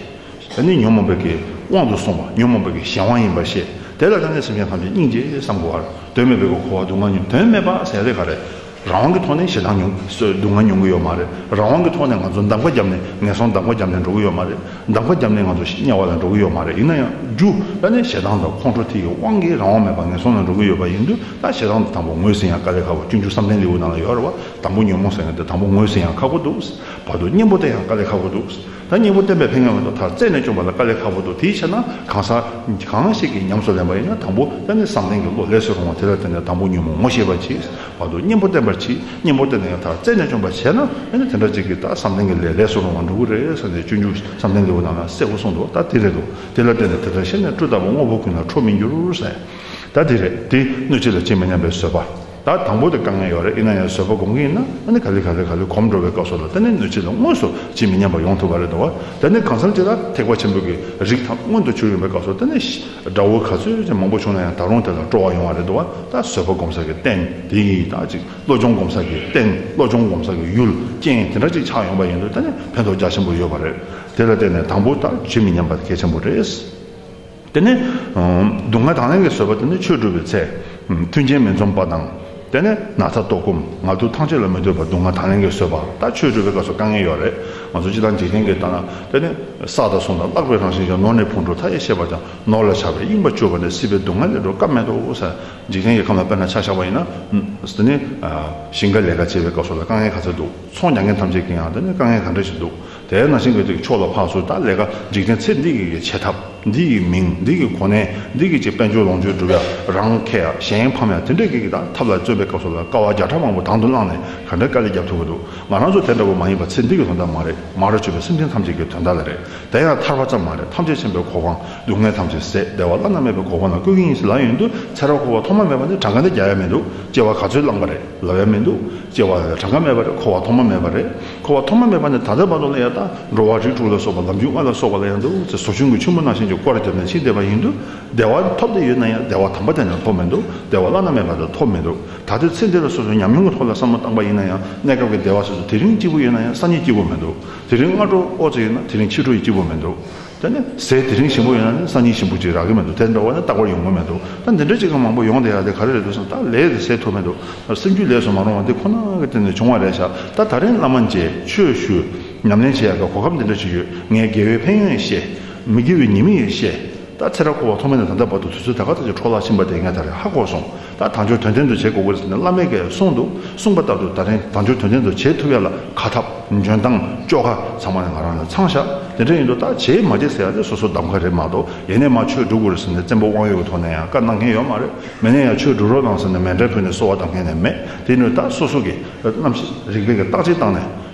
ད་ནི་ཉོན་མོངས་པའི་གི་དབང་དུ་སོང་བ། ཉོན་མོངས་པའི་གི་གཞན་དབང་ཡིན་པར་ཤེས། དེ་ལ་ད་ནི་སེམས་ཅན་ཐམས་ཅད་སྙིང་རྗེ་བསམ་དགོས་པ་རེད། དོན་མེད་པའི་གི་འཁོར་བ་སྡུག་བསྔལ་མྱོང་། དོན་མེད་པ་ཟེར་དེ་ག་རེད། རང་དབང་གི་ཐོག་ནས་ཞེ་སྡང་མྱོང་། སྡུག་བསྔལ་མྱོང་གི་ཡོད་མ་རེད། རང་དབང་གི་ཐོག་ནས་ང་ཚོ་འདམ་ཀ་བརྒྱབ་ནས་ངན་སོང་འདམ་ཀ་བརྒྱབ་ནས་འགྲོ་གི་ཡོད་མ་རེད། འདམ་ཀ་བརྒྱབ་ནས་ང་ཚོ་དམྱལ་བ་ལ་འགྲོ་གི་ཡོད་མ་རེད། ཡིན་ན་ཡང་རྒྱུ་ད་ནི་ཞེ་སྡང་དང་ཁོང་ཁྲོ་དེ་ཡི་དབང་གིས་རང་དབང་མེད་པར་ངན་སོང་ལ་འགྲོ་གི་ཡོད་པ་ཡིན་དུས་ད་ཞེ་སྡང་དེ་དང་པོ་ངོས་ཟིན་ཡང་དཀའ་ལས་ཁག་པོ། སྤྱོད་འཇུག་བསམ་གཏན་ལེའུ་ནང་ལ་ཡོད་རེད་བ། དང་པོ་ཉོན་མོངས་ཟེར་མཁན་དེ་དང་པོ་ངོས་ཟིན་ཡང་ཁག་པོ་འདུག་བར་དུ་གཉེན་པོ་བསྟེན་ཡང་དཀའ་ལས་ཁག་པོ་འདུག་ད་གཉེན་པོ་བསྟེན་པའི་ཕན་ཡོན་མ་གཏོགས་མཐར་རྩད་ནས་བཅོམ་པ་ལ་དཀའ་ལས་ཁག་པོ་འདུག་དེའི་ཕྱིར་ན་གང་ཟག་གང་ཞིག་གིས་ཉམས་སུ་ལེན་པ་ཡིན་ན་དང་པོ་ད་ནི་བསམ་གཏན་གྱི་བློ་ལས་སུ་རུང་བ་དེ་ལ་བརྟེན་ནས་དང་པོ་ཉོན་མོངས་ངོ་ཤེས་པར་གྱིས། བར་དུ་གཉེན་པོ་བསྟེན་པར་གྱིས། གཉེན་པོ་བསྟེན་ནས་ཡང་མཐར་རྩད་ནས་བཅོམ་པར་བྱས་ན་ཨ་ནི་དེ་འདྲ་ཅིག་གིས་ད་བསམ་གཏན་གྱི་ལས་ལས་སུ་རུང་བ་འགྲུབ་ཀྱི་རེད་ཟེར་ནས་སྤྱོད་འཇུག་བསམ་གཏན་ལེའུ་ནང་ལ་གསལ་པོ་གསུངས་འདུག་ད་དེ་རེད་འདུག་དེ་ལ་བརྟེན་ནས་དེ་ལྟར་ཤེས་ནས་སྤྲུལ་ལྟ་བུ། དངོས་པོ་ཀུན་ལ་ཁྲོ་མི་འགྱུར་ཟེར། ད་དེ་རེད། དེ་སྣོད་བཅུད་ལ་ཇི་མི་སྙམ་པའི་བཟོད་པ། ད་དང་པོ་དེ་དཀའ་ངལ་ཡོད་རེད། ཡིན་ན་ཡང་བཟོད་པ་སྒོམ་གྱི་ཡིན་ན་ཨ་ནི་ག་ལེ་ག་ལེ་ག་ལེ་གོམས་འགྲོ་བའི་སྐབས་སུ་ལ་ད་ནི་སྣོད་བཅུད་ལ་དངོས་སུ་ཇི་མི་སྙམ་པ་ཡོང་ཐུབ་པ་རེད་འདུག་བ། ད་ནི་གང་འཚམ་ཅིག་ལ་ཐེག་པ་ཆེན་པོའི་གི་རིགས་ཐམས་མངོན་དུ་གྱུར་ཡོང་བའི་སྐབས་སུ་ད་ནི་དགྲ་བོ་ག་ཚོད་ཅིག་མང་པོ་བྱུང་ན་ཡང་ད་རུང་དེ་ལ་སྤྲོ་བ་ཡོང་བ་རེད་འདུག་བ། ད་བཟོད་པ་སྒོམ་ས་གི་རྟེན་དེ་ཡིན། ད་ཅིག་བློ་སྦྱོང་སྒོམ་ས་གི་རྟེན། བློ་སྦྱོང་སྒོམ་ས་གི་ཡུལ་རྐྱེན་དེ་འདྲ་ཅིག་ཆགས་ཡོང་བ་ཡིན་དུས་ད་ནི་ཕན་ཐོགས་རྒྱ་ཆེན་པོ་ཡོད་པ་རེད། དེ་ལ་བརྟེན་ནས་དང་པོ་ད་ཇི་མི་སྙམ་པ་གལ་ཆེན་པོ་རེད། དེ་ནས་སྡུག་བསྔལ་དང་ལེན་གྱི་བཟོད་པ། དེ་ནས་ཆོས་སྒྲུབ་པའི་ཚེ་མཐུན་རྐྱེན་མི་འཛོམས་པ་དང་། དེ་ནས་ན་ཚ་ལྟོགས་སྐོམ་ངལ་དུབ་ཐང་ཆད་ལ་མི་ལྟོས་པར་སྡུག་བསྔལ་དང་ལེན་གྱི་བཟོད་པ། ད་ཆོས་སྒྲུབ་པའི་སྐབས་སུ་དཀའ་ངལ་ཡོད་རེད། ང་ཚོ་སྤྱིར་བཏང་འཇིག་རྟེན་གྱི་ལྟ་ན་དེ་ནས་ས་དང་གསུམ་དང་བརླག་པའི་རང་བཞིན་ཀྱང་། ནོར་ནི་ཕུང་འགྲོ་མཐའ་ཡས་ཤེས་པ་ཀྱང་། ནོར་ལ་ཆགས་པས་གཡེངས་པར་གྱུར་པ་ནི། སྲིད་པའི་སྡུག་བསྔལ་ལས་སྒྲོལ་སྐབས་མེད་དོ་ཟེར། འཇིག་རྟེན་གྱི་ཁམས་ལ་དཔེར་ན་ཆ་བཞག་པ་ཡིན་ན་དེ་ནས་ཞིང་ཁ་ལས་ཀ་བྱེད་པའི་སྐབས་སུ་ལ་དཀའ་ངལ་ག་ཚོད་འདུག་ཚོང་རྒྱག་མཁན་ཐམས་ཅད་ཀྱི་ཡང་དེ་ནས་དཀའ་ངལ་ག་འདྲ་ཞིག་འདུག་དེ་ནང་བཞིན་གྱི་དེ་ཕྱོགས་ལ་ཕར་ཚུར་ད་ལས་ཀ་འཇིག་རྟེན་ཚེ་འདི་གི་བྱེད་ཐབས། འདི་ཡི་མིང་འདི་གི་གོ་གནས་འདི་གི་ཅིག་དཔལ་འབྱོར་ལོངས་སྤྱོད་སྒྲུབ་ཡ། རང་ཁེ་ཡ་གཞན་ཕམ་ཡ་དེ་འདྲས་ཀྱི་ད་ཐབས་ལ་བརྩོན་པའི་སྐབས་སུ་ལ་དཀའ་བ་བརྒྱ་ཕྲག་མང་པོ་དང་དུ་བླངས་ནས་ག་འདྲས་དཀའ་ལས་རྒྱབ་ཐུབ་ཀྱི་འདུག་ང་རང་ཚོ་དེ་འདྲ་བོ་མ་ཡིན་པ་ཚེ་འདི་གི་དོན་དག་མ་རེད། མ་རུ་གྱུར་པའི་སེམས་ཅན་ཐམས་ཅད་ཀྱི་དོན་དག་ལ་རེད། དེ་ཡང་ཐར་པ་ཙམ་མ་རེད། ཐམས་ཅད་མཁྱེན་པའི་གོ་འཕང་། སྡུག་བསྔལ་ཐམས་ཅད་ཟད་བདེ་བ་བླ་ན་མེད་པའི་གོ་འཕང་ལ་བཀོད་ཀྱི་ཡིན་ཟེར་ལབ་ཡོང་དུས་ཚེ་རབས་འཁོར་བ་ཐོག་མ་མེད་པ་ནས་གྲངས་ཀ་འདི་རྒྱག་ཡ་མི་འདུག་སྐྱེ་བ་ག་ཚོད་བླངས་པ་རེད་ལབ་ཡ་མི་འདུག་སྐྱེ་བ་ལ་གྲངས་ཀ་མེད་པ་རེད། འཁོར་བ་ཐོག་མ་མེད་པ་རེད། འཁོར་བ་ཐོག་མ་མེད་པ་ནས་ད་ལྟ་བར་དུ་ལ་ཡ་ད་འགྲོ་བ་རིགས་དྲུག་ལ་སོགས་པ་ལམ་རྒྱུད་ལྔ་ལ་སོགས་པ་ལ་ཡང་འདུག་ཟེར་ཟོ་ཆུན་གྱི་ཆུན་པོ་ནང་བཞིན་གྱི་སྐོར་ར་བརྒྱབ་ནས་ཕྱིན་བསྡད་པ་ཡིན་དུས་བདེ་བ་ཐོབ་བསྡད་ཡོད་ན་ཡང་བདེ་བ་དམ་པ་དེ་ནས་ཐོབ་མི་འདུག་བདེ་བ་བླ་ན་མེད་པ་དེ་ཐོབ་མི་འདུག་ད་ལྟའི་ཚེ་འདི་ལ་སོ་སོའི་ཉམས་མྱོང་གི་ཐོག་ལ་བསམ་བློ་བཏང་པ་ཡིན་ན་ཡང་གནས་སྐབས་ཀྱི་བདེ་བ་སོ་སོ་དེ་རིང་སྐྱིད་པོ་ཡོད་ན་ཡང་སང་ཉིན་སྐྱིད་པོ་མི་འདུག་དེ་རིང་སྔ་དྲོ་ཨོ་ཙི་ཡོད་ན་དེ་རིང་ཕྱི་དྲོ་ཡི་སྐྱིད་པོ་མི་འདུག་དེ་ནས་ཟས་དེ་རིང་ཞིམ་པོ་ཡོད་ན་ནི་སང་ཉིན་ཞིམ་པོ་ཅིག་རག་གི་མི་འདུག་དེ་འདྲ་བ་ནི་རྟག་པར་ཡོང་གི་མི་འདུག་ད་འདི་འདྲ་ཅིག་གི་མང་པོ་ཡོང་བསྡད་ཡ་དེ་ག་རེ་རེད་འདུག་བསམ། ད་ལས་དེ་ཟད་ཐུབ་མི་འདུག་སེམས་རྒྱུད་ལས་སུ་མ་རུང་བ་འདི་ཁོ་ན་གི་སྟེང་ནས་བྱུང་བ་རེད་ཤག་ད་ད་རིང་བླ་མ་མཇལ། ཆོས་ཞུ། ཉམས་ལེན་བྱེད་ཡ་གི་གོ་སྐབས་འདི་འདྲ་ཞིག་ཡོད། ངས་དགེ་བའི་ཕན་ཡོན་བཤད། མི་དགེ་བའི་ཉེས་དམིགས་ཡང་བཤད། ད་ཚེ་རབས་འཁོར་བ་ཐོག་མེད་ནས་ད་ལྟ་བར་དུ་དུས་ཚོད་ད་ག་ད་ཅིག་འཕྲོ་བརླག་ཕྱིན་པ་དེ་ངས་ད་རེས་ཧ་གོ་སོང་། ད་དལ་འབྱོར་དོན་ལྡན་དུ་བྱེད་དགོས་ཀྱི་རེད་ཟེར་ནས་བླ་མས་ཀྱང་གསུངས་འདུག། གསུངས་པ་ལྟར་དུ་ད་རིང་དལ་འབྱོར་དོན་ལྡན་དུ་བྱེད་ཐུབ་ཡ་ལ་ཁ་ཐབས་འཇོན་ཐང་བཅོ་ཁ་ཚང་མ་ནས་ང་རང་ལ་ཚང་ཤག། དེ་འདྲ་ཡིན་དུས་ད་བྱེད་མ་བྱེད་ཟེར་ཡ་དེ་སོ་སོ་གདམ་ག་རེད་མ་གཏོགས། ཡིན་ནའི་མ་ཆོས་སྒྲུབ་དགོས་རེད་ཟེར་ནས་བཙན་པོ་དབང་ཡོད་ཀྱི་ཐོག་ནས་ཡང་བཀའ་གནང་མཁན་ཡོད་མ་རེད། མིན་ནའི་ཡང་ཆོས་སྒྲུབ་རོགས་གནང་ཟེར་ནས་མཎྜལ་ཕུལ་ནས་གསོལ་བ་གདམ་མཁན་ནི་མེད། དེ་ནི་ད་སོ་སོ་གི་རྣམ་ཤེས་རིག་པའི་གི་བརྟག་དཔྱད་བཏང་ནས།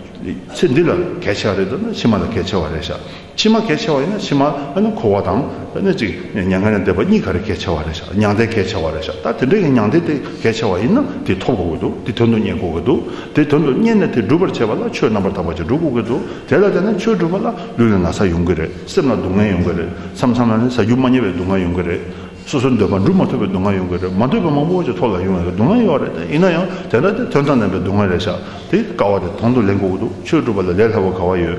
ཚེ་འདི་ལ་གལ་ཆེ་བ་རེད་འདུག་ན་ཕྱི་མ་ལ་གལ་ཆེ་བ་རེད་ཤག། ཕྱི་མ་གལ་ཆེ་བ་ཡིན་ན་ཕྱི་མ་ཨ་ནི་འཁོར་བ་དང་ཨ་ནི་ཅིག་མྱ་ངན་ལས་འདས་པ་གཉིས་ག་རེ་གལ་ཆེ་བ་རེད་ཤག། མྱང་འདས་གལ་ཆེ་བ་རེད་ཤག། ད་དེ་འདྲའི་གི་མྱང་འདས་དེ་གལ་ཆེ་བ་ཡིན་ན་དེ་ཐོབ་དགོས་ཀྱི་འདུག། དེ་དོན་དུ་གཉེར་དགོས་ཀྱི་འདུག། དེ་དོན་དུ་གཉེར་ནས་དེ་སྒྲུབ་པར་བྱེད་པ་ལ་ཆོས་རྣམ་པར་དག་པ་ཅིག་སྒྲུབ་དགོས་ཀྱི་འདུག། དེ་ལ་བརྟེན་ནས་ཆོས་སྒྲུབ་པ་ལ་ལུས་ལ་ན་ཚ་ཡོང་གི་རེད། སེམས་ལ་སྡུག་བསྔལ་ཡོང་གི་རེད། མཚམས་མཚམས་ལ་ནི་ཟ་རྒྱུ་མ་རྙེད་པའི་སྡུག་བསྔལ་ཡོང་གི་རེད། སོ་སོ་འདོད་པ་འགྲུབ་མ་ཐུབ་པའི་སྡུག་བསྔལ་ཡོང་གི་རེད། མ་འདོད་པའི་མང་པོ་ཅིག་ཐོག་ལ་ཡོང་བའི་སྡུག་བསྔལ་ཡོད་རེད། དེ་ཡིན་ན་ཡང་དེ་འདྲ་དེ་དོན་དང་ལྡན་པའི་སྡུག་བསྔལ་རེད་ཤག། དེ་དཀའ་བ་དེ་དང་དུ་ལེན་དགོས་ཀྱི་འདུག། ཆོས་སྒྲུབ་པ་ལ་ལས་སླ་པོ་ག་བ་ཡོད།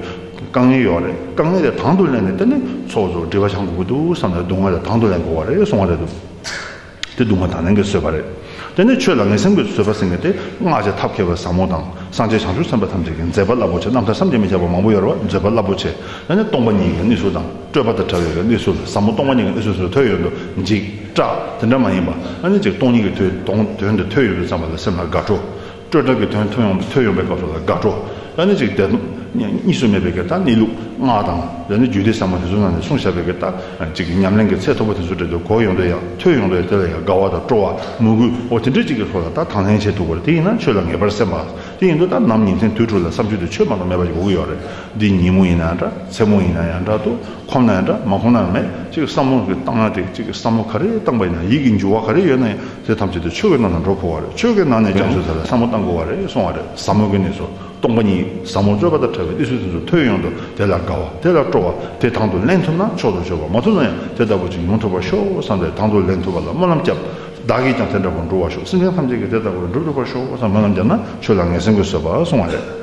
དཀའ་ངལ་ཡོད་རེད། དཀའ་ངལ་དེ་དང་དུ་ལེན་ནས་དེ་ནི་ཚོགས་རྫོགས་སྒྲིབ་པ་སྦྱང་དགོས་ཀྱི་འདུག་བསམ་ནས་སྡུག་བསྔལ་དེ་དང་དུ་ལེན་དགོས་པ་རེད་གསུང་བ་རེད་འདུག། དེ་སྡུག་བསྔལ་དང་ལེན་གྱི་བཟོད་པ་རེད། དེ་ནས་ཆོས་ལ་ངེས་སེམས་ཀྱི་བཟོད་པ་ཟེར་མཁན་དེ་སྔགས་ཀྱི་ཐབས་མཁས་པ་ཟབ་མོ་དང་སངས་རྒྱས་བྱང་ཆུབ་སེམས་དཔའ་ཐམས་ཅད་ཀྱི་མཛད་པ་རླབས་པོ་ཆེ། རྣམ་ཐར་བསམ་གྱིས་མི་ཁྱབ་པ་མང་པོ་ཡོད་རེད་བ། མཛད་པ་རླབས་པོ་ཆེ། ཨ་ནི་སྟོང་པ་ཉིད་ཀྱི་གནས་ཚུལ་དང་སྤྲོས་པ་དང་བྲལ་བའི་གནས་ཚུལ། ཟབ་མོ་སྟོང་པ་ཉིད་ཀྱི་གནས་ཚུལ་སོགས་ཐོས་ཡོང་དུས་འཇིགས་སྐྲག་དེ་འདྲ་མ་ཡིན་པ། ཨ་ནི་ཅིག་སྟོང་ཉིད་ཀྱི་དོན་དོན་དོན་དེ་ཐོས་ཡོང་དུས་ཙམ་པ་ལ་སེམས་ལ་དགའ་སྤྲོ། སྤྲོས་བྲལ་གྱི་དོན་ཐོས་ཡོང་ཐོས་ཡོང་པའི་སྐབས་སུ་ལ་དགའ་སྤྲོ། ཨ་ནི་ཅིག་བདེ་སྟོང་གཉིས་སུ་མེད་པའི་གི་ད་གནས་ལུགས་སྔགས་དང་། ཨ་ནི་རྒྱུད་སྡེ་ཟབ་མོ་དེ་ཚོ་ནང་ནས་གསུངས་བཞག་པའི་གི་ད་ཅིག་ཉམས་ལེན་གྱི་ཚད་མཐོ་པོ་དེ་ཚོ་འདྲ་དུ་གོ་ཡོང་དུས་ཡང་། ཐོས་ཡོང་དུས་ཡང་། དེ་ལ་ཡང་དགའ་བ་དང་སྤྲོ་བ། མོས་གུས། འོ་དེ་འདྲ་ཅིག་གི་ཐོག་ལ་ད་དང་ལེན་བྱེད་ཐུབ་པ་རེད། དེ་ཡིན་ན་ཆོས་ལ་ངེས་པར་སེམས་པ། དེ་ཡིན་དུས་ད་ནམ་ཉིན་མཚན་དུས་དྲུག་ལ་བསམ་རྒྱུ་དེ་ཆོས་མ་གཏོགས་མེད་པ་ཞིག་དགོས་ཀྱི་ཡོད་རེད། འདི་ཉིན་མོ་ཡིན་ན་ཡང་འདྲ། མཚན་མོ་ཡིན་ན་ཡང་འདྲ་འདུག། ཁོམ་ན་ཡང་འདྲ། མ་ཁོམ་ན་ཡང་མེད། ཅིག་བསམ་བློ་གི་བཏང་ཡ་དེ། ཅིག་བསམ་བློ་ག་རེ་བཏང་པ་ཡིན་ན། ཡིད་ཀྱི་འགྱུར་བ་ག་རེ་ཡོད་ན་ཡང་དེ་ཐམས་ཅད་དེ་ཆོས་ཀྱི་ནང་ལ་འགྲོ་དགོས་པ་རེད། ཆོས་ཀྱི་ནང་ནས་ཀྱང་ཚུལ་དེ་ལ་བསམ་བློ་བཏང་དགོས་པ་རེད་གསུང་བ་རེད། ཟབ་མོ་གི་གནས་ཚུལ་སྟོང་པ་ཉིད་ཟབ་མོ་སྤྲོས་པ་དང་བྲལ་བའི་གནས་ཚུལ་དེ་ཚོ་ཐོས་ཡོང་དུས་དེ་ལ་དགའ་བ། དེ་ལ་སྤྲོ་བ། དེ་དང་དུ་ལེན་ཐུབ་ན་མཆོག་ཏུ་གྱུར་པ། མ་ཐུབ་ན་ཡང་དེ་ལྟ་བུ་ཅིག་ཡོང་ཐུབ་པར་ཤོག་བསམ་པའི་དང་དུ་ལེན་ཐུབ་པ་ལ་སྨོན་ལམ་བརྒྱབ། བདག་གིས་ཀྱང་དེ་འདྲ་བར་འགྲུབ་པར་ཤོག། སེམས་ཅན་ཐམས་ཅད་ཀྱིས་དེ་ལྟ་བུར་འགྲུབ་ཐུབ་པར་ཤོག་བསམ་སྨོན་ལམ་བརྒྱབ་ན་ཆོས་ལ་ངེས་སེམས་ཀྱི་བཟོད་པ་གསུང་བ་རེད།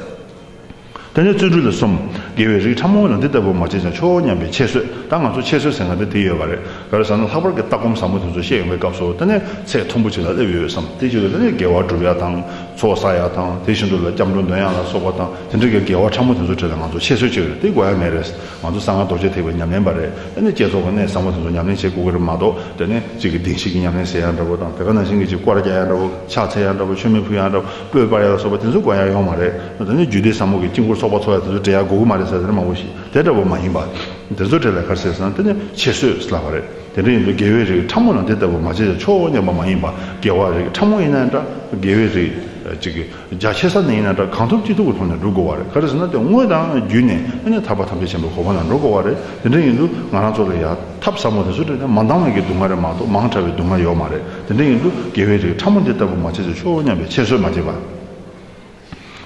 དེ་ནས་བརྩོན་འགྲུས་ལ་གསུམ། དགེ་བའི་རིགས་ཕྲ་མོ་ལ་འདི་ལྟ་བུ་མ་བྱས་ཀྱང་ཆོག་སྙམ་པའི་ཁྱད་གསོད། ད་ང་ཚོ་ཁྱད་གསོད་ཟེར་མཁན་དེ་དེ་ཡོད་པ་རེད། ག་རེ་ཟེར་ན་ལྷག་པར་གྱི་ལྟ་སྒོམ་ཟབ་མོ་དེ་ཚོ་བཤད་ཡོང་བའི་སྐབས་སུ་དེ་ནས་ཚད་མཐོན་པོ་ཅིག་ལ་སླེབས་ཡོད་བསམ། དེ་བྱེད་དུས་དེ་ནས་དགེ་བ་སྒྲུབ་ཡ་དང་། ཚོགས་བསགས་ཡ་དང་། དེ་བཞིན་དུ་ལ་སྐྱབས་འགྲོ་འདོན་ཡ་ལ་སོགས་པ་དང་། དེ་འདྲ་གི་དགེ་བ་ཕྲ་མོ་དེ་ཚོ་གྲས་ལ་ང་ཚོ་ཁྱད་གསོད་བྱེད་ཀྱི་རེད། དེ་དགོས་ཡ་མེད་རེད། ང་ཚོ་གསང་སྔགས་རྡོ་རྗེ་ཐེག་པའི་ཉམས་ལེན་པ་རེད། དེ་ནས་བསྐྱེད་རྫོགས་ཀྱི་གནད་ཟབ་མོ་དེ་ཚོ་ཉམས་ལེན་བྱེད་དགོས་ཀྱི་རེད་མ་གཏོགས། དེ་ནས་གཅིག་གི་བདེན་བཞི་གི་ཉམས་ལེན་ཟེར་ཡ་འདྲ་བོ་དང་། དེ་ག་ནང་བཞིན་གྱི་གཅིག་སྐོར་ར་རྒྱག་ཡ་འདྲ་བོ། ཕྱག་འཚལ་ཡ་འདྲ་བོ། མཆོད་མེ་ཕུལ་ཡ་འདྲ་བོ། སྤོས་སྤར་ཡ་ལ་སོགས་པ་དེ་ཚོ་དགོས་ཡ་ཡོད་མ་རེད། དེ་ནས་རྒྱུད་སྡེ་ཟབ་མོ་གི་དཀྱིལ་འཁོར་ཚོགས་པ་ཚོགས་ཡ་དེ་ཚོ་འབྲི་ཡ་དགོས་ཀྱི་མ་རེད་ཟེར་དེ་འདྲ་མང་པོ་ཞིག་དེ་འདྲ་བོ་མ་ཡིན་པ། དེ་ཚོ་གྲས་ལ་ག་རེ་ཟེར་ཟེར་ན་དེ་ནས་ཁྱད་གསོད་ལབ་པ་རེད། དེ་འདྲ་ཡིན་དུས་དགེ་བའི་རིགས་ཕྲ་མོ་ལ་འདི་ལྟ་བུ་མ་བྱས་ཀྱང་ཆོག་སྙམ་པ་མ་ཡིན་པ། དགེ་བ་རིགས་ཕྲ་མོ་ཡིན་ན་འདྲ། དགེ་བའི་རིགས་ཅིག་གི་རྒྱ་ཆེ་ས་ནས་ཡིན་ན་འདྲ། གང་ཐུབ་ཅི་ཐུབ་ཀྱི་ཐོག་ནས་སྒྲུབ་དགོས་པ་རེད། ག་རེ་ཟེར་ན་དེ་དངོས་དང་བརྒྱུད་ནས་ཨ་ནི་ཐར་པ་ཐམས་ཅད་མཁྱེན་པའི་གོ་འཕང་ལ་འགྲོ་དགོས་པ་རེད། དེ་འདྲ་ཡིན་དུས་ང་རང་ཚོ་ལ་ཡ་ཐབས་ཟབ་མོ་དེ་ཚོ་འདྲ་ན་མ་འདང་བའི་གི་སྡུག་བསྔལ་རེད་མ་གཏོགས་མང་དྲགས་པའི་སྡུག་བསྔལ་ཡོད་མ་རེད། དེ་འདྲ་ཡིན་དུས་དགེ་བའི་རིགས་ཕྲ་མོ་འདི་ལྟ་བུ་མ་བྱས་ཀྱང་ཆོག་སྙམ་པའི་ཁྱད་གསོད་མ་བྱེད་པ།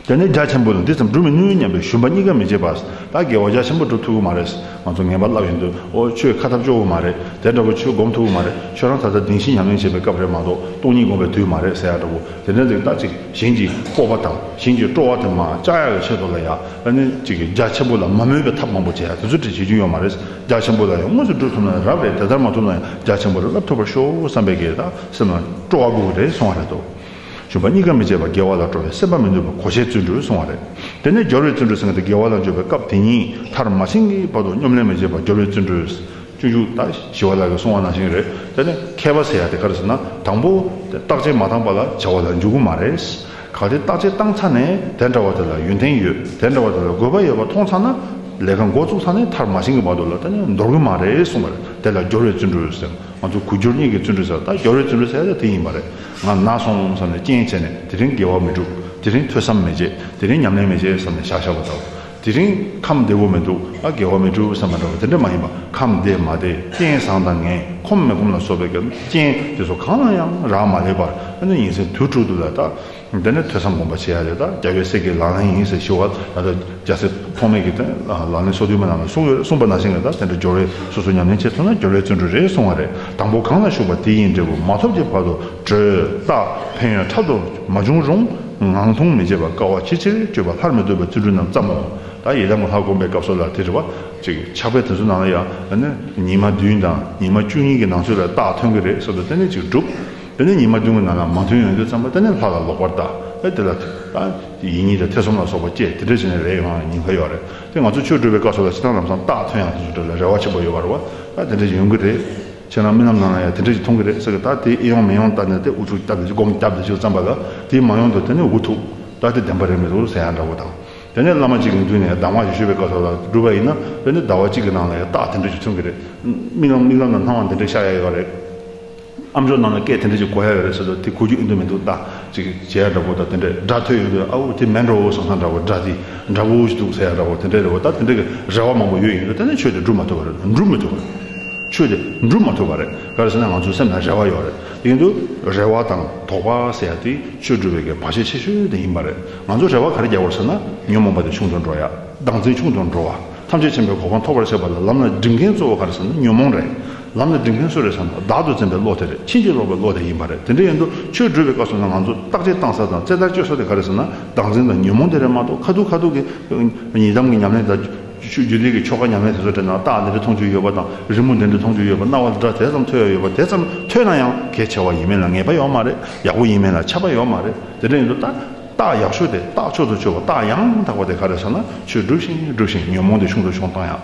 དེ་ནས་རྒྱ་ཆེན་པོ་ལ་འདི་ཙམ་སྒྲུབ་མི་ནུས་སྙམ་པའི་ཞུམ་པ་གཉིས་ཀ་མི་བྱེད་པ། ད་དགེ་བ་རྒྱ་ཆེན་པོ་སྒྲུབ་ཐུབ་ཀྱི་མ་རེད། ང་ཚོ་ངན་པ་བསླབ་ཡོང་དུས། ཨོ་ཆོས་ཁ་ཐབས་སྐྱོ་བོ་མ་རེད། དེ་འདྲ་བོ་ཆོས་སྒོམ་ཐུབ་ཀྱི་མ་རེད། ཁྱོད་རང་ད་ལྟ་བདེན་བཞི་ཉམས་ལེན་བྱེད་པའི་སྐབས་རེད་མ་གཏོགས་སྟོང་ཉིད་སྒོམ་པའི་དུས་མ་རེད་ཟེར་ཡ་འདྲ་བོ། དེ་འདྲ་ཟིག་ད་ཅིག་གཞན་གྱི་སྤོབས་པ་དང་གཞན་གྱི་སྤྲོ་བ་དེ་མར་བཅག་ཡག་གི་ཆེད་དུ་ལ་ཡ། ཨ་ནི་ཅིག་གི་རྒྱ་ཆེན་པོ་ལ་མ་མོས་པའི་ཐབས་མང་པོ་བྱེད་ཡ་དེ་ཚོ་དེ་བྱེད་རྒྱུ་ཡོད་མ་རེད། རྒྱ་ཆེན་པོ་ལ་ཡང་དངོས་སུ་སྒྲུབ་ཐུབ་ན་རབ་རེད། དེ་ལྟར་མ་ཐུབ་ན་ཡང་རྒྱ་ཆེན་པོ་ལ་བསླབ་ཐུབ་པར་ཤོག་བསམ་པའི་གི་ད་སེམས་ལ་སྤྲོ་བ་དགོས་ཀྱི་རེད་གསུང་བ་རེད་དོ། ཞུམ་པ་གཉིས་ཀ་མི་བྱེད་པ། དགེ་བ་ལ་སྤྲོ་བའི་སེམས་པ་མི་ནུས་པ། གོ་ཆའི་བརྩོན་འགྲུས་གསུང་བ་རེད། དེ་ནས་སྦྱོར་བའི་བརྩོན་འགྲུས་ཟེར་མཁན་དེ་དགེ་བ་ལ་འཇུག་པའི་སྐབས་དེ་ཉིད་མཐར་མ་ཕྱིན་གྱི་བར་དུ་སྙོམ་ལེན་མི་བྱེད་པ་སྦྱོར་བའི་བརྩོན་འགྲུས། སྤྱོད་འཇུག་ད་ཞི་བ་ལྷ་གིས་གསུང་བ་ནང་བཞིན་རེད། དེ་ནས་མཁས་པ་ཟེར་ཡ་དེ་ག་རེ་ཟེར་ན། དང་པོ་བརྟག་དཔྱད་མ་བཏང་པ་ལ་བྱ་བ་ལ་འཇུག་གི་མ་རེད། གལ་ཏེ་བརྟག་དཔྱད་བཏང་ཚར་ནས་དེ་འདྲ་བ་དེ་ལ་ཡོན་ཏན་ཡོད། དེ་འདྲ་བ་དེ་ལ་དགོས་པ་ཡོད་པ་མཐོང་ཚར་ན། ལས་ཀ་འགོ་བཙུགས་ཚར་ནས་མཐར་མ་ཕྱིན་གྱི་བར་དུ་ལ་དེ་ནས་འདོར་གི་མ་རེད་གསུངས་པ་རེད། དེ་ལ་སྦྱོར་བའི་བརྩོན་འགྲུས་ཟེར། ང་ཚོ་གུས་སྦྱོར་གཉིས་ཀྱི་བརྩོན་འགྲུས་ཟེར། ད་སྦྱོར་བའི་བརྩོན་འགྲུས་ཟེར་ཡ་དེ་ཡིན་པ་རེད། ང་ན་སོང་བསམ་ནས་རྐྱེན་བྱས་ནས་དེ་རིང་དགེ་བ་མི་སྒྲུབ། དེ་རིང་ཐོས་བསམ་མི་བྱེད། དེ་རིང་ཉམས་ལེན་མི་བྱེད་བསམ་ནས་བཞག་བཞག་པ་དང་། དེ་རིང་ཁམས་བདེ་བོ་མི་འདུག། ཨ་དགེ་བ་མི་སྒྲུབ་བསམ་པ་འདྲ་བ་དེ་འདྲ་མ་ཡིན་པ། ཁམས་བདེ་མ་བདེ། རྐྱེན་བཟང་དང་ངན། ཁོམ་མི་ཁོམ་ལ་སོགས་པའི་གི་རྐྱེན་དེ་ཚོ་གང་ལ་ཡང་རག་མ་ལས་པར། ཨ་ནི་ཉིན་མཚན་དུས་དྲུག་ཏུ་ལ་ད། དེ་ནས་ཐོས་བསམ་སྒོམ་པ་བྱེད་ཡ་རེད། ད་རྒྱལ་བའི་སྲས་ཀྱི་ལག་ལེན་ཡིན་ཟེར་ཞུ་བ། ད་ལྟ་རྒྱལ་སྲས་ཐོགས་མེད་ཀྱི་དེ་ལག་ལེན་སོ་བདུན་པ་ནང་ལ་གསུངས་ཡོད། གསུངས་པ་ནང་བཞིན་གྱི་ད་དེ་འདྲ་སྦྱོར་བའི་སོ་སོ་ཉམས་ལེན་བྱེད་ཐུབ་ན་སྦྱོར་བའི་བརྩོན་འགྲུས་རེད་གསུང་བ་རེད། དང་པོ་གང་ལ་ཞུགས་པ་དེ་ཡི་འབྲས་བུ་མ་ཐོབ་ཀྱི་བར་དུ་གྲོས་བརྟག་ཕན་ཡོན་ཕྲ་དོག་མ་བྱུང་རུང་། ངང་ཐུང་མི་བྱེད་པར་དཀའ་བ་ཆེས་ཆེར་སྤྱོད་པ་སླར་མི་ལྡོག་པའི་བརྩོན་འགྲུས་རྣམས་བརྩམ་མོ། ད་ཡི་དམ་གྱི་ལྷ་བསྒོམ་པའི་སྐབས་སུ་ལ་དེ་རེད་བ། ཅིག་ཕྱག་དཔེ་དེ་ཚོ་ནང་ལ་ཡང་ཨ་ནི་ཉི་མ་བདུན་དང་ཉི་མ་བཅུ་གཉིས་ཀྱི་ནང་ཚུད་ལ་རྟགས་ཐོན་གྱི་རེད་ཟེར་དུས་དེ་ནས་ཅིག་སྒྲུབ། དེ་ནས་ཉི་མ་བདུན་གྱི་ནང་ལ་མ་ཐོན་ཡོང་དུས་ཙམ་པ་དེ་ནས་ལྷ་ལ་ལོག་པར་ལྟ། ཨེ་དེ་ལ་ད་ཡིད་གཉིས་དང་ཐེ་ཚོམ་ལ་སོགས་པ་སྐྱེས། དེ་འདྲ་བྱས་ནས་རེ་ཡོང་བའི་ཉེན་ཁ་ཡོད་རེད། དེ་ང་ཚོ་ཆོས་སྒྲུབ་པའི་སྐབས་སུ་ལ་ཇི་ལྟར་ལམ་སང་རྟགས་ཐོན་ཡག་དེ་ཚོ་འདྲ་ལ་རེ་བ་ཆེན་པོ་ཡོད་པ་རེད་བ། ད་དེ་འདྲ་ཞིག་ཡོང་གི་རེད། ཁྱེད་རང་རྨི་ལམ་ནང་ལ་ཡང་དེ་འདྲ་ཞིག་མཐོང་གི་རེད་ཟེར་གི། ད་དེ་ཨེ་ཡོང་མི་ཡོང་ལྟ་ནས་དེ་དབུ་ཕྱུག་སྟབས་བདེ་ཅིག་སྒོམ་བརྒྱབ་བསྡད་ཅིག་ཙམ་པ་ལ་དེ་མ་ཡོང་དུས་དེ་ནས་འུ་ཐུག་ད་དེ་བདེན་པ་རེད་མི་འདུག་ཟེར་ཡག་འདྲ་བོ་དང་། དེ་ནས་བླ་མ་གཅིག་གི་མདུན་ནས་གདམས་ངག་ཞིག་ཞུས་པའི་སྐབས་སུ་ལ་སྒྲུབ་པ་ཡིན་ན་དེ་ནས་ཟླ་བ་གཅིག་གི་ནང་ལ་ཡང་རྟགས་དེ་འདྲ་ཞིག་མཚོན་གི་རེད། རྨི་ལམ་རྨི་ལམ་ལ་སྣང་བ་འདི་འདྲ་ཤར་ཡག་ཡོད་རེད། ཨ་མཆོག་ནང་ལ་སྐད་དེ་འདྲ་ཞིག་གོ་ཡག་ཡོད་རེད་ཟེར་དུས་དེ་གོ་རྒྱུ་ཨེ་འདུག་མི་འདུག་ད་ཅིག་བྱས་འདྲ་པོ་དང་དེ་འདྲའི་སྒྲ་ཐོས་ཡོང་དུས་ཨ་འུ་དེ་མིན་འགྲོ་བསམ་བསམ་འདྲ་པོ། སྒྲ་དེ་འདྲ་པོ་ཞིག་འདུག་ཟེར་ཡག་འདྲ་པོ་དེ་འདྲ་རེད་བ། ད་དེ་འདྲ་གི་རེ་བ་མང་པོ་ཡོད་ཡིན་དུས་དེ་ནས་ཆོས་དེ་སྒྲུབ་མ་ཐུབ་པ་རེད། འགྲུབ་མི་ཐུབ་པ་རེད། ཆོས་དེ་འགྲུབ་མ་ཐུབ་པ་རེད། ག་རེ་ཟེར་ན་ང་ཚོའི་སེམས་ལ་རེ་བ་ཡོད་རེད། དེ་ཡིན་དུས་རེ་བ་དང་དོགས་པ་ཟེར་ཡག་དེ་ཆོས་སྒྲུབ་པའི་གི་བར་ཆད་ཆེ་ཤོས་དེ་ཡིན་པ་རེད། ང་ཚོ་རེ་བ་ག་རེ་རྒྱག་དགོས་ཟེར་ན་ཉོན་མོངས་པ་དེ་ཆུང་དུ་འགྲོ་ཡག་བདག་འཛིན་ཆུང་དུ་འགྲོ་བ། ཐམས་ཅད་མཁྱེན་པའི་གོ་འཕང་ཐོབ་པར་བྱེད་པ་ལ་ལམ་ལ་སྒྲིམ་མཁན་གཙོ་བོ་ག་རེ་ཟེར་ན་ཉོན་མོངས་རེད། ལམ་ལ་སྒྲིམ་མཁན་སུ་རེད་ཟེར་ན་བདག་ཏུ་འཛིན་པའི་བློ་དེ་རེད། ཕྱིན་ཅི་ལོག་པའི་བློ་དེ་ཡིན་པ་རེད། དེ་འདྲ་ཡིན་དུས་ཆོས་སྒྲུབ་པའི་སྐབས་སུ་ན་ང་ཚོ་བརྟག་དཔྱད་བཏང་ས་དང་རྩད་ལྟ་གཅོད་ས་དེ་ག་རེ་ཟེར་ན་བདག་འཛིན་དང་ཉོན་མོངས་དེ་རེད་མ་གཏོགས། ཁ་ཐུག་ཁ་ཐུག་གི་ཡི་དམ་གྱི་ཉམས་ལེན་དང་རྒྱུད་སྡེ་གི་ཆོ་ག་ཉམས་ལེན་དེ་ཚོ་དྲན་ན་རྟགས་འདི་འདྲ་མཐོང་རྒྱུ་ཡོད་པ་དང་། རི་མོ་འདི་འདྲ་མཐོང་རྒྱུ་ཡོད་པ། རྣ་བ་ལ་སྒྲ་དེ་ཙམ་ཐོས་ཡག་ཡོད་པ། དེ་ཙམ་ཐོས་ན་ཡང་གལ་ཆེ་བ་ཡིན་མིན་ལ་ངེས་པ་ཡོད་མ་རེད། ཡག་པོ་ཡིན་མིན་ལ་ཁྱབ་པ་ཡོད་མ་རེད། དེ་འདྲ་ཡིན་དུས་ད། རྟགས་ཡག་ཤོས་དེ་རྟགས་མཆོག་ཏུ་གྱུར་པ་རྟགས་ཡང་དག་པ་དེ་ག་རེ་ཟེར་ན་ཆོས་སྒྲུབ་བཞིན་སྒྲུབ་བཞིན་ཉོན་མོངས་དེ་ཆུང་དུ་ཆུང་བཏང་ཡག་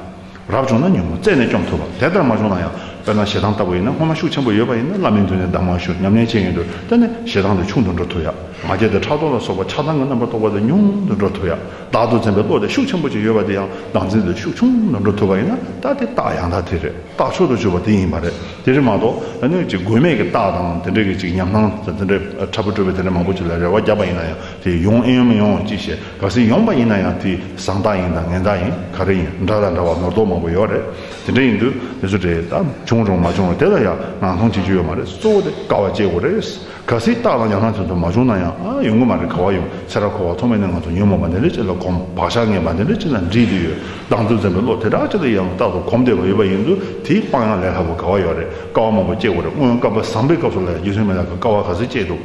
རབ་བྱུང་ན་ཉོན་མོངས་རྩད་ནས་བཅོམ་ཐུབ་པ། དེ་ལྟར་མ་བྱུང་ན་ཡང་དཔེར་ན་ཞེ་སྡང་ལྟ་བུ་ཡིན་ན་སྔོན་མ་ཤུགས་ཆེན་པོ་ཡོད་པ་ཡིན་ན་བླ་མའི་མདུན་ནས་གདམས་ངག་ཞུ་ཉམས་ལེན་བྱས་ཡོང་དུས་དེ་ནས་ཞེ་སྡང་དེ་ཆུང་དུ་འགྲོ་ཐུབ་ཡག་ང་རྒྱལ་དང་ཕྲག་དོག་ལ་སོགས་པ་ཆགས་སྡང་གི་རྣམ་པར་རྟོག་པ་དེ་ཉུང་དུ་འགྲོ་ཐུབ་ཡག་བདག་ཏུ་འཛིན་པའི་བློ་དེ་ཤུགས་ཆེན་པོ་ཅིག་ཡོད་པ་དེ་ཡང་བདག་འཛིན་དེ་ཤུགས་ཆུང་དུ་འགྲོ་ཐུབ་པ་ཡིན་ན་ད་དེ་རྟགས་ཡང་དག་དེ་རེད། རྟགས་མཆོག་ཏུ་གྱུར་པ་དེ་ཡིན་པ་རེད། དེ་རེད་མ་གཏོགས་ཨ་ནི་ཅིག་དགོས་མེད་ཀྱི་རྟགས་དང་དེ་འདྲའི་གི་ཅིག་ཉམས་སྣང་དང་དེ་འདྲའི་ཕྲ་ཕུ་སྤྲོ་བའི་དེ་འདྲ་མང་པོ་ཅིག་ལ་རེ་བ་བརྒྱབ་པ་ཡིན་ན་ཡང་དེ་ཡོང་ཨེ་ཡོང་མི་ཡོང་ཅི་ཤེས། གལ་སྲིད་ཡོང་པ་ཡིན་ན་ཡང་དེ་བཟང་རྟགས་ཡིན་དང་ངན་རྟགས་ཡིན་ག་རེ་ཡིན་འདྲ་དང་འདྲ་བ་ནོར་དོགས་མང་པོ་ཡོད་རེད། དེ་འདྲ་ཡིན་དུས་དེ་ཚོ་དེ་ད་བྱུང་རུང་མ་བྱུང་རུང་དེ་ལ་ཡང་ངང་ཐོང་བྱེད་རྒྱུ་ཡོད་མ་རེད། གཙོ་བོ་དེ་དཀའ་བ་སྤྱད་དགོས་རེད། གལ་སྲིད་རྟགས་དང་ཉམས་སྣང་དེ་ཚོ་མ་བྱུང་ན་ཡང་ཨ་ཡོང་གི་མ་རེད། ག་བ་ཡོང་། ཚེ་རབས་འཁོར་བ་ཐོག་མེད་ནས་ང་ཚོ་ཉོན་མོངས་པ་འདི་འདྲ་ཅིག་ལ་གོམས། བག་ཆགས་ངན་པ་འདི་འདྲ་ཅིག་ལ་འདྲིས་བསྡད་ཡོད། བདག་ཏུ་འཛིན་པའི་བློ་དེ་དག་ཅིག་ལ་ཡང་རྟག་ཏུ་གོམས་བསྡད་པ་ཡོད་པ་ཡིན་དུས་དེ་སྤང་ཡག་ལས་སླ་པོ་ག་བ་ཡོད་རེད། དཀའ་བ་མང་པོ་སྤྱད་དགོས་རེད། སྔོན་བསྐལ་པ་བཟང་པོའི་སྐབས་སུ་ལ་ཡང་རྗེ་བཙུན་མི་ལ་གི་དཀའ་བ་ག་ཚོད་སྤྱད་འདུག་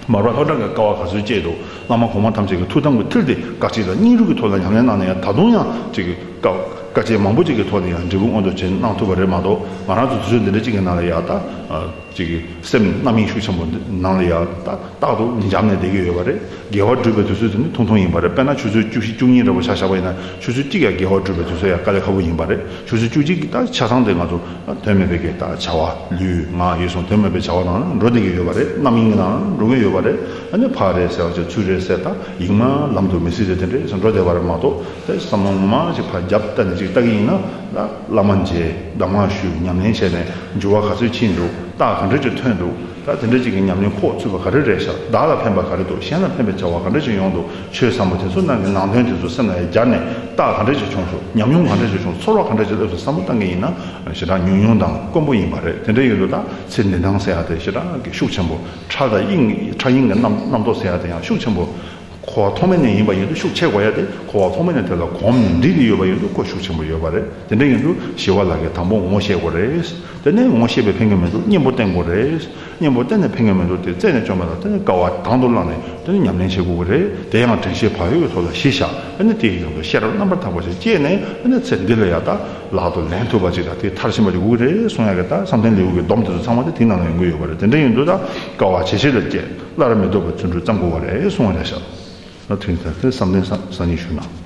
མ་ར་ལྷོ་བྲག་གི་དཀའ་བ་ག་ཚོད་སྤྱད་འདུག་བླ་མ་གོང་མ་ཐམས་ཅད་ཀྱི་ཐུགས་དམ་གྱི་མཐིལ་དེ་དཀའ་སྤྱད་དང་སྙིང་རུས་ཀྱི་ཐོག་ལ་ཉམས་ལེན་གནང་ན་ཡང་ད་དུང་ཡང་ཅིག་གི་དཀའ་དཀའ་སྤྱད་མང་པོ་ཅིག་གི་ཐོག་ནས་ཡང་འབྲས་བུ་མངོན་དུ་བྱེད་གནང་ཐུབ་པ་རེད་མ་གཏོགས། ང་རང་ཚོ་དུས་ཚོད་འདི་འདྲ་ཅིག་གི་ནང་ལ་ཡང་ད། ཅིག་གི་སེམས་རྣམ་གཡེང་ཤུགས་ཆེན་པོ་འདི་ནང་ལ་ཡང་ད་རྟག་ཏུ་འབྱམས་ནས་བསྡད་ཀྱི་ཡོད་པ་རེད། དགེ་བ་སྒྲུབ་པའི་དུས་ཚོད་དེ་ནི་ཐུང་ཐུང་ཡིན་པ་རེད། དཔེར་ན་ཆུ་ཚོད་བཅུ་བཞི་བཅུ་གཉིས་འདྲ་པོ་ཆ་བཞག་པ་ཡིན་ན་ཆུ་ཚོད་གཅིག་ཡང་དགེ་བ་སྒྲུབ་པའི་དུས་ཚོད་ཡང་དཀའ་ལས་ཁག་པོ་ཡིན་པ་རེད། ཆུ་ཚོད་བཅུ་གཅིག་གི་ད་ཆ་ཚང་དེ་ང་ཚོ་དོན་མེད་པའི་གི་ད་བྱ་བ་ལུས་ངག་ཡིད་གསུམ་དོན་མེད་པའི་བྱ་བ་ནང་ལ་འགྲོ་བསྡད་ཀྱི་ཡོད་པ་རེད། རྣམ་གཡེང་གི་ནང་ལ་འགྲོ་གི་ཡོད་པ་རེད། ཨ་ནི་ཕར་རེད་ཟེར་བ་ཅིག་ཚུར་རེད་ཟེར་ད་ཡིག་ནག་ལམ་དུ་མི་སྲིད་དེ་དེ་འདྲས་སུ་འགྲོ་བསྡད་པ་རེད་མ་གཏོགས། དེ་བསམ་བློ་ངོ་མ་ཞིག་ཕར་རྒྱབ་བལྟས་ནས་ཅིག་ལྟ་གི་ཡིན་ན་ད་བླ་མ་མཇལ། གདམས་ངག་ཞུས། ཉམས་ལེན་བྱས་ནས་འགྱུར་བ་ག་ཚོད་ཕྱིན་འདུག་རྟགས་ག་འདྲ་ཅིག་ཐོན་འདུག་ད་དེ་འདྲ་ཅིག་གི་ཉམས་ལེན་ཁོག་ཚུད་པ་ག་རེ་རེད་ཤག་བདག་ལ་ཕན་པ་ག་རེ་འདུག་གཞན་ལ་ཕན་པའི་བྱ་བ་ག་འདྲ་ཅིག་ཡོང་འདུག་ཆོས་ཟབ་མོ་དེ་ཚོ་ནང་གི་ནང་དོན་དེ་ཚོ་སེམས་ལ་ཡང་སྦྱར་ནས་རྟགས་ག་འདྲ་ཅིག་བྱུང་སོང་། ཉམས་མྱོང་ག་འདྲ་ཅིག་བྱུང་སོང་། ཚོར་བ་ག་འདྲ་ཅིག་སླེབས་སོང་བསམ་བློ་བཏང་གི་ཡིན་ན་ཞེ་དྲག་ཉུང་ཉུང་དང་དཀོན་པོ་ཡིན་པ་རེད། དེ་འདྲ་ཡོད་དུས་ད་ཚེ་འདི་འདང་ཟེར་ཡ་དེ་ཞེ་དྲག་གི་ཤུགས་ཆེན་པོ། ཕྲ་དང་དབྱིངས་ཕྲ་དབྱིངས་ཀྱི་རྣམ་རྣམ་རྟོག་ཟེར་ཡ་དེ་ཡང་ཤུགས་ཆེན་པོ། འཁོར་བ་ཐོག་མེད་ནས་ཡིན་པ་ཡིན་དུས་ཤུགས་ཆེ་དགོས་ཡ་དེ་འཁོར་བ་ཐོག་མེད་ནས་དེ་ལ་གོམས་ནས་འདྲིས་ཏེ་ཡོད་པ་ཡིན་དུས་ཁོ་ཤུགས་ཆེན་པོ་ཡོད་པ་རེད། དེ་འདྲ་ཡིན་དུས་ཞི་བ་ལྷ་གིས་དང་པོ་ངོ་ཤེས་དགོས་རེད། དེ་ནས་ངོ་ཤེས་པས་ཕན་གྱི་མི་འདུག་གཉེན་པོ་བསྟེན་དགོས་རེད། གཉེན་པོ་བསྟེན་ནས་ཕན་གྱི་མི་འདུག་དེ་རྩད་ནས་བཅོམ་པ་དང་དེ་ནས་དཀའ་བ་དང་དུ་བླངས་ནས་དེ་ནས་ཉམས་ལེན་བྱེད་དགོས་ཀྱི་རེད། དེ་ཡང་དྲན་ཤེས་བག་ཡོད་ཀྱི་ཐོག་ལ་གཞི་བཞག་ཨ་ནི་དེ་ཡི་དོན་དུ་ཤེས་རབ་རྣམ་པར་དག་པ་ཞིག་སྐྱེས་ནས་ཨ་ནི་ཚེ་འདི་ལ་ཡ་ད་ལག་ཏུ་ལེན་ཐུབ་པ་ཅིག་དང་དེ་མཐར་ཕྱིན་པ་ཅིག་དགོས་ཀྱི་རེད་གསུང་ཡ་གི་ད་བསམ་གཏན་ལེའུ་གི་སྡོམ་དེ་ཚོ་ཚང་མ་དེ་དེའི་ནང་ལ་ཡོང་གི་ཡོད་པ་རེད། དེ་འདྲ་ཡིན་དུས་ད་དཀའ་བ་ཇེ་ཆེ་ལ་སྐྱེས། སླར་མི་ལྡོག་པའི་བརྩོན་འགྲུས་བརྩམ་དགོས་པ་རེད་གསུང་བ་རེད་ཤག་ད་དུས་ད་དེ་བསམ་གཏན་བསམ་གཏན་ཞུ་ན།